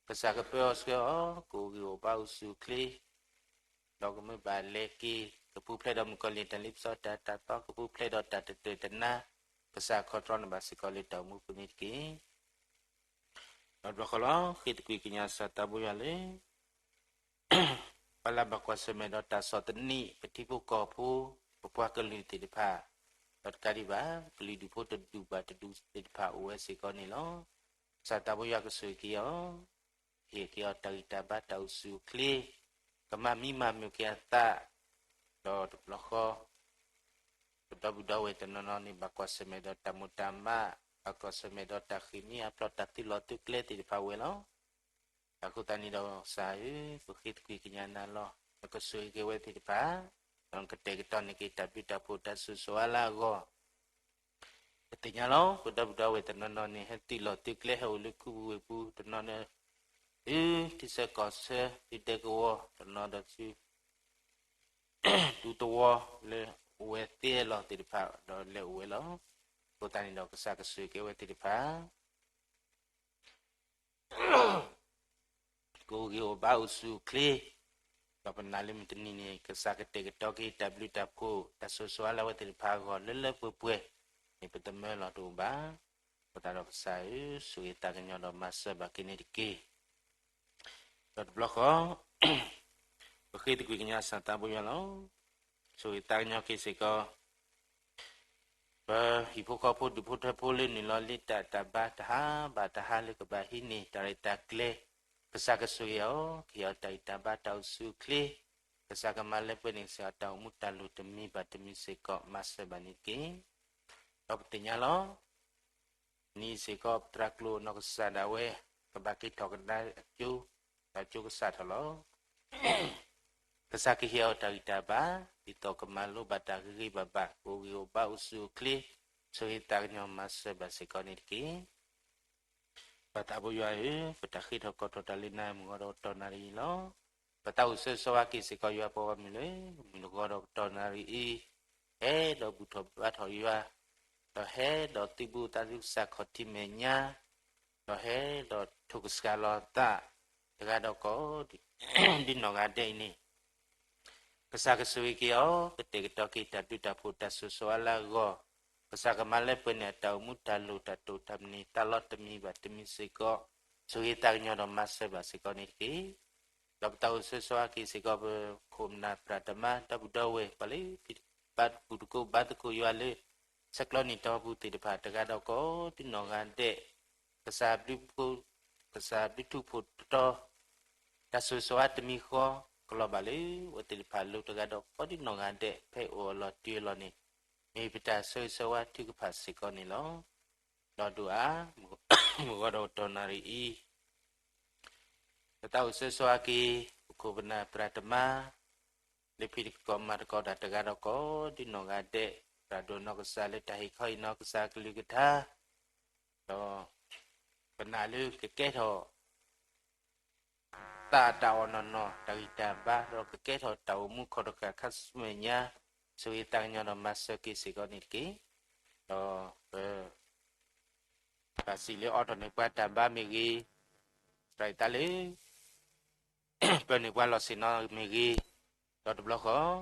ကစၢ်ကပၢအီၤဆှၢအီၤ ကအိၣ်ဂ့ၤအိၣ်ဘါအိၣ်ဆူၣ်အိၣ်ချ့, ဒီးကမ့ၢ်ဘၣ်လဲၤက့ၤ ကပူၤဖျဲးဒီးမုၣ်ကီၤလံၢ်တၢ်လ့ပစီတၢ်တၢ်သီ, ကပူၤဖျဲးဒီးတၢ်တတၢၢ်တနါ, ကစၢ်ခီတြီန့ၢ်ဘၣ်စ့ၢ်ကီးလၢတၢ်အိၣ်မူပူၤန့ၣ်တက့ၢ်. ဒီးတဘျီဃီလီၤ, ဃ့သကွံၢ်ကညးစၢ်သးဘိယွၤလၢ ပှၤလၢဘၣ်ကွၢ်ဆၢၣ်မဲာ်ဒီးတၢ်ဆီၣ်သနံး ပထံဖိကီၢ်ဖိ ပပှၤကလုာ်သ့ၣ်တဖၣ်, ဒီးတကးဒံးဘၣ် ကလုာ်ဒူၣ်ဖိတဒူၣ်ဘၣ်တဒူၣ်သ့ၣ်တဖၣ်အိၣ်ဝဲစ့ၢ်ကီးန့ၣ်လီၤ. ကစၢ်သးဘိယွၤကဆိၣ်ဂ့ၤက့ၤအီၤ, ဟ့ၣ်က့ၤအီၤတၢ်ဂံၢ်တၢ်ဘါတၢ်အိၣ်ဆူၣ်အိၣ်ချ့, ကမၤမံမၤမုာ်က့ၤအသး, ဒီးတဘျီဃီ ပဒီပုၢ်ဒီဝဲၢ်တနီၤနီၤန့ၣ် ဘၣ်ကွၢ်ဆၢၣ်မဲာ်ဒီးတၢ်မိၢ်တၢ်မး, ဘၣ်ကွၢ်ဆၢၣ်မဲာ်ဒီးတၢ်ဃ့ၢ်မှံဟးဖျိးတၢ်သုးလီၢ်သုးကျဲသ့ၣ်တဖၣ်ဝဲလီၤ. အဃိသတးန့ၣ်ဒီးကစၢ်ဧၢ, ပဃ့သကွံၢ်ကညးနၤလီၤ. နကဆိၣ်ဂ့ၤက့ၤဝဲသ့ၣ်တဖၣ်, ဒီးနကတဲာ်ကတီၤန့ၢ်က့ၤတၢ်ဘျုးတၢ်ဖှိၣ်တၢ်စိၤစိၤအါလၢအဂီၢ် ပသ့ၣ်ညါလီၤ. ပဒီပုၢ်ဒီဝဲၢ်တနီၤနီၤန့ၣ် ဟဲသုးလီၢ်သုးကျဲ ဟဲအိၣ်လၢခူပူၤဝ့ၢ်ပူၤ, တနီၤန့ၣ် သုထံဆၢကီၢ်ဆၢ, သုဒဲကဝီၤ, တနီၤဒီးသု ဒူသဝီလၢအိၣ်ဝဲသ့လီၤသ့ၣ်တဖၣ် ဒီးလဲၤအိၣ်ဝဲလီၤ. အဃိသတးန့ၣ်ဒီးကစၢ်ကဆိၣ်ဂ့ၤက့ၤဝဲသ့ၣ်တဖၣ် ကအိၣ်ဂ့ၤအိၣ်ဘၣ်အိၣ်ဆူၣ်အိၣ်ချ့, ဒီးပနာ်လၢမုၢ်တနံၤန့ၣ် ကစၢ်ကတဲာ်ကတီၤက့ၤတၢ်ဘျုးတၢ်ဖှိၣ်တၢ်စိၤစိၤအါလၢအဝဲသ့ၣ်တဖၣ်အဂီၢ် လၢလၢပှဲၤပှဲၤန့ၣ် ပတမၢလီၤတအိၣ်ဘၣ်. အဃိသတးဒီးကစၢ်ဧၢ, ဆိၣ်ဂ့ၤသးကညီၤဒီးမၤစၢၤဘၣ်က့ၤန့ၣ်တက့ၢ်. ဒီးတဘျီဃီ ပဃ့သကွံၢ်ကညးစၢ်သးဘိယွၤလီၤ. ဆိၣ်ဂ့ၤသးကညီၤက့ၤစ့ၢ်ကီး ပဟံၣ်ဖိဃီဖိဒူၣ်ဖိထၢဖိလၢနုာ်လီၤလံတၢ်တၢ်ဘါတၢ်ဟးဘၣ်တၢ်ဟးလၢကဘၣ်ဟံးန့ၢ်တၢ်ရဲၣ်တၢ်ကျဲၤ, ကစၢ်ကဆိၣ်ဂ့ၤအီၤ, ကဟ့ၣ်အီၤတၢ်ဂံၢ်တၢ်ဘါတၢ်အိၣ်ဆူၣ်အိၣ်ချ့, ကစၢ်ကမၤလၢပှဲၤန့ၢ်စ့ၢ်ကီးတၢ်အိၣ်မူတၢ်လိၤတမံၤဘၣ်တမံၤစ့ၢ်ကီး မၤစၢၤဘၣ်န့ၣ်တက့ၢ်. ဒီးပသ့ၣ်ညါလီၤ နံၤစ့ၢ်ကီး ပသရၣ်ကျိၤအနီၢ်ကစၢ်ဒၣ်ဝဲ ကဘၣ်က့ၤထီၣ်ကဒါအကၠိ, ဒီးကၠိကစးထီၣ်လီၤ. ကစၢ်ကဟ့ၣ်အီၤတၢ်ဂံၢ်တၢ်ဘါ, ဒ်သိးကမၤလိဘၣ်တၢ်ဂ့ၤဂ့ၤဘၣ်ဘၣ်, ကအိၣ်ဂ့ၤအိၣ်ဘၣ်အိၣ်ဆူၣ်အိၣ်ချ့, ဆိၣ်ဂ့ၤသးကညီၤမၤစၢၤဘၣ်စ့ၢ်ကီးန့ၣ်တက့ၢ်. ပၢ်သးဘိယွၤဧၢ, ပတၢ်ဃ့ထီၣ်ကိးထီၣ်တၢ်လၢနၤ မုၢ်ဂီၤဒီးကတီၢ်နၣ်ရံၣ်အံၤလီၤ. ပတၢ်အိၣ်ဆၢဂ့ၤဆၢဝါက့ၤစ့ၢ်ကီးယွၤပှၤဂီၢ်မုၢ်လၢ မုၢ်ဂီၤဒီးကတီၢ်နၣ်ရံၣ်အံၤ, ဟဲဒီးဘူၣ်ထီၣ်ဘါထီၣ်ယွၤ, ဒီးဟဲဒီးသုးဘူးသးဒူကစၢ်ခီၣ်ထံးမဲာ်ညါ, ဒီးဟဲဒီးထိၣ်ကစှၤလီၤအသး တဂၤဒီးကီး ဒ်နီၢ်ဂၤဒဲးအံၤန့ၣ် ကစၢ်ကဆိၣ်ဂ့ၤက့ၤအီၤ, ကတဲာ်ကတီၤက့ၤတၢ်ဘျုးတၢ်ဖှိၣ်တၢ်စိၤစိၤအါလၢအဂီၢ်, ကစၢ်ကမၤလၢပှဲၤန့ၢ်အတၢ်အိၣ်မူတၢ်လိၤတၢ်တိာ်တၢ်မံၤသးလီတမံၤဘၣ်တမံၤစ့ၢ်ကီး, ဆိၣ်ဂ့ၤသးကညီၤဒီးမၤစၢၤဘၣ်စ့ၢ်ကီးန့ၣ်တက့ၢ်. ဒီးပတၢ်အိၣ်ဆၢဂ့ၤဆၢဝါက့ၤစ့ၢ်ကီး ပခိၣ်ပနၢ်သရၣ်သမါ ဒီပုၢ်ဒီဝဲၢ် ပှၤလၢ ဘါသကိးယွၤလၢ ဆဲးကျိးနံၣ်တီပူၤသ့ၣ်တဖၣ် တဂၤဒီးကီးဒ်နီၢ်ဂၤဒဲး, ကစၢ်ဘျုးဖှိၣ်, ကစၢ်ဘျုးထူးဖှိၣ်တီၤ တၢ်ဆိၣ်ဂ့ၤဆိၣ်ဝါတမံၤဃီ ကလီၤဘၣ်လၢအဝဲသ့ၣ်တဖၣ်လိၤတဂၤဒီးကီးဒ်နီၢ်ဂၤဒဲး ဖဲအိၣ်အလီၢ်တံၢ်အလီၢ်န့ၣ် မ့ၢ်ပတၢ်ဆၢဂ့ၤဆၢဝါထုကဖၣ်စ့ၢ်ကီးန့ၣ်လီၤ. ဒီးဒိၣ်အါ မုၢ်ဂီၤဒီးကတီၢ်နၣ်ရံၣ်အံၤ ပတၢ်အိၣ်ဆၢဂ့ၤဆၢဝါက့ၤ ပခိၣ်ပနၢ်သရၣ်သမါ လၢဖံးသကိးမၤသကိးတၢ်တဂၤဒီးကီးဒ်နီၢ်ဂၤဒဲး, သရၣ်ဒိၣ်နီၢ်ကစၢ်လၢတၢ်ဟ့ၣ်ခီဟ့ၣ်နီၤကစၢ်ကလုၢ်ကထါ, ဒီးပနာ်လၢကကဲထီၣ် သးတၢ်အီၣ်နီၢ်နီၢ် တၢ်ဂံၢ်တၢ်ဘါ ဒီးကကဲထီၣ်တၢ်အိၣ်မူခီၣ်တဃာ်ခါဆူမဲာ်ညါ, ဆိၣ်ဂ့ၤသးကညီၤဒီးမၤစၢၤက့ၤစ့ၢ်ကီးန့ၣ်တက့ၢ်. ဒီးပ ဘၣ်စံးလၢအီထီၣ်န့ၢ်ပှၤတၢ်ဘါမ့ၢ်ဂ့ၤ, သရၣ်အံၤတၢ်လၢ ပၢနုာ်ပှၤလီၢ်ဆ့ၣ်နီၤမ့ၢ်ဂ့ၤ,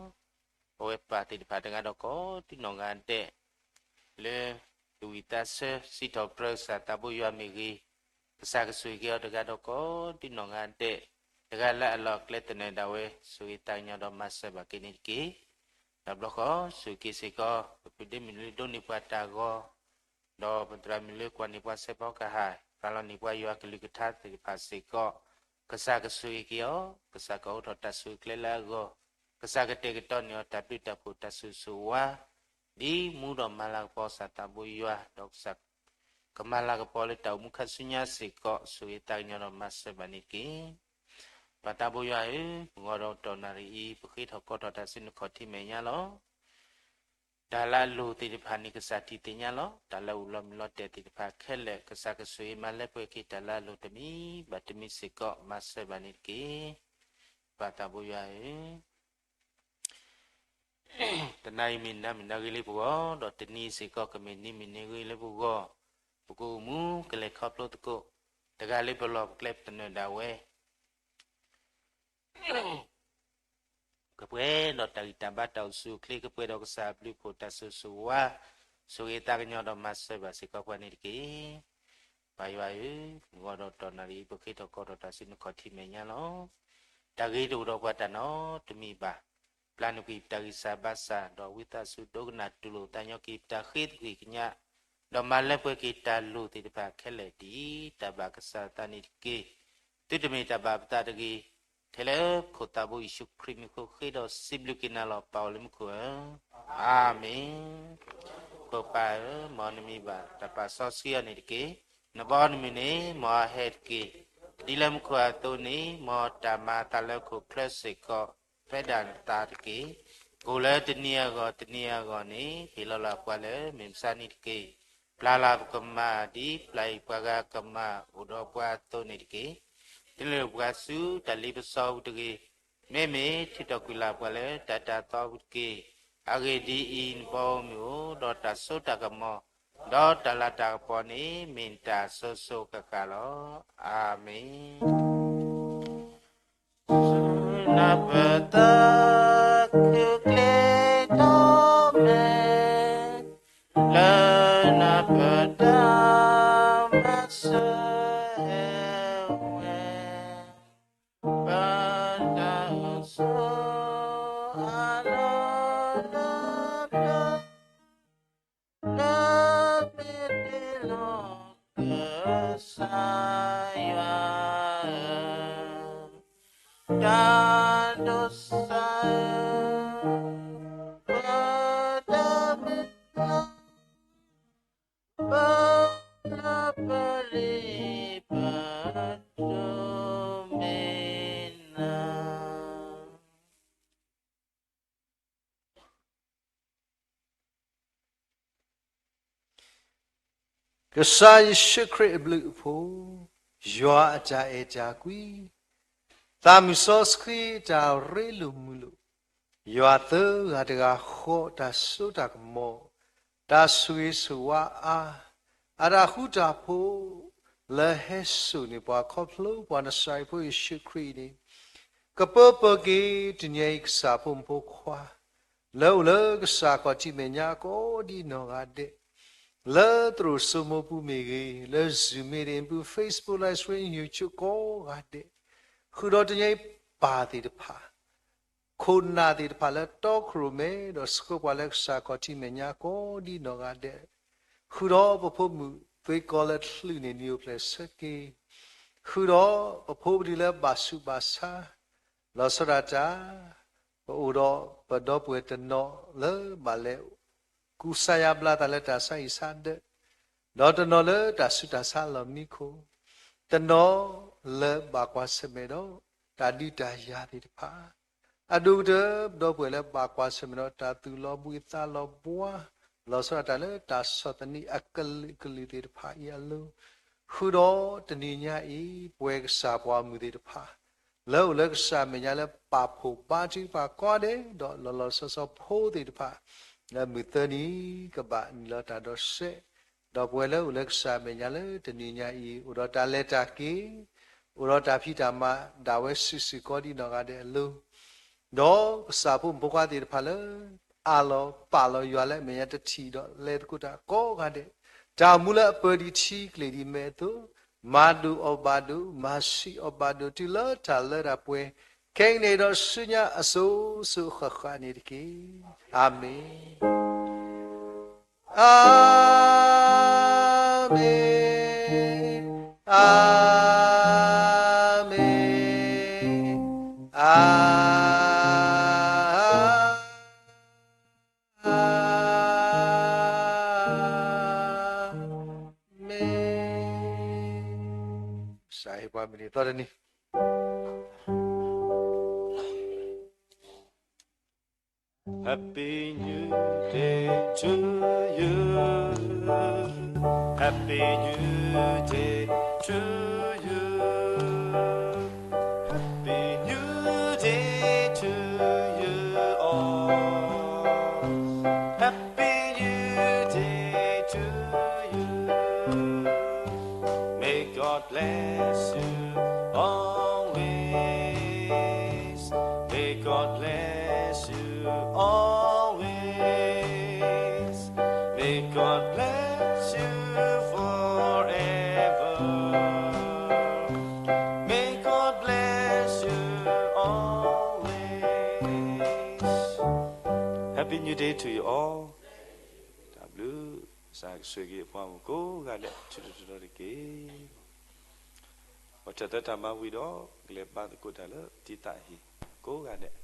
ဒီးတဘျီဃီ ပဝဲပၢ်သ့ၣ်တဖၣ်တဂၤဒီးကီးဒ်နီၢ်ဂၤဒဲး လၢသူၣ်ဝံၣ်သးဆၢ စံးထီၣ်ပတြၢၤကစၢ်သးဘိယွၤမ့ၢ်ဂ့ၤ, ကစၢ်ကဆိၣ်ဂ့ၤက့ၤအီၤတဂၤဒီးကီးဒ်နီၢ်ဂၤဒဲး, တဂၤလၢအလီၢ်အကျဲသနၢၣ်ဒၣ်ဝဲ ဆိၣ်ဂ့ၤသးကညီၤဒီးမၤစၢၤဘၣ်က့ၤန့ၣ်တက့ၢ်. ဒီးတဘျီဃီ ဆိၣ်ဂ့ၤက့ၤစ့ၢ်ကီး ပပုၢ်ဒ့မုၢ်လၢဒိးန့ၢ်ပှၤတၢ်ဂီၤ ဒီးပသရၣ်မုၣ်လၢကွၢ်န့ၢ်ပှၤဆဲးဖီကဟၣ် ရၤလီၤန့ၢ်ပှၤယွၤကလုၢ်ကထါသ့ၣ်တဖၣ်စ့ၢ်ကီး, ကစၢ်ကဆိၣ်ဂ့ၤက့ၤအီၤ, ကစၢ်ကအိးထီၣ်တၢ်ဆိၣ်ဂ့ၤကျဲလၢအဂီၢ်, ကစၢ်ကတဲာ်ကတီၤန့ၢ်အီၤတၢ်ဘျုးတၢ်ဖှိၣ်တၢ်ဆိၣ်ဂ့ၤဆိၣ်ဝါ, ဒ်မူဒီးမၤလၤကပီၤကစၢ်သးဘိယွၤ, ဒီးကစၢ်ကမၤလၤကပီၤလၢတၢ်အိၣ်မူခါဆူညါစ့ၢ်ကီး, ဆိၣ်ဂ့ၤသးကညီၤဒီးမၤစၢၤဘၣ်န့ၣ်တက့ၢ်. ပၢ်သးဘိယွၤဧၢ, မုၢ်ဂီၤဒီးကတီၢ်နၣ်ရံၣ်အံၤ ပဃ့ထီၣ်ကိးထီၣ်တၢ်ဆူနခီၣ်ထံးမဲာ်ညါလီၤ. တၢ်လၢအလိၤသ့ၣ်တဖၣ်န့ၣ် ကစၢ်ထံၣ်သ့ၣ်ညါလီၤ. တၢ်လၢအအိၣ်လီၤမုၢ်လီၤတဲာ်သ့ၣ်တဖၣ်ခဲလၢာ် ကစၢ်ကဆိၣ်ဂ့ၤမၤလၢပှဲၤက့ၤတၢ်လၢအလိၤတမံၤဘၣ်တမံၤစ့ၢ်ကီး မၤစၢၤဘၣ်န့ၣ်တက့ၢ်. ပၢ်သးဘိယွၤဧၢ, တနၤအံၤမ့ၢ်နၤမ့ၢ်နၤဂ့ၤလၢပဂီၢ်, ဒီးတနံၤစ့ၢ်ကီးကမ့ၢ်နံၤမ့ၢ်နၤဂ့ၤလၢပဂီၢ်, ပကအိၣ်မူကလဲၤခီဖျိသကိး, တဂၤလၢပလီၢ်ပကျဲပသနၢၣ်ဒၣ်ဝဲ ကပှဲၤဒီးတၢ်ဂံၢ်တၢ်ဘါတၢ်အိၣ်ဆူၣ်အိၣ်ချ့ ကပှဲၤဒီးကစၢ်အဘျုးအဖှိၣ်တၢ်ဆိၣ်ဂ့ၤဆိၣ်ဝါ, ဆိၣ်ဂ့ၤသးကညီၤဒီးမၤစၢၤဘၣ်စ့ၢ်ကီးပှၤန့ၣ်တက့ၢ်. ပၢ်ယွၤဧၢ, မုၢ်ဂီၤဒီးတီၢ်နၣ်ရံၣ် ပဃ့ထီၣ်ကိးထီၣ်တၢ်ဆူနခီၣ်ထံးမဲာ်ညါလီၤ. တၢ်ဂ့ၤတအိၣ်ဒီးပှၤတၢ်နီတမံၤဘၣ်. ပျၢ်နုာ်ကွံာ်ပတၢ်ဂံၢ်စၢ်ဘါစၢ် ဒီးဝံသးစူၤဒိကနၣ်တူၢ်လိာ်သးညီက့ၤ ပတၢ်ဃ့သကွံၢ်ကညး, ဒီးမၤလၢပှဲၤက့ၤတၢ်လိၣ်သ့ၣ်တဖၣ်ခဲလၢာ် ဒ်တၢ်ဘၣ်ကစၢ်သးန့ၣ်တက့ၢ်. သုတမ့ၢ်တၢ်ဘၣ်ပသးတဂ့ၤ, ထဲလၢခိၣ်သးဘိယ့ၣ်ၡူးခရံာ်မံၤဃိ ဃ့ဒီးစံးဘျုးက့ၤနၤလီၤ ပၢ်အိၣ်လၢမူခိၣ်ဧၢ, အၤမ့ၣ်. ခိၣ်ပၢ်ဧၢ, မ်နမံၤဘၣ်တၢ်ပာ်စီဆှံအီၤန့ၣ်တက့ၢ်. နဘီနမုၢ်န့ၣ် မ်အဟဲတက့ၢ်. ဒ်လၢမူခိၣ်အသိးန့ၣ် မ်တၢ်မၤအသးလၢဟီၣ်ခိၣ်ချၢစ့ၢ်ကီး ဖဲဒၣ်နသးတက့ၢ်. ကအိၣ်လၢတနံၤအဂီၢ်တနံၤအဂီၢ်န့ၣ် ဟ့ၣ်လီၤလၢပှၤလၢမုၢ်မဆါန့ၣ်တက့ၢ်. ပျၢ်လၢပကမၢ် ဒ်ပျၢ်အံၤပှၤဂၤကမၢ်အိၣ်ဒီးပှၤအသိးန့ၣ်တက့ၢ်. တလိၣ်ပှၤဆူတၢ်လ့ပစီပူၤတဂ့ၤ, မ့မ့ၢ်ထုးထီၣ်ကွံာ်လၢ်ပှၤလၢတၢ်တၤသီပူၤတက့ၢ်. အဂ့ၢ်ဒ်အံၤ, နဘီမုၢ်အိၣ်ဒီးတၢ်စိတၢ်ကမီၤ, ဒီးတၢ်လၤတၢ်ကပီၤန့ၣ် မ့ၢ်နတၢ်အစိၤစိၤအဃၣ်ဃၣ်လီၤ. အၤမ့ၣ်. နပသးခုၣ်ကျ့ထီၣ်မဲာ်, လၢနပတၢ်မၤစၢၤဝဲ, ပတၢ်အိၣ်ဆိးအလီၢ်လၢပျၢၤ လၢမ့ၢ်တ့လီၤကစၢ်ယွၤဧၢ, တၢ်ဒိးစၢ်ဧၢ, ပတၢ်မုၢ်လၢ် ပလၢပလ့ပတိၢ်မ့ၢ်နၤ. ကစၢ်ယ့ၣ်ၡူးခရံာ်အဘျုးအဖှိၣ်, ယွၤအတၢ်အဲၣ်တၢ်ကွံ, သးမုၢ်စီဆှံတၢ်ရ့လိာ်မုာ်လိာ်, ယွၤသၢဂၤတဂၤဃီတၢ်စိတၢ်ကမီၤ, တၢ်ဆိၣ်ဂ့ၤဆိၣ်ဝါအါ, အတၢ်ဃူတၢ်ဖိး လၢဟဲစိာ်န့ၢ်ပှၤခီဖျိပှၤနစၤရ့းဖိယ့ၣ်ၡူးခရံာ်အံၤန့ၣ်, ကပၢပၢၢ်က့ၤတနံၤအံၤကစၢ်ဖိမုၣ်ဖိခွါ လၢအိၣ်လၢကစၢ်ခီၣ်ထံးမဲာ်ညါကိးဒံနီၢ်ဂၤဒဲး, လၢသရိာ်စိမိပူၤမ့ၢ်ဂ့ၤ, လၢ Zoom မ့ၢ်ဂ့ၤ, ပူၤ Facebook Live Stream, YouTube ကိးဂၤဒဲး, ဃုာ်ဒီးတနံၤအံၤပၢ်သ့ၣ်တဖၣ် ခိၣ်နၢ်သ့ၣ်တဖၣ်လၢတီခိၣ်ရိၣ်မဲ ဒီးဆှၢပှၤလၢကစၢ်ခီၣ်ထံးမဲာ်ညါကိးဒံနီၢ်ဂၤဒဲး, ဃုာ်ဒီးပဖိမုၣ်သွ့ကီလၢချုးန့ၣ် နံၤအိၣ်ဖျဲၣ်ဆၢက့ၤ, ဃုာ်ဒီးပဖိပလံၤလၢဘၣ်ဆူးဘၣ်ဆါ, လီၤဆီဒၣ်တၢ် ပအိၣ်ဒီးပဒီပုၢ်ဝဲၢ်တနီၤလၢဘၣ်လဲၤ ကူစါယါဘျါသးလၢတၢ်ဆါဟံၣ်ဆါဒၢး, ဒီးတနီၤလၢတၢ်ဆူးတၢ်ဆါလီၢ်မံခိၣ်, တနီၤလၢဘၣ်ကွၢ်ဆၢၣ်မဲာ်ဒီးတၢ်ဒုးတၢ်ယၤသ့ၣ်တဖၣ်, အဒိၣ်ကတၢၢ် ပဒီပုၢ်ဝဲၢ်လၢဘၣ်ကွၢ်ဆၢၣ်မဲာ်ဒီးတၢ်သူၣ်လီၤဘှံးသးလီၤဘှါ, လီၤဆီဒၣ်တၢ်လၢတၢ်ဆီၣ်သနံးအကလုာ်ကလုာ်သ့ၣ်တဖၣ်အံၤအလိၤ, ဃုာ်ဒီးတနံၤညါအံၤ ပဝဲကစၢ်ပှၤမုၢ်သ့ၣ်တဖၣ် လၢအိၣ်လၢကစၢ်မဲာ်ညါလၢပာ်ဖှိၣ်ဘါထုကဖၣ်ကိးဂၤဒဲး, ဒီးလီၤလီၤဆီဆီဖိသ့ၣ်တဖၣ်, လၢမုၢ်သၢနံၤကဘၣ်နုာ်လီၤတၢ်ဒီးစဲး, ဒီးပဝဲလၢအိၣ်လၢကစၢ်မဲာ်ညါလၢတနံၤညါအံၤ အိၣ်ဒီးတၢ်လဲၤတၢ်က့ၤ, အိၣ်ဒီးတၢ်ဖံးတၢ်မၤဒၣ်ဝဲစုာ်စုာ်ကိးဒံနီၢ်ဂၤဒဲးအလိၤ, ဒီးကစၢ်ဖိမုၣ်ဖိခွါသ့ၣ်တဖၣ်လၢ အၢၣ်လီၤပာ်လီၤယွၤလၢအမဲာ်ညါတထံၣ်ဒီးလဲၤသကိးတၢ်ကိးဂၤဒဲး, တၢ်အိၣ်မူလၢအပၢၤဒံးထံကျိၤဒံးမဲအသိး, မၤဒိၣ်အီၣ်ဘၣ်ဒိၣ်, မၤဆံးအီၣ်ဘၣ်ဒိၣ် တုၤလၢတၢ်လၢတၢ်ပှဲၤ, ခဲကနံၣ်အံၤဒီးဆူညါအစိၤစိၤအဃၣ်ဃၣ်န့ၣ်တက့ၢ်. အၤမ့ၣ်. အၤမ့ၣ်, အၤမ့ၣ်, အၤမ့ၣ်. ကစၢ်ဟ့ၣ်ပှၤမုၢ်နံၤသီတနံၤ. Happy New Day to you. Happy New Day to you. Happy New Day to you all. Happy New Day to you. May God bless you always. May God bless Happy New Day to you all. တၢ်ဘျုး, ကစၢ်ကဆိၣ်ဂ့ၤအပှၤမုၣ်ကိးဂၤဒဲး ထူးထူးတီၤတီၤတက့ၢ်. ပှၤထၢၣ်သၢတၢ်မၤဝံၤဒီး ကလဲၤဘါသကိးတၢ်လၢတံာ်သးဟံၣ်ကိးဂၤဒဲး.